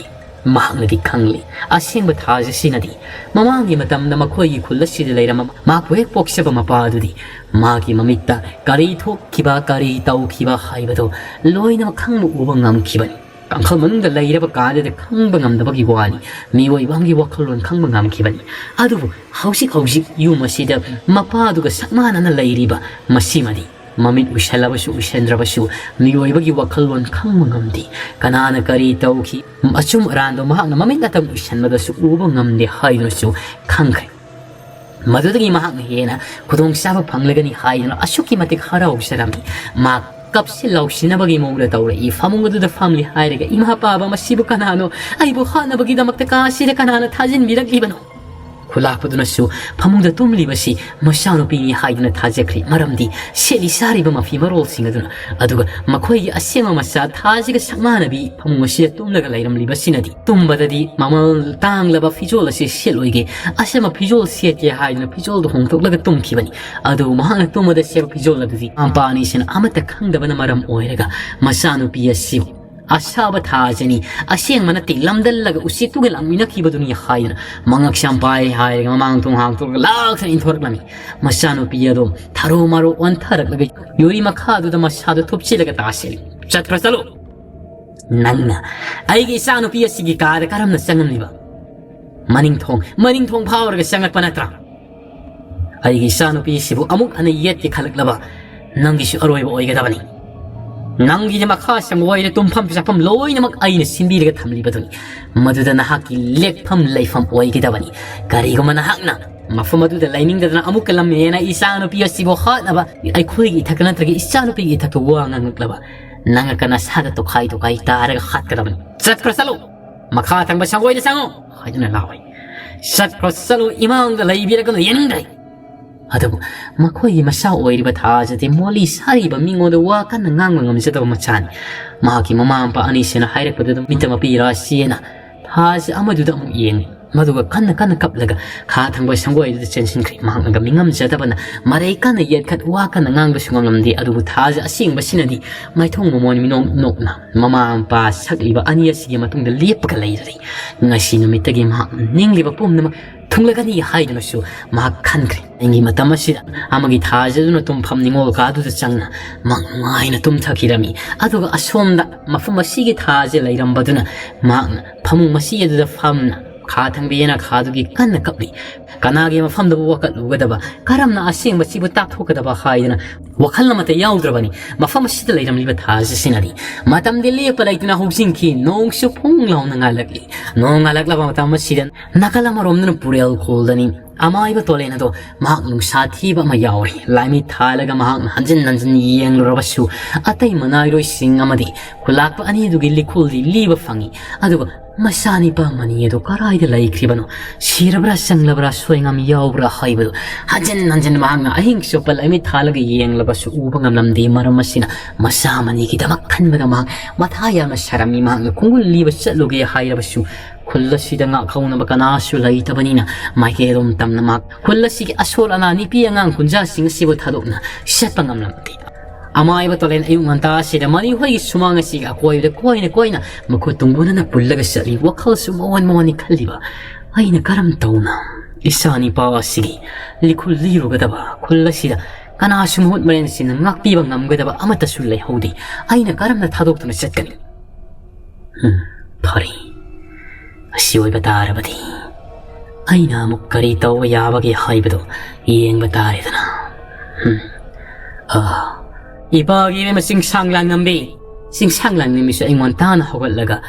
ꯃꯍꯥꯛꯅꯗꯤ ꯈꯪꯂꯤ꯫ ꯑꯁꯦꯡꯕ ꯊꯥꯖꯁꯤꯅꯗꯤ ꯃꯃꯥꯡꯒꯤ ꯃꯇꯝꯗ ꯃꯈꯣꯏꯒꯤ ꯈꯨꯜ ꯑꯁꯤꯗ ꯂꯩꯔꯝꯕ ꯃꯍꯥꯛꯄꯨ ꯍꯦꯛ ꯄꯣꯛꯆꯕ ꯃꯄꯥ ꯑꯗꯨꯗꯤ ꯃꯥꯒꯤ ꯃꯃꯤꯠꯇ ꯀꯔꯤ ꯊꯣꯛꯈꯤꯕ, ꯀꯔꯤ ꯇꯧꯈꯤꯕ ꯍꯥꯏꯕꯗꯨ ꯂꯣꯏꯅꯃꯛ ꯈꯪꯕ ꯎꯕ ꯉꯝꯈꯤꯕꯅꯤ꯫ ꯀꯥꯡꯈꯜ ꯃꯅꯨꯡꯗ ꯂꯩꯔꯕ ꯀꯥꯟꯗꯗꯤ ꯈꯪꯕ ꯉꯝꯗꯕꯒꯤ ꯋꯥꯅꯤ, ꯃꯤꯑꯣꯏꯕ ꯑꯃꯒꯤ ꯋꯥꯈꯜꯂꯣꯟ ꯈꯪꯕ ꯉꯝꯈꯤꯕꯅꯤ꯫ ꯑꯗꯨꯕꯨ ꯍꯧꯖꯤꯛ ꯍꯧꯖꯤꯛ ꯌꯨꯝ ꯑꯁꯤꯗ ꯃꯄꯥꯗꯨꯒ ꯁꯛ ꯃꯥꯟꯅꯅ ꯂꯩꯔꯤꯕ ꯃꯁꯤꯃꯗꯤ ꯃꯃꯤꯠ ꯎꯏꯁꯜꯂꯕꯁꯨ ꯎꯏꯁꯟꯗ꯭ꯔꯕꯁꯨ ꯃꯤꯑꯣꯏꯕꯒꯤ ꯋꯥꯈꯜꯂꯣꯟ ꯈꯪꯕ ꯉꯝꯗꯦ꯫ ꯀꯅꯥꯅ ꯀꯔꯤ ꯇꯧꯈꯤ, ꯑꯆꯨꯝ ꯑꯔꯥꯟꯗꯣ ꯃꯍꯥꯛꯅ ꯃꯃꯤꯠ ꯅꯠꯇꯅ ꯎꯏꯁꯟꯕꯗꯁꯨ ꯎꯕ ꯉꯝꯗꯦ ꯍꯥꯏꯗꯨꯅꯁꯨ ꯈꯪꯈ꯭ꯔꯦ꯫ ꯃꯗꯨꯗꯒꯤ ꯃꯍꯥꯛꯅ ꯍꯦꯟꯅ ꯈꯨꯗꯣꯡꯆꯥꯕ ꯐꯪꯂꯒꯅꯤ ꯍꯥꯏꯗꯨꯅ ꯑꯁꯨꯛꯀꯤ ꯃꯇꯤꯛ ꯍꯔꯥꯎꯖꯔꯝꯃꯤ꯫ ꯃꯍꯥꯛ ꯀꯞꯁꯤ ꯂꯥꯎꯁꯤꯟꯅꯕꯒꯤ ꯃꯑꯣꯡꯗ ꯇꯧꯔꯛꯏ꯫ ꯐꯃꯨꯡ ꯑꯗꯨꯗ ꯐꯝꯂꯤ ꯍꯥꯏꯔꯒ, "ꯏꯃꯥ ꯄꯥꯕ, ꯃꯁꯤꯕꯨ ꯀꯅꯥꯅꯣ? ꯑꯩꯕꯨ ꯍꯥꯠꯅꯕꯒꯤꯗꯃꯛꯇ ꯀꯥ ꯑꯁꯤꯗ ꯀꯅꯥꯅ ꯊꯥꯖꯤꯟꯕꯤꯔꯛꯂꯤꯕꯅꯣ?" ꯈꯨꯂꯥꯛꯄꯗꯨꯅꯁꯨ ꯐꯃꯨꯡꯗ ꯇꯨꯝꯂꯤꯕꯁꯤ ꯃꯆꯥꯅꯨꯄꯤꯅꯤ ꯍꯥꯏꯗꯨꯅ ꯊꯥꯖꯈ꯭ꯔꯦ, ꯃꯔꯝꯗꯤ ꯁꯦꯠꯂꯤ ꯆꯥꯔꯤꯕ ꯃꯐꯤ ꯃꯔꯣꯜꯁꯤꯡ ꯑꯗꯨꯅ, ꯑꯗꯨꯒ ꯃꯈꯣꯏꯒꯤ ꯑꯁꯦꯡꯕ ꯃꯆꯥ ꯊꯥꯖꯒ ꯁꯛꯃꯥꯟꯅꯕꯤ ꯐꯃꯨꯡ ꯑꯁꯤꯗ ꯇꯨꯝꯂꯒ ꯂꯩꯔꯝꯂꯤꯕꯁꯤꯅꯗꯤ, ꯇꯨꯝꯕꯗꯗꯤ ꯃꯃꯜ ꯇꯥꯡꯂꯕ ꯐꯤꯖꯣꯜ ꯑꯁꯤ ꯁꯦꯠꯂꯣꯏꯒꯦ, ꯑꯁꯦꯡꯕ ꯐꯤꯖꯣꯜ ꯁꯦꯠꯀꯦ ꯍꯥꯏꯗꯨꯅ ꯐꯤꯖꯣꯜꯗꯨ ꯍꯣꯡꯗꯣꯛꯂꯒ ꯇꯨꯝꯈꯤꯕꯅꯤ꯫ ꯑꯗꯨꯕꯨ ꯃꯍꯥꯛꯅ ꯇꯨꯝꯕꯗ ꯁꯦꯠꯄ ꯐꯤꯖꯣꯜ ꯑꯗꯨꯗꯤ ꯃꯄꯥ ꯑꯅꯤꯁꯤꯅ ꯑꯃꯠꯇ ꯈꯪꯗꯕꯅ ꯃꯔꯝ ꯑꯣꯏꯔꯒ, ꯃꯆꯥꯅꯨꯄꯤ ꯑꯁꯤꯕꯨ ꯑꯁꯥꯕ ꯊꯥꯖꯅꯤ, ꯑꯁꯦꯡꯕ ꯅꯠꯇꯦ, ꯂꯝꯗꯜꯂꯒ ꯎꯆꯦꯛꯇꯨꯒ ꯂꯥꯛꯃꯤꯟꯅꯈꯤꯕꯗꯨꯅꯤ ꯍꯥꯏꯗꯨꯅ ꯃꯉꯛ ꯁꯝꯄꯥꯏ ꯍꯥꯏꯔꯒ ꯃꯃꯥꯡ ꯊꯣꯡ ꯍꯥꯡꯇꯣꯛꯂꯒ ꯂꯥꯛꯇꯅ ꯏꯟꯊꯣꯔꯛꯂꯝꯃꯤ꯫ ꯃꯆꯥꯅꯨꯄꯤ ꯑꯗꯨ ꯊꯔꯣ ꯃꯔꯣ ꯑꯣꯟꯊꯔꯛꯂꯒ ꯌꯨꯔꯤ ꯃꯈꯥꯗꯨꯗ ꯃꯁꯥꯗꯨ ꯊꯨꯞꯆꯤꯜꯂꯒ ꯇꯥꯁꯤꯜꯂꯤ꯫ "ꯆꯠꯄ꯭ꯔꯥ ꯆꯠꯂꯨ! ꯅꯪꯅ ꯑꯩꯒꯤ ꯏꯆꯥꯅꯨꯄꯤ ꯑꯁꯤꯒꯤ ꯀꯥꯗ ꯀꯔꯝꯅ ꯆꯪꯉꯝꯂꯤꯕ? ꯃꯅꯤꯡ ꯊꯣꯡ, ꯃꯅꯤꯡ ꯊꯣꯡ ꯐꯥꯎꯔꯒ ꯆꯪꯉꯛꯄ ꯅꯠꯇ꯭ꯔꯥ? ꯑꯩꯒꯤ ꯏꯆꯥꯅꯨꯄꯤꯁꯤꯕꯨ ꯑꯃꯨꯛ ꯍꯟꯅ ꯌꯦꯠꯀꯦ ꯈꯜꯂꯛꯂꯕ ꯅꯪꯒꯤꯁꯨ ꯑꯔꯣꯏꯕ ꯑꯣꯏꯒꯗꯕꯅꯤ꯫ ꯅꯪꯒꯤꯗꯤ ꯃꯈꯥ ꯁꯪꯒꯣꯏꯗ ꯇꯨꯝꯐꯝ ꯆꯥꯐꯝ ꯂꯣꯏꯅꯃꯛ ꯑꯩꯅ ꯁꯤꯟꯕꯤꯔꯒ ꯊꯝꯂꯤꯕꯗꯨꯅꯤ꯫ ꯃꯗꯨꯗ ꯅꯍꯥꯛꯀꯤ ꯂꯦꯛꯐꯝ ꯂꯩꯐꯝ ꯑꯣꯏꯒꯗꯕꯅꯤ꯫ ꯀꯔꯤꯒꯨꯝꯕ ꯅꯍꯥꯛꯅ ꯃꯐꯝ ꯑꯗꯨꯗ ꯂꯩꯅꯤꯡꯗꯗꯅ ꯑꯃꯨꯛꯀ ꯂꯝꯍꯦꯟꯅ ꯏꯆꯥꯅꯨꯄꯤ ꯑꯁꯤꯕꯨ ꯍꯥꯠꯅꯕ ꯑꯩꯈꯣꯏꯒꯤ ꯏꯊꯛꯇ ꯅꯠꯇ꯭ꯔꯒ ꯏꯆꯥꯅꯨꯄꯤꯒꯤ ꯏꯊꯛꯇ ꯋꯥ ꯉꯥꯡꯂꯛꯂꯕ, ꯅꯪ ꯀꯅꯥ ꯁꯥꯒ ꯇꯣꯈꯥꯏ ꯇꯣꯈꯥꯏ ꯇꯥꯔꯒ ꯍꯥꯠꯀꯗꯕꯅꯤ꯫ ꯆꯠꯈ꯭ꯔꯣ, ꯆꯠꯂꯨ꯫ ꯃꯈꯥ ꯊꯪꯕ ꯁꯪꯒꯣꯏꯗ ꯆꯪꯉꯨ ꯍꯥꯏꯗꯨꯅ ꯂꯥꯎꯏ꯫ ꯆꯠꯈ꯭ꯔꯣ, ꯆꯠꯂꯨ꯫ ꯏꯃꯥꯡꯗ ꯂꯩꯕꯤꯔꯒꯅꯨ, ꯌꯦꯡꯅꯤꯡꯗ꯭ꯔꯦ꯫ ꯑꯗꯨꯕꯨ ꯃꯈꯣꯏꯒꯤ ꯃꯆꯥ ꯑꯣꯏꯔꯤꯕ ꯊꯥꯖꯗꯤ ꯃꯣꯂꯤ ꯁꯥꯔꯤꯕ ꯃꯤꯉꯣꯟꯗ ꯋꯥ ꯀꯟꯅ ꯉꯥꯡꯕ ꯉꯝꯖꯗꯕ ꯃꯆꯥꯅꯤ꯫ ꯃꯍꯥꯛꯀꯤ ꯃꯃꯥ ꯃꯄꯥ ꯑꯅꯤꯁꯤꯅ ꯍꯥꯏꯔꯛꯄꯗꯨꯗ ꯃꯤꯠꯇ ꯃꯄꯤ ꯔꯥꯁꯤꯅ ꯊꯥꯖ ꯑꯃꯗꯨꯗ ꯑꯃꯨꯛ ꯌꯦꯡꯉꯤ꯫ ꯃꯗꯨꯒ ꯀꯟꯅ ꯀꯟꯅ ꯀꯞꯂꯒ ꯈꯥ ꯊꯪꯕ ꯁꯪꯒꯣꯏꯗꯨꯗ ꯆꯦꯟꯁꯤꯟꯈ꯭ꯔꯦ꯫ ꯃꯍꯥꯛꯅꯒ ꯃꯤꯉꯝꯖꯗꯕꯅ ꯃꯔꯩ ꯀꯟꯅ ꯌꯦꯠꯈꯠ ꯋꯥ ꯀꯟꯅ ꯉꯥꯡꯕꯁꯨ ꯉꯝꯂꯝꯗꯦ꯫ ꯑꯗꯨꯕꯨ ꯊꯥꯖ ꯑꯁꯦꯡꯕꯁꯤꯅꯗꯤ ꯃꯥꯏꯊꯣꯡ ꯃꯃꯣꯟ ꯃꯤꯅꯣꯛ ꯅꯣꯛꯅ ꯃꯃꯥ ꯃꯄꯥ ꯁꯛꯂꯤꯕ ꯑꯅꯤ ꯑꯁꯤꯒꯤ ꯃꯇꯨꯡꯗ ꯂꯦꯞꯄꯒ ꯂꯩꯔꯔꯤ꯫ ꯉꯁꯤ ꯅꯨꯃꯤꯠꯇꯒꯤ ꯃꯍꯥꯛ ꯅꯤꯡꯂꯤꯕ ꯄꯨꯝꯅꯃꯛ ꯊꯨꯡꯂꯒꯅꯤ ꯍꯥꯏꯗꯨꯅꯁꯨ ꯃꯍꯥꯛ ꯈꯟꯈ꯭ꯔꯦ꯫ ꯑꯩꯒꯤ ꯃꯇꯝ ꯑꯁꯤꯗ ꯑꯃꯒꯤ ꯊꯥꯖꯗꯨꯅ ꯇꯨꯝꯐꯝ ꯅꯤꯡꯉꯣꯜ ꯀꯥꯗꯨꯗ ꯆꯪꯅ ꯃꯍꯥꯛ ꯅꯨꯡꯉꯥꯏꯅ ꯇꯨꯝꯊꯈꯤꯔꯝꯃꯤ꯫ ꯑꯗꯨꯒ ꯑꯁꯣꯝꯗ ꯃꯐꯝ ꯑꯁꯤꯒꯤ ꯊꯥꯁꯦ ꯂꯩꯔꯝꯕꯗꯨꯅ ꯃꯍꯥꯛꯅ ꯐꯃꯨꯡ ꯃꯁꯤ ꯑꯗꯨꯗ ꯐꯝꯅ ꯈꯥ ꯊꯪꯕꯤ ꯌꯦꯅꯈꯥꯗꯨꯒꯤ ꯀꯟꯅ ꯀꯞꯂꯤ꯫ ꯀꯅꯥꯒꯤ ꯃꯐꯝꯗꯕꯨ ꯋꯥꯀꯠꯂꯨꯒꯗꯕ, ꯀꯔꯝꯅ ꯑꯁꯦꯡꯕꯁꯤꯕꯨ ꯇꯥꯛꯊꯣꯛꯀꯗꯕ ꯍꯥꯏꯗꯅ ꯋꯥꯈꯜ ꯑꯃꯠꯇ ꯌꯥꯎꯗ꯭ꯔꯕꯅꯤ꯫ ꯃꯐꯝ ꯑꯁꯤꯗ ꯂꯩꯔꯝꯂꯤꯕ ꯊꯥ ꯑꯁꯤꯅꯗꯤ ꯃꯇꯝꯗꯤ ꯂꯦꯞꯄ ꯂꯩꯇꯅ ꯍꯧꯖꯤꯟꯈꯤ꯫ ꯅꯣꯡꯁꯨ ꯐꯨꯡ ꯂꯥꯎꯅ ꯉꯥꯜꯂꯛꯂꯤ꯫ ꯅꯣꯡ ꯉꯥꯜꯂꯛꯂꯕ ꯃꯇꯝ ꯑꯁꯤꯗ ꯅꯥꯀꯜ ꯑꯃꯔꯣꯝꯗꯅ ꯄꯨꯔꯦꯜ ꯈꯣꯜꯗꯅꯤ ꯑꯃꯥꯏꯕ ꯇꯣꯂꯦꯟ ꯑꯗꯣ ꯃꯍꯥꯛ ꯅꯨꯡꯁꯥ ꯊꯤꯕ ꯑꯃ ꯌꯥꯎꯔꯤ꯫ ꯂꯥꯏꯃꯤꯠ ꯊꯥꯜꯂꯒ ꯃꯍꯥꯛꯅ ꯍꯟꯖꯤꯟ ꯍꯟꯖꯤꯟ ꯌꯦꯡꯂꯨꯔꯕꯁꯨ ꯑꯇꯩ ꯃꯅꯥꯏꯔꯣꯏꯁꯤꯡ ꯑꯃꯗꯤ ꯈꯨꯂꯥꯛꯄ ꯑꯅꯤꯗꯨꯒꯤ ꯂꯤꯈꯨꯜꯗꯤ ꯂꯤꯕ ꯐꯪꯏ꯫ ꯑꯗꯨꯒ ꯃꯆꯥꯅꯤꯄꯥ ꯃꯅꯤ ꯑꯗꯨ ꯀꯔꯥꯏꯗ ꯂꯩꯈ꯭ꯔꯤꯕꯅꯣ? ꯁꯤꯔꯕ꯭ꯔꯥ, ꯆꯪꯂꯕ꯭ꯔꯥ, ꯁꯣꯏꯉꯝ ꯌꯥꯎꯕ꯭ꯔꯥ ꯍꯥꯏꯕꯗꯨ ꯍꯟꯖꯤꯟ ꯍꯟꯖꯤꯟ ꯃꯍꯥꯛꯅ ꯑꯍꯤꯡ ꯆꯨꯞꯄ ꯂꯥꯏꯃꯤꯠ ꯊꯥꯜꯂꯒ ꯌꯦꯡꯂꯕꯁꯨ ꯎꯕ ꯉꯝꯂꯝꯗꯦ꯫ ꯃꯔꯝ ꯑꯁꯤꯅ ꯃꯆꯥ ꯃꯅꯤꯒꯤꯗꯃꯛ ꯈꯟꯕꯗ ꯃꯍꯥꯛ ꯃꯊꯥ ꯌꯥꯝꯅ ꯁꯥꯔꯝꯃꯤ꯫ ꯃꯍꯥꯛꯅ ꯈꯣꯡꯒꯨꯜ ꯂꯤꯕ ꯆꯠꯂꯨꯒꯦ ꯍꯥꯏꯔꯕꯁꯨ ꯈꯨꯜ ꯑꯁꯤꯗ ꯉꯥꯛꯍꯧꯅꯕ ꯀꯅꯥꯁꯨ ꯂꯩꯇꯕꯅꯤꯅ ꯃꯥꯏꯀꯩ ꯑꯗꯨꯝ ꯇꯝꯅ ꯃꯍꯥꯛ ꯈꯨꯜ ꯑꯁꯤꯒꯤ ꯑꯁꯣꯜ ꯑꯅꯥ ꯅꯨꯄꯤ ꯑꯉꯥꯡ ꯀꯨꯟꯖꯥꯁꯤꯡ ꯑꯁꯤꯕꯨ ꯊꯥꯗꯣꯛꯅ ꯆꯠꯄ ꯉꯝꯂꯝꯗꯦ꯫ ꯑꯃꯥꯏꯕ ꯇꯣꯂꯦꯟ ꯑꯌꯨꯛ ꯉꯟꯇꯥ ꯑꯁꯤꯗ ꯃꯅꯤꯍꯣꯏꯒꯤ ꯁꯨꯃꯥꯡ ꯑꯁꯤꯒꯤ ꯑꯀꯣꯏꯕꯗ ꯀꯣꯏꯅ ꯀꯣꯏꯅ ꯃꯈꯨꯠ ꯇꯨꯝꯕꯨꯅꯅ ꯄꯨꯜꯂꯒ ꯆꯠꯂꯤ꯫ ꯋꯥꯈꯜꯁꯨ ꯃꯑꯣꯟ ꯃꯑꯣꯟꯅꯤ ꯈꯜꯂꯤꯕ, "ꯑꯩꯅ ꯀꯔꯝ ꯇꯧꯅ ꯏꯆꯥ ꯅꯤꯄꯥ ꯑꯁꯤꯒꯤ ꯂꯤꯈꯨꯜ ꯂꯤꯔꯨꯒꯗꯕ? ꯈꯨꯜ ꯑꯁꯤꯗ ꯀꯅꯥꯁꯨ ꯃꯍꯨꯠ ꯃꯔꯦꯟꯁꯤꯡꯅ ꯉꯥꯛꯄꯤꯕ ꯉꯝꯒꯗꯕ ꯑꯃꯠꯇꯁꯨ ꯂꯩꯍꯧꯗꯦ꯫ ꯑꯩꯅ ꯀꯔꯝꯅ ꯊꯥꯗꯣꯛꯇꯨꯅ ꯆꯠꯀꯅꯤ?" ꯎꯝ, ꯐꯔꯦ꯫ ꯑꯁꯤ ꯑꯣꯏꯕ ꯇꯥꯔꯕꯗꯤ ꯑꯩꯅ ꯑꯃꯨꯛ ꯀꯔꯤ ꯇꯧꯕ ꯌꯥꯕꯒꯦ ꯍꯥꯏꯕꯗꯨ ꯌꯦꯡꯕ ꯇꯥꯔꯦꯗꯅ꯫ ꯎꯝ꯫ ꯑꯥ, ꯏꯄꯥꯒꯤ ꯏꯕꯦꯝꯃ ꯆꯤꯡꯁꯥꯡ ꯂꯥꯡꯉꯝꯕꯤ, ꯆꯤꯡꯁꯥꯡ ꯂꯥꯡꯉꯝꯕꯤꯁꯨ ꯑꯩꯉꯣꯟ ꯇꯥꯅ ꯍꯧꯒꯠꯂꯒ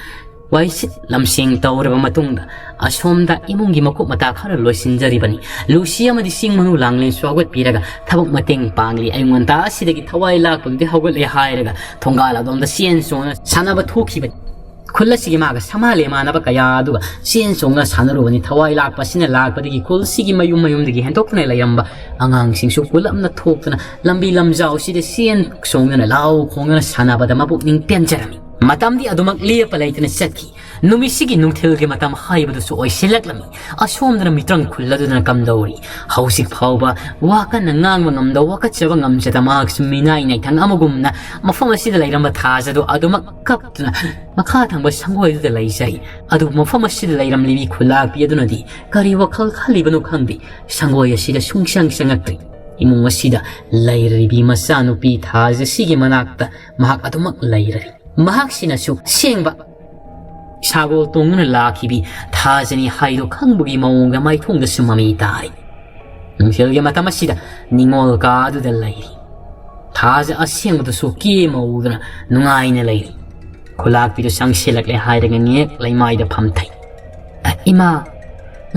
ꯋꯥꯏꯁꯤꯠ ꯂꯝꯁꯦꯡ ꯇꯧꯔꯕ ꯃꯇꯨꯡꯗ ꯑꯁꯣꯝꯗ ꯏꯃꯨꯡꯒꯤ ꯃꯀꯨꯞ ꯃꯇꯥ ꯈꯔ ꯂꯣꯏꯁꯤꯟꯖꯔꯤꯕꯅꯤ꯫ ꯂꯨꯁꯤ ꯑꯃꯗꯤ ꯆꯤꯡ ꯃꯅꯨ ꯂꯥꯡꯂꯦꯟꯁꯨ ꯍꯧꯒꯠꯄꯤꯔꯒ ꯊꯕꯛ ꯃꯇꯦꯡ ꯄꯥꯡꯂꯤ꯫ ꯑꯩꯉꯣꯟ ꯇꯥ ꯑꯁꯤꯗꯒꯤ ꯊꯋꯥꯏ ꯂꯥꯛꯄꯗꯨꯗꯤ ꯍꯧꯒꯠꯂꯦ ꯍꯥꯏꯔꯒ ꯊꯣꯡꯒꯥꯜ ꯑꯗꯣꯝꯗ ꯆꯦꯟ ꯆꯣꯡꯅ ꯁꯥꯟꯅꯕ ꯊꯣꯛꯈꯤꯕꯅꯤ꯫ ꯈꯨꯜ ꯑꯁꯤꯒꯤ ꯃꯥꯒ ꯁꯃꯥ ꯂꯦꯃꯥꯟꯅꯕ ꯀꯌꯥ ꯑꯗꯨꯒ ꯆꯦꯟ ꯆꯣꯡꯅ ꯁꯥꯟꯅꯔꯨꯕꯅꯤ꯫ ꯊꯋꯥꯏ ꯂꯥꯛꯄ ꯑꯁꯤꯅ ꯂꯥꯛꯄꯗꯒꯤ ꯈꯨꯜꯁꯤꯒꯤ ꯃꯌꯨꯝ ꯃꯌꯨꯝꯗꯒꯤ ꯍꯦꯟꯗꯣꯛꯇꯨꯅ ꯂꯩꯔꯝꯕ ꯑꯉꯥꯡꯁꯤꯡꯁꯨ ꯄꯨꯂꯞꯅ ꯊꯣꯛꯇꯨꯅ ꯂꯝꯕꯤ ꯂꯝꯖꯥꯎꯁꯤꯗ ꯆꯦꯟ ꯆꯣꯡꯗꯨꯅ ꯂꯥꯎ ꯈꯣꯡꯗꯨꯅ ꯁꯥꯟꯅꯕꯗ ꯃꯄꯨꯛꯅꯤꯡ ꯄꯦꯟꯖꯔꯝꯃꯤ꯫ ꯃꯇꯝꯗꯤ ꯑꯗꯨꯃꯛ ꯂꯦꯞꯄ ꯂꯩꯇꯅ ꯆꯠꯈꯤ꯫ ꯅꯨꯃꯤꯠꯁꯤꯒꯤ ꯅꯨꯡꯊꯤꯜꯒꯤ ꯃꯇꯝ ꯍꯥꯏꯕꯗꯨꯁꯨ ꯑꯣꯏꯁꯤꯜꯂꯛꯂꯝꯃꯤ꯫ ꯑꯁꯣꯝꯗꯅ ꯃꯤꯇ꯭ꯔꯪ ꯈꯨꯜꯂꯗꯨꯅ ꯀꯝꯗꯧꯔꯤ? ꯍꯧꯖꯤꯛ ꯐꯥꯎꯕ ꯋꯥ ꯀꯟꯅ ꯉꯥꯡꯕ ꯉꯝꯗ, ꯋꯥꯀꯠꯆꯕ ꯉꯝꯖꯗ ꯃꯍꯥꯛꯁꯨ ꯃꯤꯅꯥꯏ ꯅꯥꯏꯊꯪ ꯑꯃꯒꯨꯝꯅ ꯃꯐꯝ ꯑꯁꯤꯗ ꯂꯩꯔꯝꯕ ꯊꯥꯖꯗꯨ ꯑꯗꯨꯃꯛ ꯀꯞꯇꯨꯅ ꯃꯈꯥ ꯊꯪꯕ ꯁꯪꯒꯣꯏꯗꯨꯗ ꯂꯩꯖꯔꯤ꯫ ꯑꯗꯨꯕꯨ ꯃꯐꯝ ꯑꯁꯤꯗ ꯂꯩꯔꯝꯂꯤꯕꯤ ꯈꯨꯂꯥꯛꯄꯤ ꯑꯗꯨꯅꯗꯤ ꯀꯔꯤ ꯋꯥꯈꯜ ꯈꯜꯂꯤꯕꯅꯣ ꯈꯪꯗꯦ, ꯁꯪꯒꯣꯏ ꯑꯁꯤꯗ ꯁꯨꯡꯆꯪ ꯆꯪꯉꯛꯇ꯭ꯔꯤ꯫ ꯏꯃꯨꯡ ꯑꯁꯤꯗ ꯂꯩꯔꯤꯕꯤ ꯃꯆꯥꯅꯨꯄꯤ ꯊꯥꯖꯁꯤꯒꯤ ꯃꯅꯥꯛꯇ ꯃꯍꯥꯛ ꯑꯗꯨꯃꯛ ꯂꯩꯔꯔꯤ꯫ ꯃꯍꯥꯛꯁꯤꯅꯁꯨ ꯁꯦꯡꯕ ꯁꯥꯒꯣꯜ ꯇꯣꯡꯗꯨꯅ ꯂꯥꯛꯈꯤꯕꯤ ꯊꯥꯖꯅꯤ ꯍꯥꯏꯗꯣ ꯈꯪꯕꯒꯤ ꯃꯑꯣꯡꯗ ꯃꯥꯏꯊꯣꯡꯗꯁꯨ ꯃꯃꯤ ꯇꯥꯔꯤ꯫ ꯅꯨꯡꯊꯤꯜꯒꯤ ꯃꯇꯝ ꯑꯁꯤꯗ ꯅꯤꯉꯣꯜ ꯀꯥ ꯑꯗꯨꯗ ꯂꯩꯔꯤ꯫ ꯊꯥꯖ ꯑꯁꯦꯡꯕꯗꯨꯁꯨ ꯀꯦ ꯃꯧꯗꯨꯅ ꯅꯨꯡꯉꯥꯏꯅ ꯂꯩꯔꯤ꯫ ꯈꯨꯂꯥꯛꯄꯤꯗꯨ ꯆꯪꯁꯤꯜꯂꯛꯂꯦ ꯍꯥꯏꯔꯒ ꯉꯦꯛ ꯂꯩꯃꯥꯏꯗ ꯐꯝꯊꯩ꯫ "ꯑ, ꯏꯃꯥ,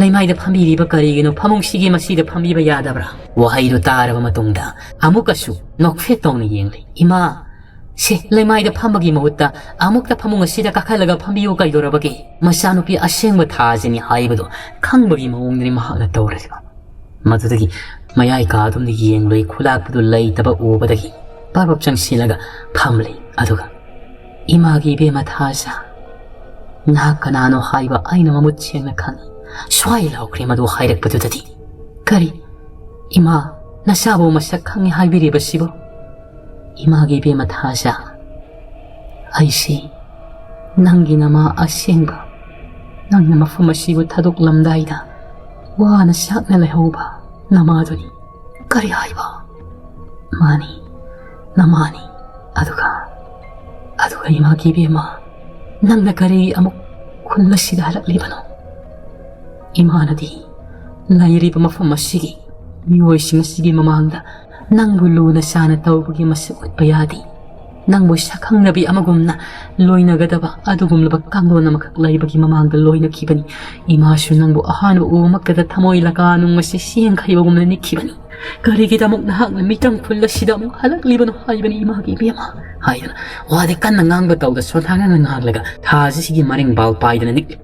ꯂꯩꯃꯥꯏꯗ ꯐꯝꯕꯤꯔꯤꯕ ꯀꯔꯤꯒꯤꯅꯣ? ꯐꯃꯨꯡꯁꯤꯒꯤ ꯃꯁꯤꯗ ꯐꯝꯕꯤꯕ ꯌꯥꯗꯕ꯭ꯔꯥ?" ꯋꯥꯍꯩꯗꯨ ꯇꯥꯔꯕ ꯃꯇꯨꯡꯗ ꯑꯃꯨꯛꯀꯁꯨ ꯅꯣꯛꯐꯦꯠ ꯇꯧꯅ ꯌꯦꯡꯂꯤ꯫ "ꯏꯃꯥ, ꯁꯦ, ꯂꯩꯃꯥꯏꯗ ꯐꯝꯕꯒꯤ ꯃꯍꯨꯠꯇ ꯑꯃꯨꯛꯇ ꯐꯃꯨꯡ ꯑꯁꯤꯗ ꯀꯥꯈꯠꯂꯒ ꯐꯝꯕꯤꯌꯨ ꯀꯩꯗꯧꯔꯕꯒꯦ?" ꯃꯆꯥꯅꯨꯄꯤ ꯑꯁꯦꯡꯕ ꯊꯥꯖꯅꯤ ꯍꯥꯏꯕꯗꯨ ꯈꯪꯕꯒꯤ ꯃꯑꯣꯡꯗꯅꯤ ꯃꯍꯥꯛꯅ ꯇꯧꯔꯤꯕ꯫ ꯃꯗꯨꯗꯒꯤ ꯃꯌꯥꯏ ꯀꯥ ꯑꯗꯨꯝꯗ ꯌꯦꯡꯂꯨꯏ, ꯈꯨꯂꯥꯛꯄꯗꯨ ꯂꯩꯇꯕ ꯎꯕꯗꯒꯤ ꯄꯥꯕꯞ ꯆꯪꯁꯤꯜꯂꯒ ꯐꯝꯂꯤ꯫ ꯑꯗꯨꯒ, "ꯏꯃꯥꯒꯤ ꯏꯕꯦꯝꯃ ꯊꯥꯖ, ꯅꯍꯥꯛ ꯀꯅꯥꯅꯣ ꯍꯥꯏꯕ ꯑꯩꯅ ꯃꯃꯨꯠ ꯁꯦꯡꯅ ꯈꯪꯏ꯫" ꯁ꯭ꯋꯥꯏ ꯂꯥꯎꯈ꯭ꯔꯦ ꯃꯗꯨ ꯍꯥꯏꯔꯛꯄꯗꯨꯗꯗꯤ꯫ "ꯀꯔꯤ? ꯏꯃꯥ, ꯅꯆꯥꯕꯨ ꯃꯁꯛ ꯈꯪꯏ ꯍꯥꯏꯕꯤꯔꯤꯕꯁꯤꯕꯨ?" "ꯏꯃꯥꯒꯤ ꯏꯕꯦꯝꯃ ꯊꯥꯖ, ꯑꯩꯁꯤ ꯅꯪꯒꯤ ꯅꯃꯥ ꯑꯁꯦꯡꯕ, ꯅꯪꯅ ꯃꯐꯝ ꯑꯁꯤꯕꯨ ꯊꯥꯗꯣꯛꯂꯝꯗꯥꯏꯗ ꯋꯥꯅ ꯆꯥꯛꯅ ꯂꯩꯍꯧꯕ ꯅꯃꯥꯗꯨꯅꯤ꯫" "ꯀꯔꯤ ꯍꯥꯏꯕ?" "ꯃꯥꯅꯤ, ꯅꯃꯥꯅꯤ꯫ ꯑꯗꯨꯒ, ꯑꯗꯨꯒ ꯏꯃꯥꯒꯤ ꯏꯕꯦꯝꯃ, ꯅꯪꯅ ꯀꯔꯤ ꯑꯃꯨꯛ ꯈꯨꯜ ꯑꯁꯤꯗ ꯍꯜꯂꯛꯂꯤꯕꯅꯣ? ꯏꯃꯥꯅꯗꯤ ꯂꯩꯔꯤꯕ ꯃꯐꯝ ꯑꯁꯤꯒꯤ ꯃꯤꯑꯣꯏꯁꯤꯡ ꯑꯁꯤꯒꯤ ꯃꯃꯥꯡꯗ ꯅꯪꯕꯨ ꯂꯨꯅ ꯆꯥꯅ ꯇꯧꯕꯒꯤ ꯃꯁꯛ ꯎꯠꯄ ꯌꯥꯗꯦ꯫ ꯅꯪꯕꯨ ꯁꯛꯈꯪꯅꯕꯤ ꯑꯃꯒꯨꯝꯅ ꯂꯣꯏꯅꯒꯗꯕ ꯑꯗꯨꯒꯨꯝꯂꯕ ꯀꯥꯡꯂꯣꯟ ꯑꯃꯈꯛ ꯂꯩꯕꯒꯤ ꯃꯃꯥꯡꯗ ꯂꯣꯏꯅꯈꯤꯕꯅꯤ꯫ ꯏꯃꯥꯁꯨ ꯅꯪꯕꯨ ꯑꯍꯥꯟꯕ ꯎꯕꯃꯛꯇꯗ ꯊꯃꯣꯏ ꯂꯀꯥ ꯅꯨꯡ ꯑꯁꯤ ꯆꯦꯟꯈ꯭ꯔꯤꯕꯒꯨꯝꯅ ꯅꯤꯛꯈꯤꯕꯅꯤ꯫ "ꯀꯔꯤꯒꯤꯗꯃꯛ ꯅꯍꯥꯛꯅ ꯃꯤꯇꯝ ꯈꯨꯜ ꯑꯁꯤꯗ ꯑꯃꯨꯛ ꯍꯜꯂꯛꯂꯤꯕꯅꯣ ꯍꯥꯏꯕꯅꯤ, ꯏꯃꯥꯒꯤ ꯏꯕꯦꯝꯃ?" ꯍꯥꯏꯗꯅ ꯋꯥꯗꯤ ꯀꯟꯅ ꯉꯥꯡꯕ ꯇꯧꯗ ꯁꯣꯟꯊꯥꯅꯅ ꯉꯥꯡꯂꯒ ꯊꯥꯁꯤꯒꯤ ꯃꯔꯤꯡ ꯕꯥꯜ ꯄꯥꯏꯗꯅ ꯅꯤꯛꯂꯤ꯫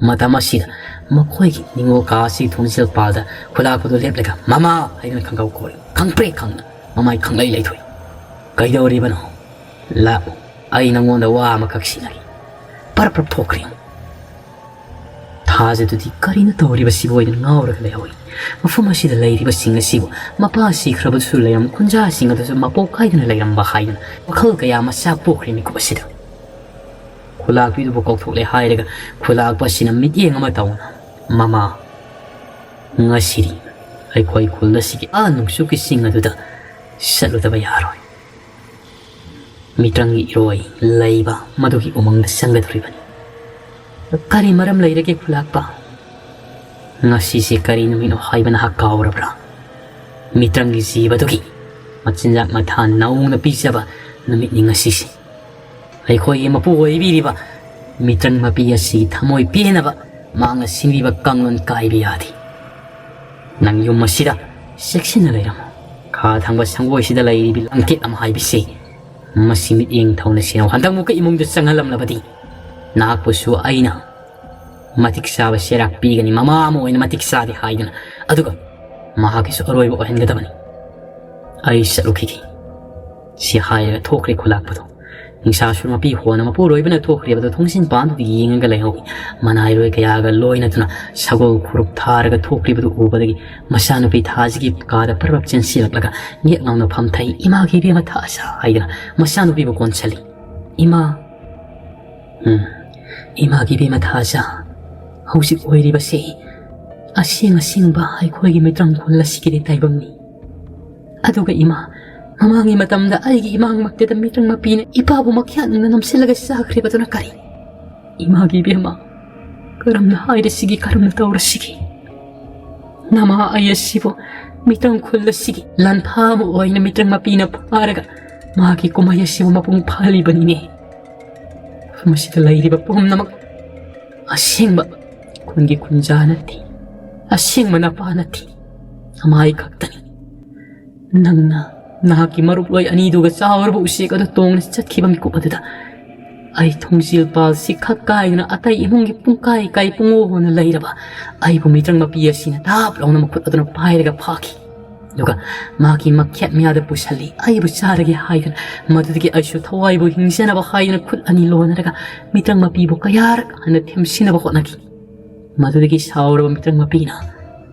ꯃꯇꯝ ꯑꯁꯤꯗ ꯃꯈꯣꯏꯒꯤ ꯅꯤꯡꯉꯣꯜ ꯀꯥ ꯑꯁꯤꯒꯤ ꯊꯣꯡꯖꯤꯜ ꯄꯥꯜꯗ ꯈꯨꯂꯥꯛꯄꯗꯨ ꯂꯦꯞꯂꯒ, "ꯃꯃꯥ!" ꯍꯥꯏꯗꯨꯅ ꯈꯪꯒꯧ ꯀꯧꯔꯦ꯫ ꯈꯪꯄ꯭ꯔꯦꯛ ꯈꯪꯅ ꯃꯃꯥꯏ ꯈꯪꯂꯩ ꯂꯩꯊꯣꯛꯏ꯫ "ꯀꯩꯗꯧꯔꯤꯕꯅꯣ? ꯂꯥꯛꯎ, ꯑꯩ ꯅꯉꯣꯟꯗ ꯋꯥ ꯑꯃꯈꯛ ꯁꯤꯟꯅꯔꯤ꯫" ꯄꯔꯞ ꯄꯔꯞ ꯊꯣꯛꯈ꯭ꯔꯦ꯫ ꯊꯥꯖꯗꯨꯗꯤ ꯀꯔꯤꯅꯣ ꯇꯧꯔꯤꯕꯁꯤꯕꯨ ꯑꯣꯏꯅ ꯉꯥꯎꯔꯒ ꯂꯩꯍꯧꯏ꯫ ꯃꯐꯝ ꯑꯁꯤꯗ ꯂꯩꯔꯤꯕꯁꯤꯡ ꯑꯁꯤꯕꯨ ꯃꯄꯥ ꯁꯤꯈ꯭ꯔꯕꯁꯨ ꯂꯩꯔꯝ, ꯈꯨꯟꯖꯥꯁꯤꯡ ꯑꯗꯨꯁꯨ ꯃꯄꯣꯛ ꯀꯥꯏꯗꯅ ꯂꯩꯔꯝꯕ ꯍꯥꯏꯗꯅ ꯋꯥꯈꯜ ꯀꯌꯥ ꯃꯆꯥ ꯄꯣꯛꯈ꯭ꯔꯦ ꯃꯤꯀꯨꯞ ꯑꯁꯤꯗ꯫ ꯈꯨꯂꯥꯛꯄꯤꯗꯨꯕꯨ ꯀꯧꯊꯣꯛꯂꯦ ꯍꯥꯏꯔꯒ ꯈꯨꯂꯥꯛꯄꯁꯤꯅ ꯃꯤꯠꯌꯦꯡ ꯑꯃ ꯇꯧꯅ, "ꯃꯃꯥ, ꯉꯁꯤꯗꯤ ꯑꯩꯈꯣꯏ ꯈꯨꯜ ꯑꯁꯤꯒꯤ ꯑꯥ ꯅꯨꯡꯁꯨꯛꯀꯤ ꯆꯤꯡ ꯑꯗꯨꯗ ꯆꯠꯂꯨꯗꯕ ꯌꯥꯔꯣꯏ꯫ ꯃꯤꯇ꯭ꯔꯪꯒꯤ ꯏꯔꯣꯏ ꯂꯩꯕ ꯃꯗꯨꯒꯤ ꯎꯃꯪꯗ ꯆꯪꯒꯗꯧꯔꯤꯕꯅꯤ꯫" "ꯀꯔꯤ ꯃꯔꯝ ꯂꯩꯔꯒꯦ ꯈꯨꯂꯥꯛꯄ? ꯉꯁꯤꯁꯦ ꯀꯔꯤ ꯅꯨꯃꯤꯠꯅꯣ ꯍꯥꯏꯕ ꯅꯍꯥꯛ ꯀꯥꯎꯔꯕ꯭ꯔꯥ? ꯃꯤꯇ꯭ꯔꯪꯒꯤ ꯖꯤꯕꯗꯨꯒꯤ ꯃꯆꯤꯟꯖꯥꯛ ꯃꯊꯥ ꯅꯧꯅ ꯄꯤꯖꯕ ꯅꯨꯃꯤꯠꯅꯤ ꯉꯁꯤꯁꯦ꯫ ꯑꯩꯈꯣꯏꯒꯤ ꯃꯄꯨ ꯑꯣꯏꯕꯤꯔꯤꯕ ꯃꯤꯇ꯭ꯔꯪ ꯃꯄꯤ ꯑꯁꯤꯒꯤ ꯊꯃꯣꯏ ꯄꯦꯟꯅꯕ ꯃꯍꯥꯛꯅ ꯁꯤꯟꯕꯤꯕ ꯀꯥꯡꯂꯣꯟ ꯀꯥꯏꯕ ꯌꯥꯗꯦ꯫ ꯅꯪ ꯌꯨꯝ ꯑꯁꯤꯗ ꯆꯦꯛꯁꯤꯟꯅ ꯂꯩꯔꯝꯃꯨ꯫ ꯈꯥ ꯊꯪꯕ ꯁꯪꯒꯣꯏꯁꯤꯗ ꯂꯩꯔꯤꯕꯤ ꯂꯥꯡꯀꯦꯠ ꯑꯃ ꯍꯥꯏꯕꯁꯤ, ꯃꯁꯤ ꯃꯤꯠꯌꯦꯡ ꯊꯧꯅ ꯁꯦꯟꯅꯧ꯫ ꯍꯟꯗꯛꯃꯨꯛꯀ ꯏꯃꯨꯡꯗ ꯆꯪꯍꯜꯂꯝꯂꯕꯗꯤ ꯅꯍꯥꯛꯄꯨꯁꯨ ꯑꯩꯅ ꯃꯇꯤꯛ ꯆꯥꯕ ꯆꯩꯔꯥꯛ ꯄꯤꯒꯅꯤ, ꯃꯃꯥ ꯑꯃ ꯑꯣꯏꯅ ꯃꯇꯤꯛ ꯆꯥꯗꯦ ꯍꯥꯏꯗꯅ꯫ ꯑꯗꯨꯒ ꯃꯍꯥꯛꯀꯤꯁꯨ ꯑꯔꯣꯏꯕ ꯑꯣꯏꯍꯟꯒꯗꯕꯅꯤ꯫ ꯑꯩ ꯆꯠꯂꯨꯈꯤꯒꯦ꯫" ꯁꯤ ꯍꯥꯏꯔꯒ ꯊꯣꯛꯈ꯭ꯔꯦ ꯈꯨꯂꯥꯛꯄꯗꯣ꯫ ꯅꯤꯡꯁꯥꯁꯨꯔ ꯃꯄꯤ ꯍꯣꯟꯅ ꯃꯄꯨꯔꯣꯏꯕꯅ ꯊꯣꯛꯈ꯭ꯔꯤꯕꯗꯣ ꯊꯣꯡꯖꯤꯟ ꯄꯥꯟꯗꯨꯗ ꯌꯦꯡꯉꯒ ꯂꯩꯍꯧꯏ꯫ ꯃꯅꯥꯏꯔꯣꯏ ꯀꯌꯥꯒ ꯂꯣꯏꯅꯗꯨꯅ ꯁꯒꯣꯜ ꯈꯨꯔꯨꯞ ꯊꯥꯔꯒ ꯊꯣꯛꯈ꯭ꯔꯤꯕꯗꯨ ꯎꯕꯗꯒꯤ ꯃꯆꯥꯅꯨꯄꯤ ꯊꯥꯁꯤꯒꯤ ꯀꯥꯗ ꯄꯔꯞ ꯆꯦꯟꯁꯤꯜꯂꯛꯂꯒ ꯉꯦꯛ ꯂꯥꯎꯅ ꯐꯝꯊꯩ꯫ "ꯏꯃꯥꯒꯤ ꯏꯕꯦꯝꯃ ꯊꯥꯁꯥ" ꯍꯥꯏꯗꯅ ꯃꯆꯥꯅꯨꯄꯤꯕꯨ ꯀꯣꯟꯁꯤꯜꯂꯤ꯫ "ꯏꯃꯥ, ꯎꯝ, ꯏꯃꯥꯒꯤ ꯏꯕꯦꯝꯃ ꯊꯥꯁꯥ, ꯍꯧꯖꯤꯛ ꯑꯣꯏꯔꯤꯕꯁꯤ ꯑꯁꯦꯡ ꯑꯁꯦꯡꯕ ꯑꯩꯈꯣꯏꯒꯤ ꯃꯤꯇ꯭ꯔꯪ ꯈꯨꯜ ꯑꯁꯤꯒꯤꯗꯤ ꯇꯥꯏꯕꯪꯅꯤ꯫ ꯑꯗꯨꯒ ꯏꯃꯥ, ꯃꯃꯥꯡꯒꯤ ꯃꯇꯝꯗ ꯑꯩꯒꯤ ꯏꯃꯥꯡꯃꯛꯇꯗ ꯃꯤꯇ꯭ꯔꯪ ꯃꯄꯤꯅ ꯏꯄꯥꯕꯨ ꯃꯈ꯭ꯌꯥꯠꯅꯤꯡꯅ ꯅꯝꯁꯤꯜꯂꯒ ꯆꯥꯈ꯭ꯔꯤꯕꯗꯨꯅ ꯀꯔꯤ? ꯏꯃꯥꯒꯤ ꯏꯕꯦꯝꯃ, ꯀꯔꯝꯅ ꯍꯥꯏꯔꯁꯤꯒꯦ, ꯀꯔꯝꯅ ꯇꯧꯔꯁꯤꯒꯦ?" ꯅꯃꯥ ꯑꯩ ꯑꯁꯤꯕꯨ ꯃꯤꯇ꯭ꯔꯪ ꯈꯨꯜ ꯑꯁꯤꯒꯤ ꯂꯥꯟꯐꯝ ꯑꯃ ꯑꯣꯏꯅ ꯃꯤꯇ꯭ꯔꯪ ꯃꯄꯤꯅ ꯐꯥꯔꯒ ꯃꯍꯥꯛꯀꯤ ꯀꯨꯝꯍꯩ ꯑꯁꯤꯕꯨ ꯃꯄꯨꯡ ꯐꯥꯍꯜꯂꯤꯕꯅꯤꯅꯦ꯫ ꯃꯁꯤꯗ ꯂꯩꯔꯤꯕ ꯄꯨꯝꯅꯃꯛ ꯑꯁꯦꯡꯕ ꯈꯨꯟꯒꯤ ꯈꯨꯟꯖꯥ ꯅꯠꯇꯦ, ꯑꯁꯦꯡꯕ ꯅꯄꯥ ꯅꯠꯇꯦ, ꯅꯃꯥꯏ ꯈꯛꯇꯅꯤ꯫ ꯅꯪꯅ ꯅꯍꯥꯛꯀꯤ ꯃꯔꯨꯞꯂꯣꯏ ꯑꯅꯤꯗꯨꯒ ꯆꯥꯎꯔꯕ ꯎꯆꯦꯛ ꯑꯗꯨ ꯇꯣꯡꯅ ꯆꯠꯈꯤꯕ ꯃꯤꯀꯨꯞ ꯑꯗꯨꯗ ꯑꯩ ꯊꯣꯡꯖꯤꯜ ꯄꯥꯜꯁꯤ ꯈꯛ ꯀꯥꯏꯗꯨꯅ ꯑꯇꯩ ꯏꯃꯨꯡꯒꯤ ꯄꯨꯡꯀꯥꯏ ꯀꯥꯏ ꯄꯨꯡꯑꯣ ꯍꯣꯟꯅ ꯂꯩꯔꯕ ꯑꯩꯕꯨ ꯃꯤꯇ꯭ꯔꯪ ꯃꯄꯤ ꯑꯁꯤꯅ ꯇꯥꯞ ꯂꯥꯎꯅ ꯃꯈꯨꯠ ꯑꯗꯨꯅ ꯄꯥꯏꯔꯒ ꯐꯥꯈꯤ꯫ ꯑꯗꯨꯒ ꯃꯍꯥꯛꯀꯤ ꯃꯈꯦꯠ ꯃꯌꯥꯗ ꯄꯨꯁꯜꯂꯤ꯫ ꯑꯩꯕꯨ ꯆꯥꯔꯒꯦ ꯍꯥꯏꯗꯨꯅ, ꯃꯗꯨꯗꯒꯤ ꯑꯩꯁꯨ ꯊꯋꯥꯏꯕꯨ ꯍꯤꯡꯖꯅꯕ ꯍꯥꯏꯗꯨꯅ ꯈꯨꯠ ꯑꯅꯤ ꯂꯣꯟꯅꯔꯒ ꯃꯤꯇ꯭ꯔꯪ ꯃꯄꯤꯕꯨ ꯀꯌꯥꯔꯛ ꯍꯟꯅ ꯊꯦꯝꯁꯤꯟꯅꯕ ꯍꯣꯠꯅꯈꯤ꯫ ꯃꯗꯨꯗꯒꯤ ꯁꯥꯎꯔꯕ ꯃꯤꯇ꯭ꯔꯪ ꯃꯄꯤꯅ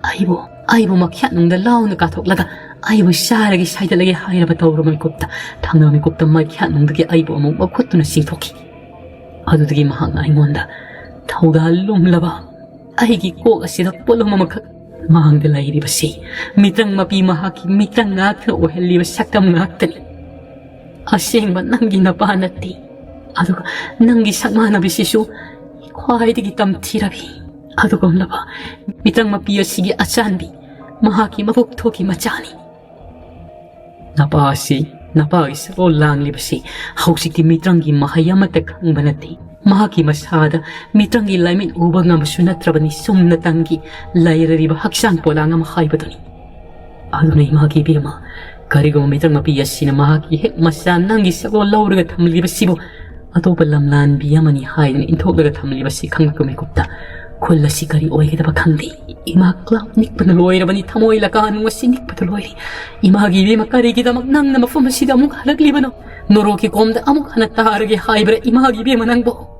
ꯑꯩꯕꯨ, ꯑꯩꯕꯨ ꯃꯈꯦꯠꯅꯨꯡꯗ ꯂꯥꯎꯅ ꯀꯥꯊꯣꯛꯂꯒ ꯑꯩꯕꯨ ꯆꯥꯔꯒꯦ ꯁꯥꯏꯗꯠꯂꯒꯦ ꯍꯥꯏꯔꯕ ꯇꯧꯔꯕ ꯃꯤꯀꯨꯞꯇ, ꯊꯪꯅꯕ ꯃꯤꯀꯨꯞꯇ ꯃꯈꯦꯠꯅꯨꯡꯗꯒꯤ ꯑꯩꯕꯨ ꯑꯃꯨꯛ ꯃꯈꯨꯠꯇꯨꯅ ꯆꯤꯡꯊꯣꯛꯈꯤ꯫ ꯑꯗꯨꯗꯒꯤ ꯃꯍꯥꯛꯅ ꯑꯩꯉꯣꯟꯗ ꯊꯧꯗꯥ ꯂꯨꯝꯂꯕ ꯑꯩꯒꯤ ꯀꯣꯛ ꯑꯁꯤꯗ ꯄꯣꯠꯂꯨꯝ ꯑꯃꯈꯛ ꯃꯥꯡꯗ ꯂꯩꯔꯤꯕꯁꯤ ꯃꯤꯇ꯭ꯔꯪ ꯃꯄꯤ ꯃꯍꯥꯛꯀꯤ ꯃꯤꯇ꯭ꯔꯪ ꯉꯥꯛꯇꯅ ꯑꯣꯏꯍꯜꯂꯤꯕ ꯁꯛꯇꯝ ꯉꯥꯛꯇꯅꯤ꯫ ꯑꯁꯦꯡꯕ ꯅꯪꯒꯤ ꯅꯄꯥ ꯅꯠꯇꯦ꯫ ꯑꯗꯨꯒ ꯅꯪꯒꯤ ꯁꯛꯃꯥꯟꯅꯕꯤꯁꯤꯁꯨ ꯈ꯭ꯋꯥꯏꯗꯒꯤ ꯇꯝꯊꯤꯔꯕꯤ ꯑꯗꯨꯒꯨꯝꯂꯕ ꯃꯤꯇ꯭ꯔꯪ ꯃꯄꯤ ꯑꯁꯤꯒꯤ ꯑꯆꯥꯟꯕꯤ, ꯃꯍꯥꯛꯀꯤ ꯃꯕꯨꯛ ꯊꯣꯛꯀꯤ ꯃꯆꯥꯅꯤ꯫ ꯅꯄꯥ ꯑꯁꯤ, ꯅꯄꯥꯒꯤ ꯁꯛꯂꯣꯟ ꯂꯥꯡꯂꯤꯕꯁꯤ ꯍꯧꯖꯤꯛꯇꯤ ꯃꯤꯇ꯭ꯔꯪꯒꯤ ꯃꯍꯩ ꯑꯃꯠꯇ ꯈꯪꯕ ꯅꯠꯇꯦ꯫ ꯃꯍꯥꯛꯀꯤ ꯃꯁꯥꯗ ꯃꯤꯇ꯭ꯔꯪꯒꯤ ꯂꯥꯏꯃꯤꯠ ꯎꯕ ꯉꯝꯕꯁꯨ ꯅꯠꯇ꯭ꯔꯕꯅꯤ, ꯆꯨꯝꯅꯇꯪꯒꯤ ꯂꯩꯔꯔꯤꯕ ꯍꯛꯆꯥꯡ ꯄꯣꯂꯥꯡ ꯑꯃ ꯍꯥꯏꯕꯗꯨꯅꯤ꯫ ꯑꯗꯨꯅ ꯏꯃꯥꯒꯤ ꯏꯕꯦꯝꯃ, ꯀꯔꯤꯒꯨꯝꯕ ꯃꯤꯇ꯭ꯔꯪ ꯃꯄꯤ ꯑꯁꯤꯅ ꯃꯍꯥꯛꯀꯤ ꯍꯦꯛ ꯃꯆꯥ ꯅꯪꯒꯤ ꯁꯛꯂꯣꯟ ꯂꯧꯔꯒ ꯊꯝꯂꯤꯕꯁꯤꯕꯨ ꯑꯇꯣꯞꯄ ꯂꯝꯂꯥꯟꯕꯤ ꯑꯃꯅꯤ ꯍꯥꯏꯗꯨꯅ ꯏꯟꯊꯣꯛꯂꯒ ꯊꯝꯂꯤꯕꯁꯤ ꯈꯪꯂꯛꯄ ꯃꯤꯀꯨꯞꯇ ꯈꯨꯜ ꯑꯁꯤ ꯀꯔꯤ ꯑꯣꯏꯒꯗꯕ ꯈꯪꯗꯦ꯫ ꯏꯃꯥ ꯀ꯭ꯂꯥꯎ ꯅꯤꯛꯄꯅ ꯂꯣꯏꯔꯕꯅꯤ, ꯊꯃꯣꯏ ꯂꯀꯥ ꯅꯨꯡ ꯑꯁꯤ ꯅꯤꯛꯄꯗ ꯂꯣꯏꯔꯦ꯫ ꯏꯃꯥꯒꯤ ꯏꯕꯦꯝꯃ, ꯀꯔꯤꯒꯤꯗꯃꯛ ꯅꯪꯅ ꯃꯐꯝ ꯑꯁꯤꯗ ꯑꯃꯨꯛ ꯍꯜꯂꯛꯂꯤꯕꯅꯣ? ꯅꯣꯔꯣꯛꯀꯤ ꯀꯣꯝꯗ ꯑꯃꯨꯛ ꯍꯟꯅ ꯇꯥꯔꯒꯦ ꯍꯥꯏꯕ꯭ꯔꯥ ꯏꯃꯥꯒꯤ ꯏꯕꯦꯝꯃ ꯅꯪꯕꯨ?